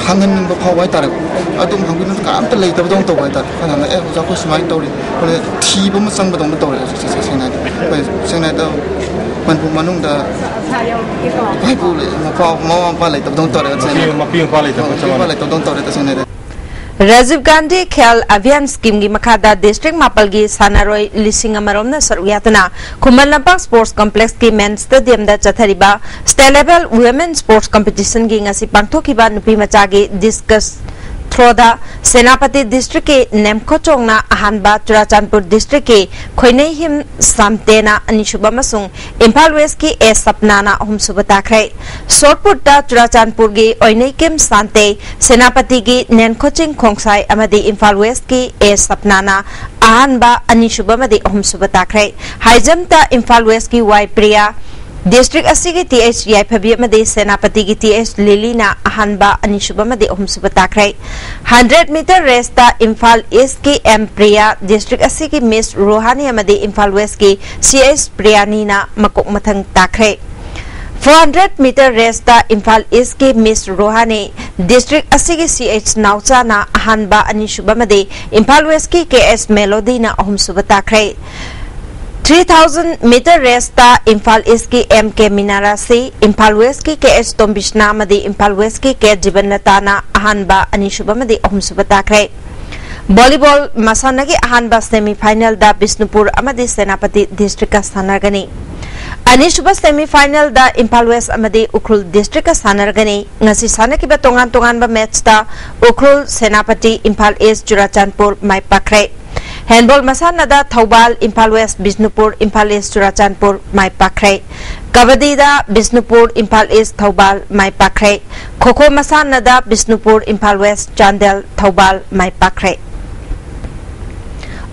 ꯍꯪꯍꯟꯅꯤꯡꯕ ꯐꯥꯎꯕ ꯍꯥꯏꯇꯥꯔꯦꯀꯣ꯫ ꯑꯗꯨꯝ ꯍꯪꯕꯤꯅꯕ ꯀꯅꯥꯝꯇ ꯂꯩꯇꯕꯗꯧꯅ ꯇꯧꯕ ꯍꯥꯏꯇꯥꯔꯦ꯫ ꯑꯩꯈꯣꯏꯅ ꯍꯪꯉꯦ, "ꯑꯦ, ꯑꯣꯖꯥ, ꯑꯩꯈꯣꯏ ꯁꯨꯃꯥꯏꯅ ꯇꯧꯔꯤ" ꯈꯣꯠꯂꯦ, ꯊꯤꯕ ꯑꯃ ꯆꯪꯕꯗꯧꯅ ꯇꯧꯔꯦ ꯍꯧꯖꯤꯛꯁꯦ, ꯁꯦꯡꯅ ꯍꯥꯏꯗꯤ꯫ ꯑꯩꯈꯣꯏ ꯁꯦꯡꯅ ꯍꯥꯏꯗ ꯃꯅꯤꯄꯨꯔ ꯃꯅꯨꯡꯗ ꯏꯄꯥ ꯏꯄꯨ ꯂꯩ, ꯃꯄꯥ, ꯃꯃꯥ ꯃꯄꯥ ꯂꯩꯇꯕꯗꯧꯅ ꯇꯧꯔꯦ, ꯇꯁꯦꯡꯅ꯫ ꯃꯄꯤ ꯃꯄꯥ ꯂꯩꯇꯕ ꯃꯄꯤ ꯆꯞ ꯃꯄꯥ ꯃꯥꯟꯅꯩ꯫ ꯂꯩꯇꯕꯗꯧꯅ ꯇꯧꯔꯦ, ꯇꯁꯦꯡꯅ ꯍꯥꯏꯗꯤ꯫ Rajiv Gandhi Khel Abhiyan schemeꯒꯤ ꯃꯈꯥꯗ district ꯃꯥꯄꯜꯒꯤ ꯁꯥꯟꯅꯔꯣꯏ ꯂꯤꯁꯤꯡ ꯑꯃꯔꯣꯝꯅ ꯁꯔꯨꯛ ꯌꯥꯗꯨꯅ ꯈꯨꯃꯟ ꯂꯝꯄꯥꯛ Sports Complexꯀꯤ main stadiumꯗ ꯆꯠꯊꯔꯤꯕ State Level Women Sports Competitionꯒꯤ ꯉꯁꯤ ꯄꯥꯡꯊꯣꯛꯈꯤꯕ ꯅꯨꯄꯤ ꯃꯆꯥꯒꯤ discus ꯊ꯭ꯔꯣꯗ ꯁꯦꯅꯥꯄꯇꯤ ꯗꯤꯁꯇ꯭ꯔꯤꯛꯀꯤ ꯅꯦꯝꯈꯣꯆꯣꯡꯅ ꯑꯍꯥꯟꯕ, ꯆꯨꯔꯥꯆꯥꯟꯄꯨꯔ ꯗꯤꯁꯇ꯭ꯔꯤꯛꯀꯤ ꯈꯣꯏꯅꯩꯍꯤꯝ ꯁꯥꯝꯇꯦꯅ ꯑꯅꯤꯁꯨꯕ ꯑꯃꯁꯨꯡ ꯏꯝꯐꯥꯜ ꯋꯦꯁꯀꯤ ꯑꯦ ꯁꯞꯅꯥꯅ ꯑꯍꯨꯝꯁꯨꯕ ꯇꯥꯈ꯭ꯔꯦ꯫ ꯁꯣꯠ ꯄꯨꯠꯇ ꯆꯨꯔꯥꯆꯥꯟꯄꯨꯔꯒꯤ ꯑꯣꯏꯅꯩꯀꯤꯝ ꯁꯥꯟꯇꯦ, ꯁꯦꯅꯥꯄꯇꯤꯒꯤ ꯅꯦꯟꯈꯣꯆꯤꯡ ꯈꯣꯡꯁꯥꯏ ꯑꯃꯗꯤ ꯏꯝꯐꯥꯜ ꯋꯦꯁꯀꯤ ꯑꯦ ꯁꯞꯅꯥꯅ ꯑꯍꯥꯟꯕ, ꯑꯅꯤꯁꯨꯕ ꯑꯃꯗꯤ ꯑꯍꯨꯝꯁꯨꯕ ꯇꯥꯈ꯭ꯔꯦ꯫ ꯍꯥꯏ ꯖꯝꯞꯇ ꯏꯝꯐꯥꯜ ꯋꯦꯁꯀꯤ ꯋꯥꯏ ꯄ꯭ꯔꯤꯌꯥ, ꯗꯤꯁꯇ꯭ꯔꯤꯛ ꯑꯁꯤꯒꯤ ꯇꯤ ꯑꯩꯆ ꯌꯥꯏꯐꯕꯤ ꯑꯃꯗꯤ ꯁꯦꯅꯥꯄꯇꯤꯒꯤ ꯇꯤ ꯑꯩꯆ ꯂꯤꯂꯤꯅ ꯑꯍꯥꯟꯕ, ꯑꯅꯤꯁꯨꯕ ꯑꯃꯗꯤ ꯑꯍꯨꯝꯁꯨꯕ ꯇꯥꯈ꯭ꯔꯦ꯫ ꯍꯟꯗ꯭ꯔꯦꯠ ꯃꯤꯇꯔ ꯔꯦꯁꯇ ꯏꯝꯐꯥꯜ ꯏꯁꯀꯤ ꯑꯦꯝ ꯄ꯭ꯔꯤꯌꯥ, ꯗꯤꯁꯇ꯭ꯔꯤꯛ ꯑꯁꯤꯒꯤ ꯃꯤꯁ ꯔꯣꯍꯥꯅꯤ ꯑꯃꯗꯤ ꯏꯝꯐꯥꯜ ꯋꯦꯁꯀꯤ ꯁꯤ ꯑꯩꯆ ꯄ꯭ꯔꯤꯌꯥꯅꯤꯅ ꯃꯀꯣꯛ ꯃꯊꯪ ꯇꯥꯈ꯭ꯔꯦ꯫ ꯐꯣꯔ ꯍꯟꯗ꯭ꯔꯦꯠ ꯃꯤꯇꯔ ꯔꯦꯁꯇ ꯏꯝꯐꯥꯜ ꯏꯁꯀꯤ ꯃꯤꯁ ꯔꯣꯍꯥꯅꯤ, ꯗꯤꯁꯇ꯭ꯔꯤꯛ ꯑꯁꯤꯒꯤ ꯁꯤ ꯑꯩꯆ ꯅꯥꯎꯆꯥꯅ ꯑꯍꯥꯟꯕ, ꯑꯅꯤꯁꯨꯕ ꯑꯃꯗꯤ ꯏꯝꯐꯥꯜ ꯋꯦꯁꯀꯤ ꯀꯦ ꯑꯦꯁ ꯃꯦꯂꯣꯗꯤꯅ ꯑꯍꯨꯝꯁꯨꯕ ꯇꯥꯈ꯭ꯔꯦ꯫ ꯊ꯭ꯔꯤ ꯊꯥꯎꯖꯟ ꯃꯤꯇꯔ ꯔꯦꯁꯇ ꯏꯝꯐꯥꯜ ꯏꯁꯀꯤ ꯑꯦꯝ ꯀꯦ ꯃꯤꯅꯥꯔꯥꯁꯤ, ꯏꯝꯐꯥꯜ ꯋꯦꯁꯀꯤ ꯀꯦ ꯑꯦꯁ ꯇꯣꯝꯕꯤꯁꯅꯥ ꯑꯃꯗꯤ ꯏꯝꯐꯥꯜ ꯋꯦꯁꯀꯤ ꯀꯦ ꯖꯤꯕꯟꯂꯇꯥꯅ ꯑꯍꯥꯟꯕ, ꯑꯅꯤꯁꯨꯕ ꯑꯃꯗꯤ ꯑꯍꯨꯝꯁꯨꯕ ꯇꯥꯈ꯭ꯔꯦ꯫ ꯚꯣꯂꯤꯕꯣꯜ ꯃꯁꯥꯟꯅꯒꯤ ꯑꯍꯥꯟꯕ ꯁꯦꯃꯤ ꯐꯥꯏꯅꯦꯜꯗ ꯕꯤꯁꯅꯨꯄꯨꯔ ꯑꯃꯗꯤ ꯁꯦꯅꯥꯄꯇꯤ ꯗꯤꯁꯇ꯭ꯔꯤꯛꯀ ꯁꯥꯟꯅꯒꯅꯤ꯫ ꯑꯅꯤꯁꯨꯕ ꯁꯦꯃꯤ ꯐꯥꯏꯅꯦꯜꯗ ꯏꯝꯐꯥꯜ ꯋꯦꯁ ꯑꯃꯗꯤ ꯎꯈ꯭ꯔꯨꯜ ꯗꯤꯁꯇ꯭ꯔꯤꯛꯀ ꯁꯥꯟꯅꯔꯒꯅꯤ꯫ ꯉꯁꯤ ꯁꯥꯟꯅꯈꯤꯕ ꯇꯣꯉꯥꯟ ꯇꯣꯉꯥꯟꯕ ꯃꯦꯠꯆꯇ ꯎꯈ꯭ꯔꯨꯜ, ꯁꯦꯅꯥꯄꯇꯤ, ꯏꯝꯐꯥꯜ ꯏꯁ, ꯆꯨꯔꯥꯆꯥꯟꯄꯨꯔ ꯃꯥꯏ ꯄꯥꯛꯈ꯭ꯔꯦ꯫ ꯍꯦꯟꯕꯣꯜ ꯃꯁꯥꯟꯅꯗ ꯊꯧꯕꯥꯜ, ꯏꯝꯐꯥꯜ ꯋꯦꯁ, ꯕꯤꯁꯅꯨꯄꯨꯔ, ꯏꯝꯐꯥꯜ ꯏꯁ, ꯆꯨꯔꯥꯆꯥꯟꯄꯨꯔ ꯃꯥꯏ ꯄꯥꯛꯈ꯭ꯔꯦ꯫ ꯀꯕꯗꯤꯗ ꯕꯤꯁꯅꯨꯄꯨꯔ, ꯏꯝꯐꯥꯜ ꯏꯁ, ꯊꯧꯕꯥꯜ ꯃꯥꯏ ꯄꯥꯛꯈ꯭ꯔꯦ꯫ ꯈꯣꯈꯣ ꯃꯁꯥꯟꯅꯗ ꯕꯤꯁꯅꯨꯄꯨꯔ, ꯏꯝꯐꯥꯜ ꯋꯦꯁ, ꯆꯥꯟꯗꯦꯜ, ꯊꯧꯕꯥꯜ ꯃꯥꯏ ꯄꯥꯛꯈ꯭ꯔꯦ꯫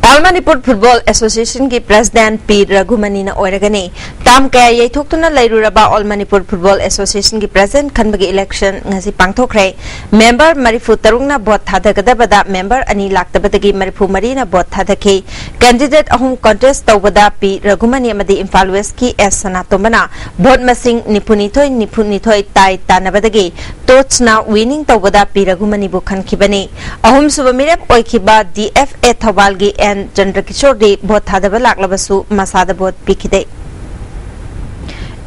ꯑꯣꯜ ꯃꯅꯤꯄꯨꯔ ꯐꯨꯠꯕꯣꯜ ꯑꯦꯁꯣꯁꯤꯌꯦꯁꯟꯒꯤ ꯄ꯭ꯔꯦꯁꯤꯗꯦꯟꯠ ꯄꯤ ꯔꯘꯨꯃꯅꯤꯅ ꯑꯣꯏꯔꯒꯅꯤ꯫ ꯇꯥꯝ ꯀꯌꯥ ꯌꯩꯊꯣꯛꯇꯨꯅ ꯂꯩꯔꯨꯔꯕ ꯑꯣꯜ ꯃꯅꯤꯄꯨꯔ ꯐꯨꯠꯕꯣꯜ ꯑꯦꯁꯣꯁꯤꯌꯦꯁꯟꯒꯤ ꯄ꯭ꯔꯦꯁꯤꯗꯦꯟꯠ ꯈꯟꯕꯒꯤ ꯏꯂꯦꯛꯁꯟ ꯉꯁꯤ ꯄꯥꯡꯊꯣꯛꯈ꯭ꯔꯦ꯫ ꯃꯦꯝꯕꯔ ꯃꯔꯤꯐꯨ ꯇꯔꯨꯛꯅ ꯚꯣꯠ ꯊꯥꯗꯒꯗꯕꯗ ꯃꯦꯝꯕꯔ ꯑꯅꯤ ꯂꯥꯛꯇꯕꯗꯒꯤ ꯃꯔꯤꯐꯨ ꯃꯔꯤꯅ ꯚꯣꯠ ꯊꯥꯗꯈꯤ꯫ ꯀꯦꯟꯗꯤꯗꯦꯠ ꯑꯍꯨꯝ ꯀꯣꯟꯇꯦꯁ ꯇꯧꯕꯗ ꯄꯤ ꯔꯘꯨꯃꯅꯤ ꯑꯃꯗꯤ ꯏꯝꯐꯥꯜ ꯋꯦꯁꯀꯤ ꯑꯦꯁ ꯁꯅꯥꯇꯣꯝꯕꯅ ꯚꯣꯠ ꯃꯁꯤꯡ ꯅꯤꯐꯨꯅꯤꯊꯣꯏ, ꯅꯤꯐꯨꯅꯤꯊꯣꯏ ꯇꯥꯏ ꯇꯥꯟꯅꯕꯗꯒꯤ ꯇꯣꯆꯅ ꯋꯤꯅꯤꯡ ꯇꯧꯕꯗ ꯄꯤ ꯔꯘꯨꯃꯅꯤꯕꯨ ꯈꯟꯈꯤꯕꯅꯤ꯫ ꯑꯍꯨꯝꯁꯨꯕ ꯃꯤꯔꯦꯞ ꯑꯣꯏꯈꯤꯕ ꯗꯤ ꯑꯦꯐ ꯑꯦ ꯊꯧꯕꯥꯜꯒꯤ ꯑꯦꯟ ꯆꯟꯗ꯭ꯔꯀꯤꯁꯣꯔꯗꯤ ꯚꯣꯠ ꯊꯥꯗꯕ ꯂꯥꯛꯂꯕꯁꯨ ꯃꯁꯥꯗ ꯚꯣꯠ ꯄꯤꯈꯤꯗꯦ꯫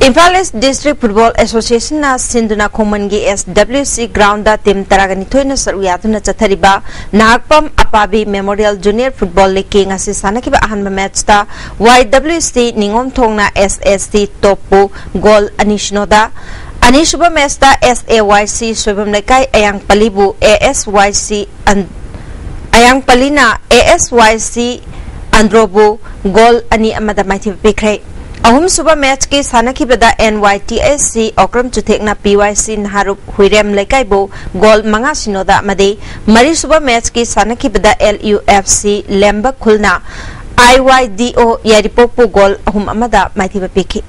ꯏꯝꯐꯥꯜ ꯏꯁ ꯗꯤꯁꯇ꯭ꯔꯤꯛ ꯐꯨꯠꯕꯣꯜ ꯑꯦꯁꯣꯁꯤꯌꯦꯁꯟꯅ ꯁꯤꯟꯗꯨꯅ ꯈꯣꯡꯃꯟꯒꯤ S W C ground team ꯇꯔꯥꯒ ꯅꯤꯊꯣꯏꯅ ꯁꯔꯨꯛ ꯌꯥꯗꯨꯅ ꯆꯠꯊꯔꯤꯕ ꯅꯍꯥꯛꯄꯝ ꯑꯄꯥꯕꯤ ꯃꯦꯃꯣꯔꯤꯌꯦꯜ ꯖꯨꯅꯤꯌꯔ ꯐꯨꯠꯕꯣꯜ ꯂꯤꯒꯀꯤ ꯉꯁꯤ ꯁꯥꯟꯅꯈꯤꯕ ꯑꯍꯥꯟꯕ ꯃꯦꯠꯆꯇ ꯋꯥꯏ ꯗꯕ꯭ꯂꯤꯎ ꯁꯤ ꯅꯤꯉꯣꯝꯊꯣꯡꯅ ꯑꯦꯁ ꯑꯦꯁ ꯁꯤ ꯇꯣꯞꯄꯨ ꯒꯣꯜ ꯑꯅꯤ ꯁꯤꯅꯣꯗ, ꯑꯅꯤꯁꯨꯕ ꯃꯦꯆꯇ S A Y C Soibam ꯂꯩꯀꯥꯏ ꯑꯌꯥꯡꯄꯜꯂꯤꯕꯨ A S Y C ꯑꯟ-, ꯑꯌꯥꯡꯄꯜꯂꯤꯅ A S Y C ꯑꯟꯗ꯭ꯔꯣꯕꯨ ꯒꯣꯜ ꯑꯅꯤ ꯑꯃꯗ ꯃꯥꯏꯊꯤꯕ ꯄꯤꯈ꯭ꯔꯦ꯫ ꯑꯍꯨꯝꯁꯨꯕ ꯃꯦꯆꯀꯤ ꯁꯥꯟꯅꯈꯤꯕꯗ N Y T S C Okram ꯆꯨꯊꯦꯛꯅ P Y C ꯅꯍꯥꯔꯨꯞ ꯍꯨꯏꯔꯦꯝ ꯂꯩꯀꯥꯏꯕꯨ ꯒꯣꯜ ꯃꯉꯥ ꯁꯤꯅꯣꯗ ꯑꯃꯗꯤ ꯃꯔꯤꯁꯨꯕ ꯃꯦꯆꯀꯤ ꯁꯥꯟꯅꯈꯤꯕꯗ L U F C ꯂꯦꯝꯕ ꯈꯨꯜꯅ I Y D O ꯌꯥꯏꯔꯤꯄꯣꯛꯄꯨ ꯒꯣꯜ ꯑꯍꯨꯝ ꯑꯃꯗ ꯃꯥꯏꯊꯤꯕ ꯄꯤꯈꯤ꯫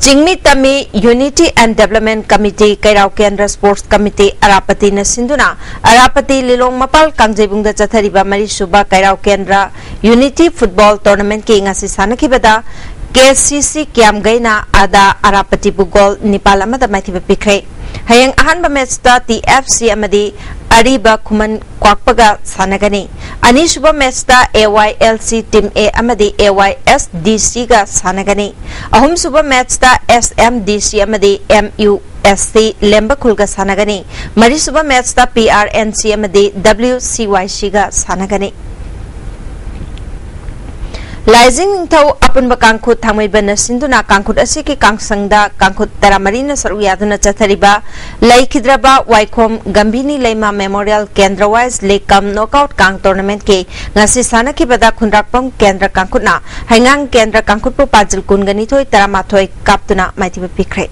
ꯆꯤꯡꯃꯤ ꯇꯝꯃꯤ Unity and Development Committee, ꯀꯩꯔꯥꯎ ꯀꯦꯟꯗ꯭ꯔ Sports Committee ꯑꯔꯥꯄꯇꯤꯅ ꯁꯤꯟꯗꯨꯅ ꯑꯔꯥꯄꯇꯤ ꯂꯤꯂꯣꯡ ꯃꯄꯥꯜ ꯀꯥꯡꯖꯩꯕꯨꯡꯗ ꯆꯠꯊꯔꯤꯕ ꯃꯔꯤꯁꯨꯕ ꯀꯩꯔꯥꯎ ꯀꯦꯟꯗ꯭ꯔ Unity Football Tournamentꯀꯤ ꯉꯁꯤ ꯁꯥꯟꯅꯈꯤꯕꯗ K C C ꯀ꯭ꯌꯥꯝꯒꯩꯅ ꯑꯗꯥ ꯑꯔꯥꯄꯇꯤꯕꯨ ꯒꯣꯜ ꯅꯤꯄꯥꯜ ꯑꯃꯗ ꯃꯥꯏꯊꯤꯕ ꯄꯤꯈ꯭ꯔꯦ꯫ ꯍꯌꯦꯡ ꯑꯍꯥꯟꯕ ꯃꯦꯆꯇ T F C ꯑꯃꯗꯤ ꯑꯔꯤꯕ ꯈꯨꯃꯟ ꯀ꯭ꯋꯥꯛꯄꯒ ꯁꯥꯟꯅꯒꯅꯤ꯫ ꯑꯅꯤꯁꯨꯕ ꯃꯦꯆꯇ A Y L C Team A ꯑꯃꯗꯤ A Y S D Cꯒ ꯁꯥꯟꯅꯒꯅꯤ꯫ ꯑꯍꯨꯝꯁꯨꯕ ꯃꯦꯆꯇ S M D C ꯑꯃꯗꯤ M U S C ꯂꯦꯝꯕꯈꯨꯜꯒ ꯁꯥꯟꯅꯒꯅꯤ꯫ ꯃꯔꯤꯁꯨꯕ ꯃꯦꯆꯇ P R N C ꯑꯃꯗꯤ W C Y Cꯒ ꯁꯥꯟꯅꯒꯅꯤ꯫ ꯂꯥꯏꯖꯤꯡ ꯅꯤꯡꯊꯧ ꯑꯄꯨꯟꯕ ꯀꯥꯡꯈꯨꯠ ꯊꯥꯡꯃꯩꯕꯟꯅ ꯁꯤꯟꯗꯨꯅ ꯀꯥꯡꯈꯨꯠ ꯑꯁꯤꯒꯤ ꯀꯥꯡꯁꯪꯗ ꯀꯥꯡꯈꯨꯠ ꯇꯔꯥꯃꯔꯤꯅ ꯁꯔꯨꯛ ꯌꯥꯗꯨꯅ ꯆꯠꯊꯔꯤꯕ ꯂꯩꯈꯤꯗ꯭ꯔꯕ ꯋꯥꯏꯈꯣꯝ ꯒꯝꯚꯤꯅꯤ ꯂꯩꯃ Memorial Kendra Wise League cum Knockout ꯀꯥꯡ Tournamentꯀꯤ ꯉꯁꯤ ꯁꯥꯟꯅꯈꯤꯕꯗ ꯈꯨꯟꯗ꯭ꯔꯥꯛꯄꯝ ꯀꯦꯟꯗ꯭ꯔ ꯀꯥꯡꯈꯨꯠꯅ ꯍꯩꯉꯥꯡ ꯀꯦꯟꯗ꯭ꯔ ꯀꯥꯡꯈꯨꯠꯄꯨ ꯄꯥꯖꯤꯜ ꯀꯨꯟꯒ ꯅꯤꯊꯣꯏ ꯇꯔꯥꯃꯥꯊꯣꯏ ꯀꯥꯞꯇꯨꯅ ꯃꯥꯏꯊꯤꯕ ꯄꯤꯈ꯭ꯔꯦ꯫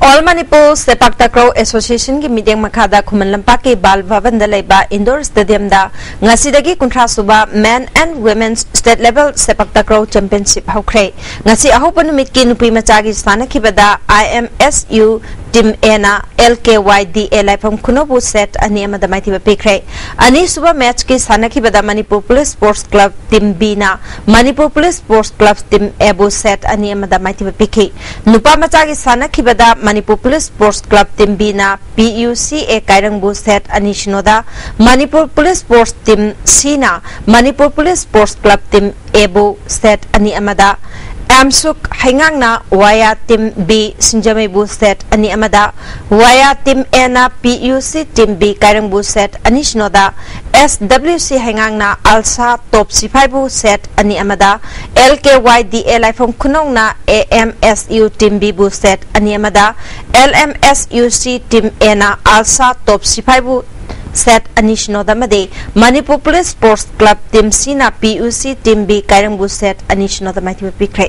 All Manipur Sepak Takraw Associationꯒꯤ ꯃꯤꯠꯌꯦꯡ ꯃꯈꯥꯗ ꯈꯨꯃꯟ ꯂꯝꯄꯥꯛꯀꯤ ꯕꯥꯜ ꯚꯕꯟꯗ ꯂꯩꯕ Indoor Stadiumꯗ ꯉꯁꯤꯗꯒꯤ ꯀꯨꯟꯊ꯭ꯔꯥ ꯁꯨꯕ Men and Women's State Level Sepak Takraw Championship ꯍꯧꯈ꯭ꯔꯦ꯫ ꯉꯁꯤ ꯑꯍꯧꯕ ꯅꯨꯃꯤꯠꯀꯤ ꯅꯨꯄꯤ ꯃꯆꯥꯒꯤ ꯁꯥꯟꯅꯈꯤꯕꯗ I M S U Team Aꯅ L K Y D A ꯂꯥꯏꯐꯝ ꯈꯨꯅꯧꯕꯨ set ꯑꯅꯤ ꯑꯃꯗ ꯃꯥꯏꯊꯤꯕ ꯄꯤꯈ꯭ꯔꯦ꯫ ꯑꯅꯤꯁꯨꯕ ꯃꯦꯆꯀꯤ ꯁꯥꯟꯅꯈꯤꯕꯗ Manipur Police Sports Club Team Bꯅ Manipur Police Sports Club Team Aꯕꯨ set ꯑꯅꯤ ꯑꯃꯗ ꯃꯥꯏꯊꯤꯕ ꯄꯤꯈꯤ꯫ ꯅꯨꯄꯥ ꯃꯆꯥꯒꯤ ꯁꯥꯟꯅꯈꯤꯕꯗ Manipur Police Sports Club Team Bꯅ P U C A ꯀꯥꯏꯔꯪꯕꯨ set ꯑꯅꯤ ꯁꯤꯅꯣꯗ, Manipur Police Sports Team Cꯅ Manipur Police Sports Club Team Aꯕꯨ set ꯑꯅꯤ ꯑꯃꯗ, ꯑꯦꯝꯁꯨꯛ ꯍꯩꯉꯥꯡꯅ ꯋꯥꯌꯥ team B ꯁꯤꯡꯖꯃꯩꯕꯨ set ꯑꯅꯤ ꯑꯃꯗ, ꯋꯥꯌꯥ ꯇꯤꯝ ꯑꯦꯅ ꯄꯤ ꯌꯨ ꯁꯤ ꯇꯤꯝ ꯕꯤ ꯀꯥꯏꯔꯪꯕꯨ ꯁꯦꯠ ꯑꯅꯤ ꯁꯤꯅꯣꯗ, ꯑꯦꯁ ꯗꯕ꯭ꯂꯤꯎ ꯁꯤ ꯍꯩꯉꯥꯡꯅ ꯑꯜꯁꯥ ꯇꯣꯞ ꯁꯤꯐꯥꯏꯕꯨ ꯁꯦꯠ ꯑꯅꯤ ꯑꯃꯗ, L K Y D A ꯂꯥꯏꯐꯝ ꯈꯨꯅꯧꯅ A M S U team ꯕꯤꯕꯨ ꯁꯦꯠ ꯑꯅꯤ ꯑꯃꯗ, L M S U C team ꯑꯦꯅ ꯑꯜꯁꯥ ꯇꯣꯞ ꯁꯤꯐꯥꯏꯕꯨ ꯁꯦꯠ ꯑꯅꯤ ꯁꯤꯅꯣꯗ ꯑꯃꯗꯤ Manipur police sports club team ꯁꯤꯅ P U C team B ꯀꯥꯏꯔꯪꯕꯨ ꯁꯦꯠ ꯑꯅꯤ ꯁꯤꯅꯣꯗ ꯃꯥꯏꯊꯤꯕ ꯄꯤꯈ꯭ꯔꯦ꯫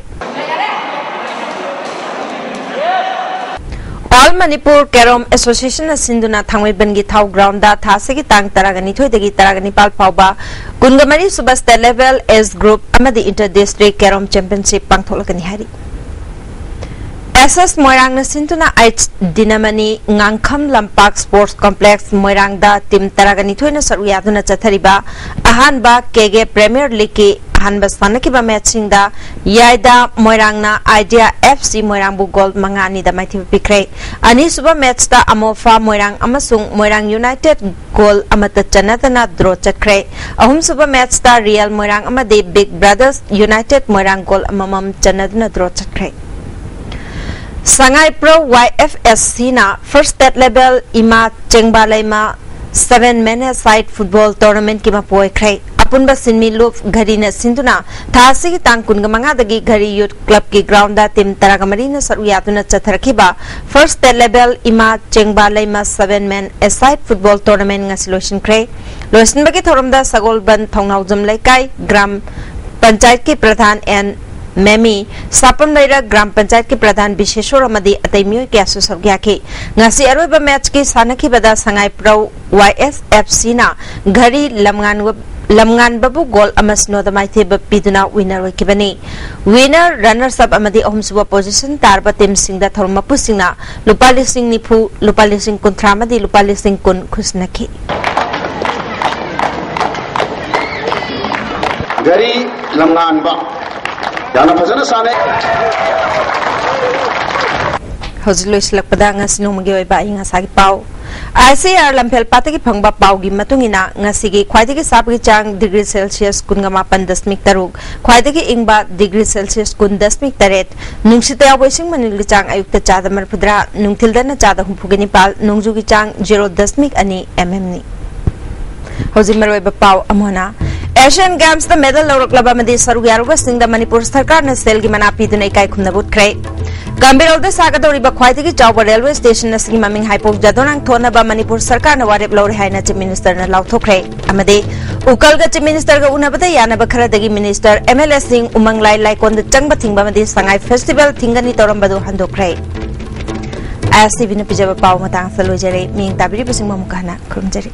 ꯑꯣꯜ ꯃꯅꯤꯄꯨꯔ ꯀꯦꯔꯣꯝ ꯑꯦꯁꯣꯁꯤꯌꯦꯁꯟꯅ ꯁꯤꯟꯗꯨꯅ ꯊꯥꯡꯃꯩꯕꯟꯒꯤ ꯊꯥꯎ ꯒ꯭ꯔꯥꯎꯟꯗ ꯊꯥ ꯑꯁꯤꯒꯤ ꯇꯥꯡ ꯇꯔꯥꯒ ꯅꯤꯊꯣꯏꯗꯒꯤ ꯇꯔꯥꯒ ꯅꯤꯄꯥꯜ ꯐꯥꯎꯕ ꯀꯨꯟꯒ ꯃꯔꯤ ꯁꯨꯕ ꯁ꯭ꯇꯦꯠ ꯂꯦꯚꯦꯜ ꯑꯦꯖ ꯒ꯭ꯔꯨꯞ ꯑꯃꯗꯤ ꯏꯟꯇꯔ ꯗꯤꯁꯇ꯭ꯔꯤꯛ ꯀꯦꯔꯣꯝ ꯆꯦꯝꯄꯤꯌꯟꯁꯤꯞ ꯄꯥꯡꯊꯣꯛꯂꯒꯅꯤ ꯍꯥꯏꯔꯤ꯫ ꯑꯦꯁ ꯑꯦꯁ ꯃꯣꯏꯔꯥꯡꯅ ꯁꯤꯟꯗꯨꯅ ꯑꯩꯆ ꯗꯤꯅꯃꯅꯤ ꯉꯥꯡꯈꯝ ꯂꯝꯄꯥꯛ ꯁ꯭ꯄꯣꯔꯠꯁ ꯀꯣꯝꯄ꯭ꯂꯦꯛꯁ ꯃꯣꯏꯔꯥꯡꯗ ꯇꯤꯝ ꯇꯔꯥꯒ ꯅꯤꯊꯣꯏꯅ ꯁꯔꯨꯛ ꯌꯥꯗꯨꯅ ꯆꯠꯊꯔꯤꯕ ꯑꯍꯥꯟꯕ ꯀꯦꯒꯦ ꯄ꯭ꯔꯤꯃꯤꯌꯔ ꯂꯤꯒꯀꯤ ꯑꯍꯥꯟꯕ ꯁꯥꯟꯅꯈꯤꯕ ꯃꯦꯆꯁꯤꯡꯗ ꯌꯥꯏꯗ ꯃꯣꯏꯔꯥꯡꯅ ꯑꯥꯏꯗꯤꯌꯥ ꯑꯦꯐ ꯁꯤ ꯃꯣꯏꯔꯥꯡꯕꯨ ꯒꯣꯜ ꯃꯉꯥ ꯑꯅꯤꯗ ꯃꯥꯏꯊꯤꯕ ꯄꯤꯈ꯭ꯔꯦ꯫ ꯑꯅꯤꯁꯨꯕ ꯃꯦꯆꯇ ꯑꯃꯣꯐꯥ ꯃꯣꯏꯔꯥꯡ ꯑꯃꯁꯨꯡ ꯃꯣꯏꯔꯥꯡ ꯌꯨꯅꯥꯏꯇꯦꯗ ꯒꯣꯜ ꯑꯃꯠꯇ ꯆꯟꯅꯗꯅ ꯗ꯭ꯔꯣ ꯆꯠꯈ꯭ꯔꯦ꯫ ꯑꯍꯨꯝꯁꯨꯕ ꯃꯦꯆꯇ ꯔꯤꯌꯦꯜ ꯃꯣꯏꯔꯥꯡ ꯑꯃꯗꯤ ꯕꯤꯒ ꯕ꯭ꯔꯗꯔꯁ ꯌꯨꯅꯥꯏꯇꯦꯗ ꯃꯣꯏꯔꯥꯡ ꯒꯣꯜ ꯑꯃꯃꯝ ꯆꯟꯅꯗꯨꯅ ꯗ꯭ꯔꯣ ꯆꯠꯈ꯭ꯔꯦ꯫ ꯁꯉꯥꯏ ꯄ꯭ꯔꯣ ꯋꯥꯏ ꯑꯦꯐ ꯑꯦꯁ ꯁꯤꯅ ꯐꯥꯔꯁ ꯁ꯭ꯇꯦꯠ ꯂꯦꯚꯦꯜ ꯏꯃꯥ ꯆꯦꯡꯕꯥ ꯂꯩꯃ ꯁꯚꯦꯟ ꯃꯦꯟ ꯑꯦ ꯁꯥꯏꯠ ꯐꯨꯠꯕꯣꯜ ꯇꯣꯔꯅꯥꯃꯦꯟꯠꯀꯤ ꯃꯄꯨ ꯑꯣꯏꯈ꯭ꯔꯦ꯫ ꯑꯄꯨꯟꯕ ꯁꯤꯟꯃꯤ ꯂꯨꯞ ꯘꯔꯤꯅ ꯁꯤꯟꯗꯨꯅ ꯊꯥ ꯑꯁꯤꯒꯤ ꯇꯥꯡ ꯀꯨꯟꯒ ꯃꯉꯥꯗꯒꯤ ꯘꯔꯤ ꯌꯨꯠ ꯀ꯭ꯂꯕꯀꯤ ꯒ꯭ꯔꯥꯎꯟꯗ ꯇꯤꯝ ꯇꯔꯥꯒ ꯃꯔꯤꯅ ꯁꯔꯨꯛ ꯌꯥꯗꯨꯅ ꯆꯠꯊꯔꯛꯈꯤꯕ ꯐꯥꯔꯁ ꯁ꯭ꯇꯦꯠ ꯂꯦꯚꯦꯜ ꯏꯃꯥ ꯆꯦꯡꯕꯥ ꯂꯩꯃ ꯁꯚꯦꯟ ꯃꯦꯟ ꯑꯦ ꯁꯥꯏꯠ ꯐꯨꯠꯕꯣꯜ ꯇꯣꯔꯅꯥꯃꯦꯟꯠ ꯉꯁꯤ ꯂꯣꯏꯁꯤꯟꯈ꯭ꯔꯦ꯫ ꯂꯣꯏꯁꯤꯟꯕꯒꯤ ꯊꯧꯔꯝꯗ ꯁꯒꯣꯜꯕꯟ ꯊꯧꯅꯥꯎꯖꯝ ꯂꯩꯀꯥꯏ ꯒ꯭ꯔꯥꯝ ꯄꯟꯆꯥꯌꯠꯀꯤ ꯄ꯭ꯔꯙꯥꯟ ꯑꯦꯟ ꯃꯦꯃꯤ, ꯁꯥꯄꯝ ꯂꯩꯔꯛ ꯒ꯭ꯔꯥꯝ ꯄꯟꯆꯥꯌꯠꯀꯤ ꯄ꯭ꯔꯙꯥꯟ ꯕꯤꯁꯦꯁꯣꯔ ꯑꯃꯗꯤ ꯑꯇꯩ ꯃꯤꯑꯣꯏ ꯀꯌꯥꯁꯨ ꯁꯔꯨꯛ ꯌꯥꯈꯤ꯫ ꯉꯁꯤ ꯑꯔꯣꯏꯕ ꯃꯦꯆꯀꯤ ꯁꯥꯟꯅꯈꯤꯕꯗ ꯁꯉꯥꯏ ꯄ꯭ꯔꯧ ꯋꯥꯏ ꯑꯦꯁ ꯑꯦꯐ ꯁꯤꯅ ꯘꯔꯤ ꯂꯝꯉꯥꯟ-, ꯂꯝꯉꯥꯟꯕꯕꯨ ꯒꯣꯜ ꯑꯃ ꯁꯤꯅꯣꯗ ꯃꯥꯏꯊꯤꯕ ꯄꯤꯗꯨꯅ ꯋꯤꯟꯅꯔ ꯑꯣꯏꯈꯤꯕꯅꯤ꯫ ꯋꯤꯟꯅꯔ, ꯔꯟꯅꯔꯁ ꯑꯞ ꯑꯃꯗꯤ ꯑꯍꯨꯝꯁꯨꯕ ꯄꯣꯖꯤꯁꯟ ꯇꯥꯔꯕ ꯇꯤꯝꯁꯤꯡꯗ ꯊꯧꯔꯝ ꯃꯄꯨꯁꯤꯡꯅ ꯂꯨꯄꯥ ꯂꯤꯁꯤꯡ ꯅꯤꯐꯨ, ꯂꯨꯄꯥ ꯂꯤꯁꯤꯡ ꯀꯨꯟꯊ꯭ꯔꯥ ꯑꯃꯗꯤ ꯂꯨꯄꯥ ꯂꯤꯁꯤꯡ ꯀꯨꯟ ꯈꯨꯠꯁꯤꯟꯅꯈꯤ꯫ ꯘꯔꯤ ꯂꯝꯉꯥꯟꯕ ꯌꯥꯝꯅ ꯐꯖꯅ ꯁꯥꯟꯅꯩ꯫ ꯍꯧꯖꯤꯛ ꯂꯣꯏꯁꯤꯜꯂꯛꯄꯗ ꯉꯁꯤ ꯅꯣꯡꯃꯒꯤ ꯑꯣꯏꯕ ꯑꯏꯪ ꯑꯁꯥꯒꯤ ꯄꯥꯎ꯫ ꯑꯥꯏ ꯁꯤ ꯑꯥꯔ ꯂꯝꯐꯦꯜ ꯄꯥꯠꯇꯒꯤ ꯐꯪꯕ ꯄꯥꯎꯒꯤ ꯃꯇꯨꯡ ꯏꯟꯅ, ꯉꯁꯤꯒꯤ ꯈ꯭ꯋꯥꯏꯗꯒꯤ ꯁꯥꯕꯒꯤ ꯆꯥꯡ ꯗꯤꯒ꯭ꯔꯤ ꯁꯦꯜꯁꯤꯌꯁ ꯀꯨꯟꯒ ꯃꯥꯄꯟ ꯗꯁꯃꯤꯛ ꯇꯔꯨꯛ, ꯈ꯭ꯋꯥꯏꯗꯒꯤ ꯏꯪꯕ ꯗꯤꯒ꯭ꯔꯤ ꯁꯦꯜꯁꯤꯌꯁ ꯀꯨꯟ ꯗꯁꯃꯤꯛ ꯇꯔꯦꯠ, ꯅꯨꯡꯁꯤꯠꯇ ꯌꯥꯎꯕ ꯏꯁꯤꯡ ꯃꯅꯤꯜꯒꯤ ꯆꯥꯡ ꯑꯌꯨꯛꯇ ꯆꯥꯗ ꯃꯔꯤꯐꯨꯇꯔꯥ, ꯅꯨꯡꯊꯤꯜꯗꯅ ꯆꯥꯗ ꯍꯨꯝꯐꯨꯒ ꯅꯤꯄꯥꯜ, ꯅꯣꯡꯖꯨꯒꯤ ꯆꯥꯡ ꯖꯤꯔꯣ ꯗꯁꯃꯤꯛ ꯑꯅꯤ ꯑꯦꯝ ꯑꯦꯝꯅꯤ꯫ ꯍꯧꯖꯤꯛ ꯃꯔꯨꯑꯣꯏꯕ ꯄꯥꯎ ꯑꯃꯨꯛ ꯍꯟꯅ꯫ ꯑꯦꯁꯤꯌꯥꯟ ꯒꯦꯝꯁꯇ ꯃꯦꯗꯜ ꯂꯧꯔꯛꯂꯕ ꯑꯃꯗꯤ ꯁꯔꯨꯛ ꯌꯥꯔꯨꯕꯁꯤꯡꯗ ꯃꯅꯤꯄꯨꯔ ꯁꯔꯀꯥꯔꯅ ꯁꯦꯜꯒꯤ ꯃꯅꯥ ꯄꯤꯗꯨꯅ ꯏꯀꯥꯏ ꯈꯨꯝꯅꯕ ꯎꯠꯈ꯭ꯔꯦ꯫ ꯒꯝꯚꯤꯔꯣꯜꯗ ꯁꯥꯒꯗꯧꯔꯤꯕ ꯈ꯭ꯋꯥꯏꯗꯒꯤ ꯆꯥꯎꯕ ꯔꯦꯜꯋꯦ ꯁ꯭ꯇꯦꯁꯟ ꯑꯁꯤꯒꯤ ꯃꯃꯤꯡ ꯍꯥꯏꯄꯣꯛ ꯖꯥꯗꯣꯅꯥꯡ ꯊꯣꯟꯅꯕ ꯃꯅꯤꯄꯨꯔ ꯁꯔꯀꯥꯔꯅ ꯋꯥꯔꯦꯞ ꯂꯧꯔꯦ ꯍꯥꯏꯅ ꯆꯤꯐ ꯃꯤꯅꯤꯁꯇꯔꯅ ꯂꯥꯎꯊꯣꯛꯈ꯭ꯔꯦ꯫ ꯑꯃꯗꯤ ꯎꯀꯜꯒ ꯆꯤꯐ ꯃꯤꯅꯤꯁꯇꯔꯒ ꯎꯅꯕꯗ ꯌꯥꯅꯕ ꯈꯔꯗꯒꯤ ꯃꯤꯅꯤꯁꯇꯔ, ꯑꯦꯝ ꯑꯦꯜ ꯑꯦꯁꯤꯡ ꯎꯃꯪ ꯂꯥꯏ ꯂꯥꯏꯀꯣꯟꯗ ꯆꯪꯕ ꯊꯤꯡꯕ ꯑꯃꯗꯤ ꯁꯉꯥꯏ ꯐꯦꯁꯇꯤꯚꯦꯜ ꯊꯤꯡꯒꯅꯤ ꯇꯧꯔꯝꯕꯗꯨ ꯍꯟꯗꯣꯛꯈ꯭ꯔꯦ꯫ ꯑꯦꯁ ꯇꯤ ꯚꯤꯅ ꯄꯤꯖꯕ ꯄꯥꯎ ꯃꯇꯥꯡ ꯑꯁꯤꯗ ꯂꯣꯏꯖꯔꯦ꯫ ꯃꯤꯠꯌꯦꯡ ꯇꯥꯕꯤꯔꯤꯕꯁꯤꯡꯕꯨ ꯑꯃꯨꯛꯀ ꯍꯟꯅ ꯈꯨꯔꯨꯝꯖꯔꯤ꯫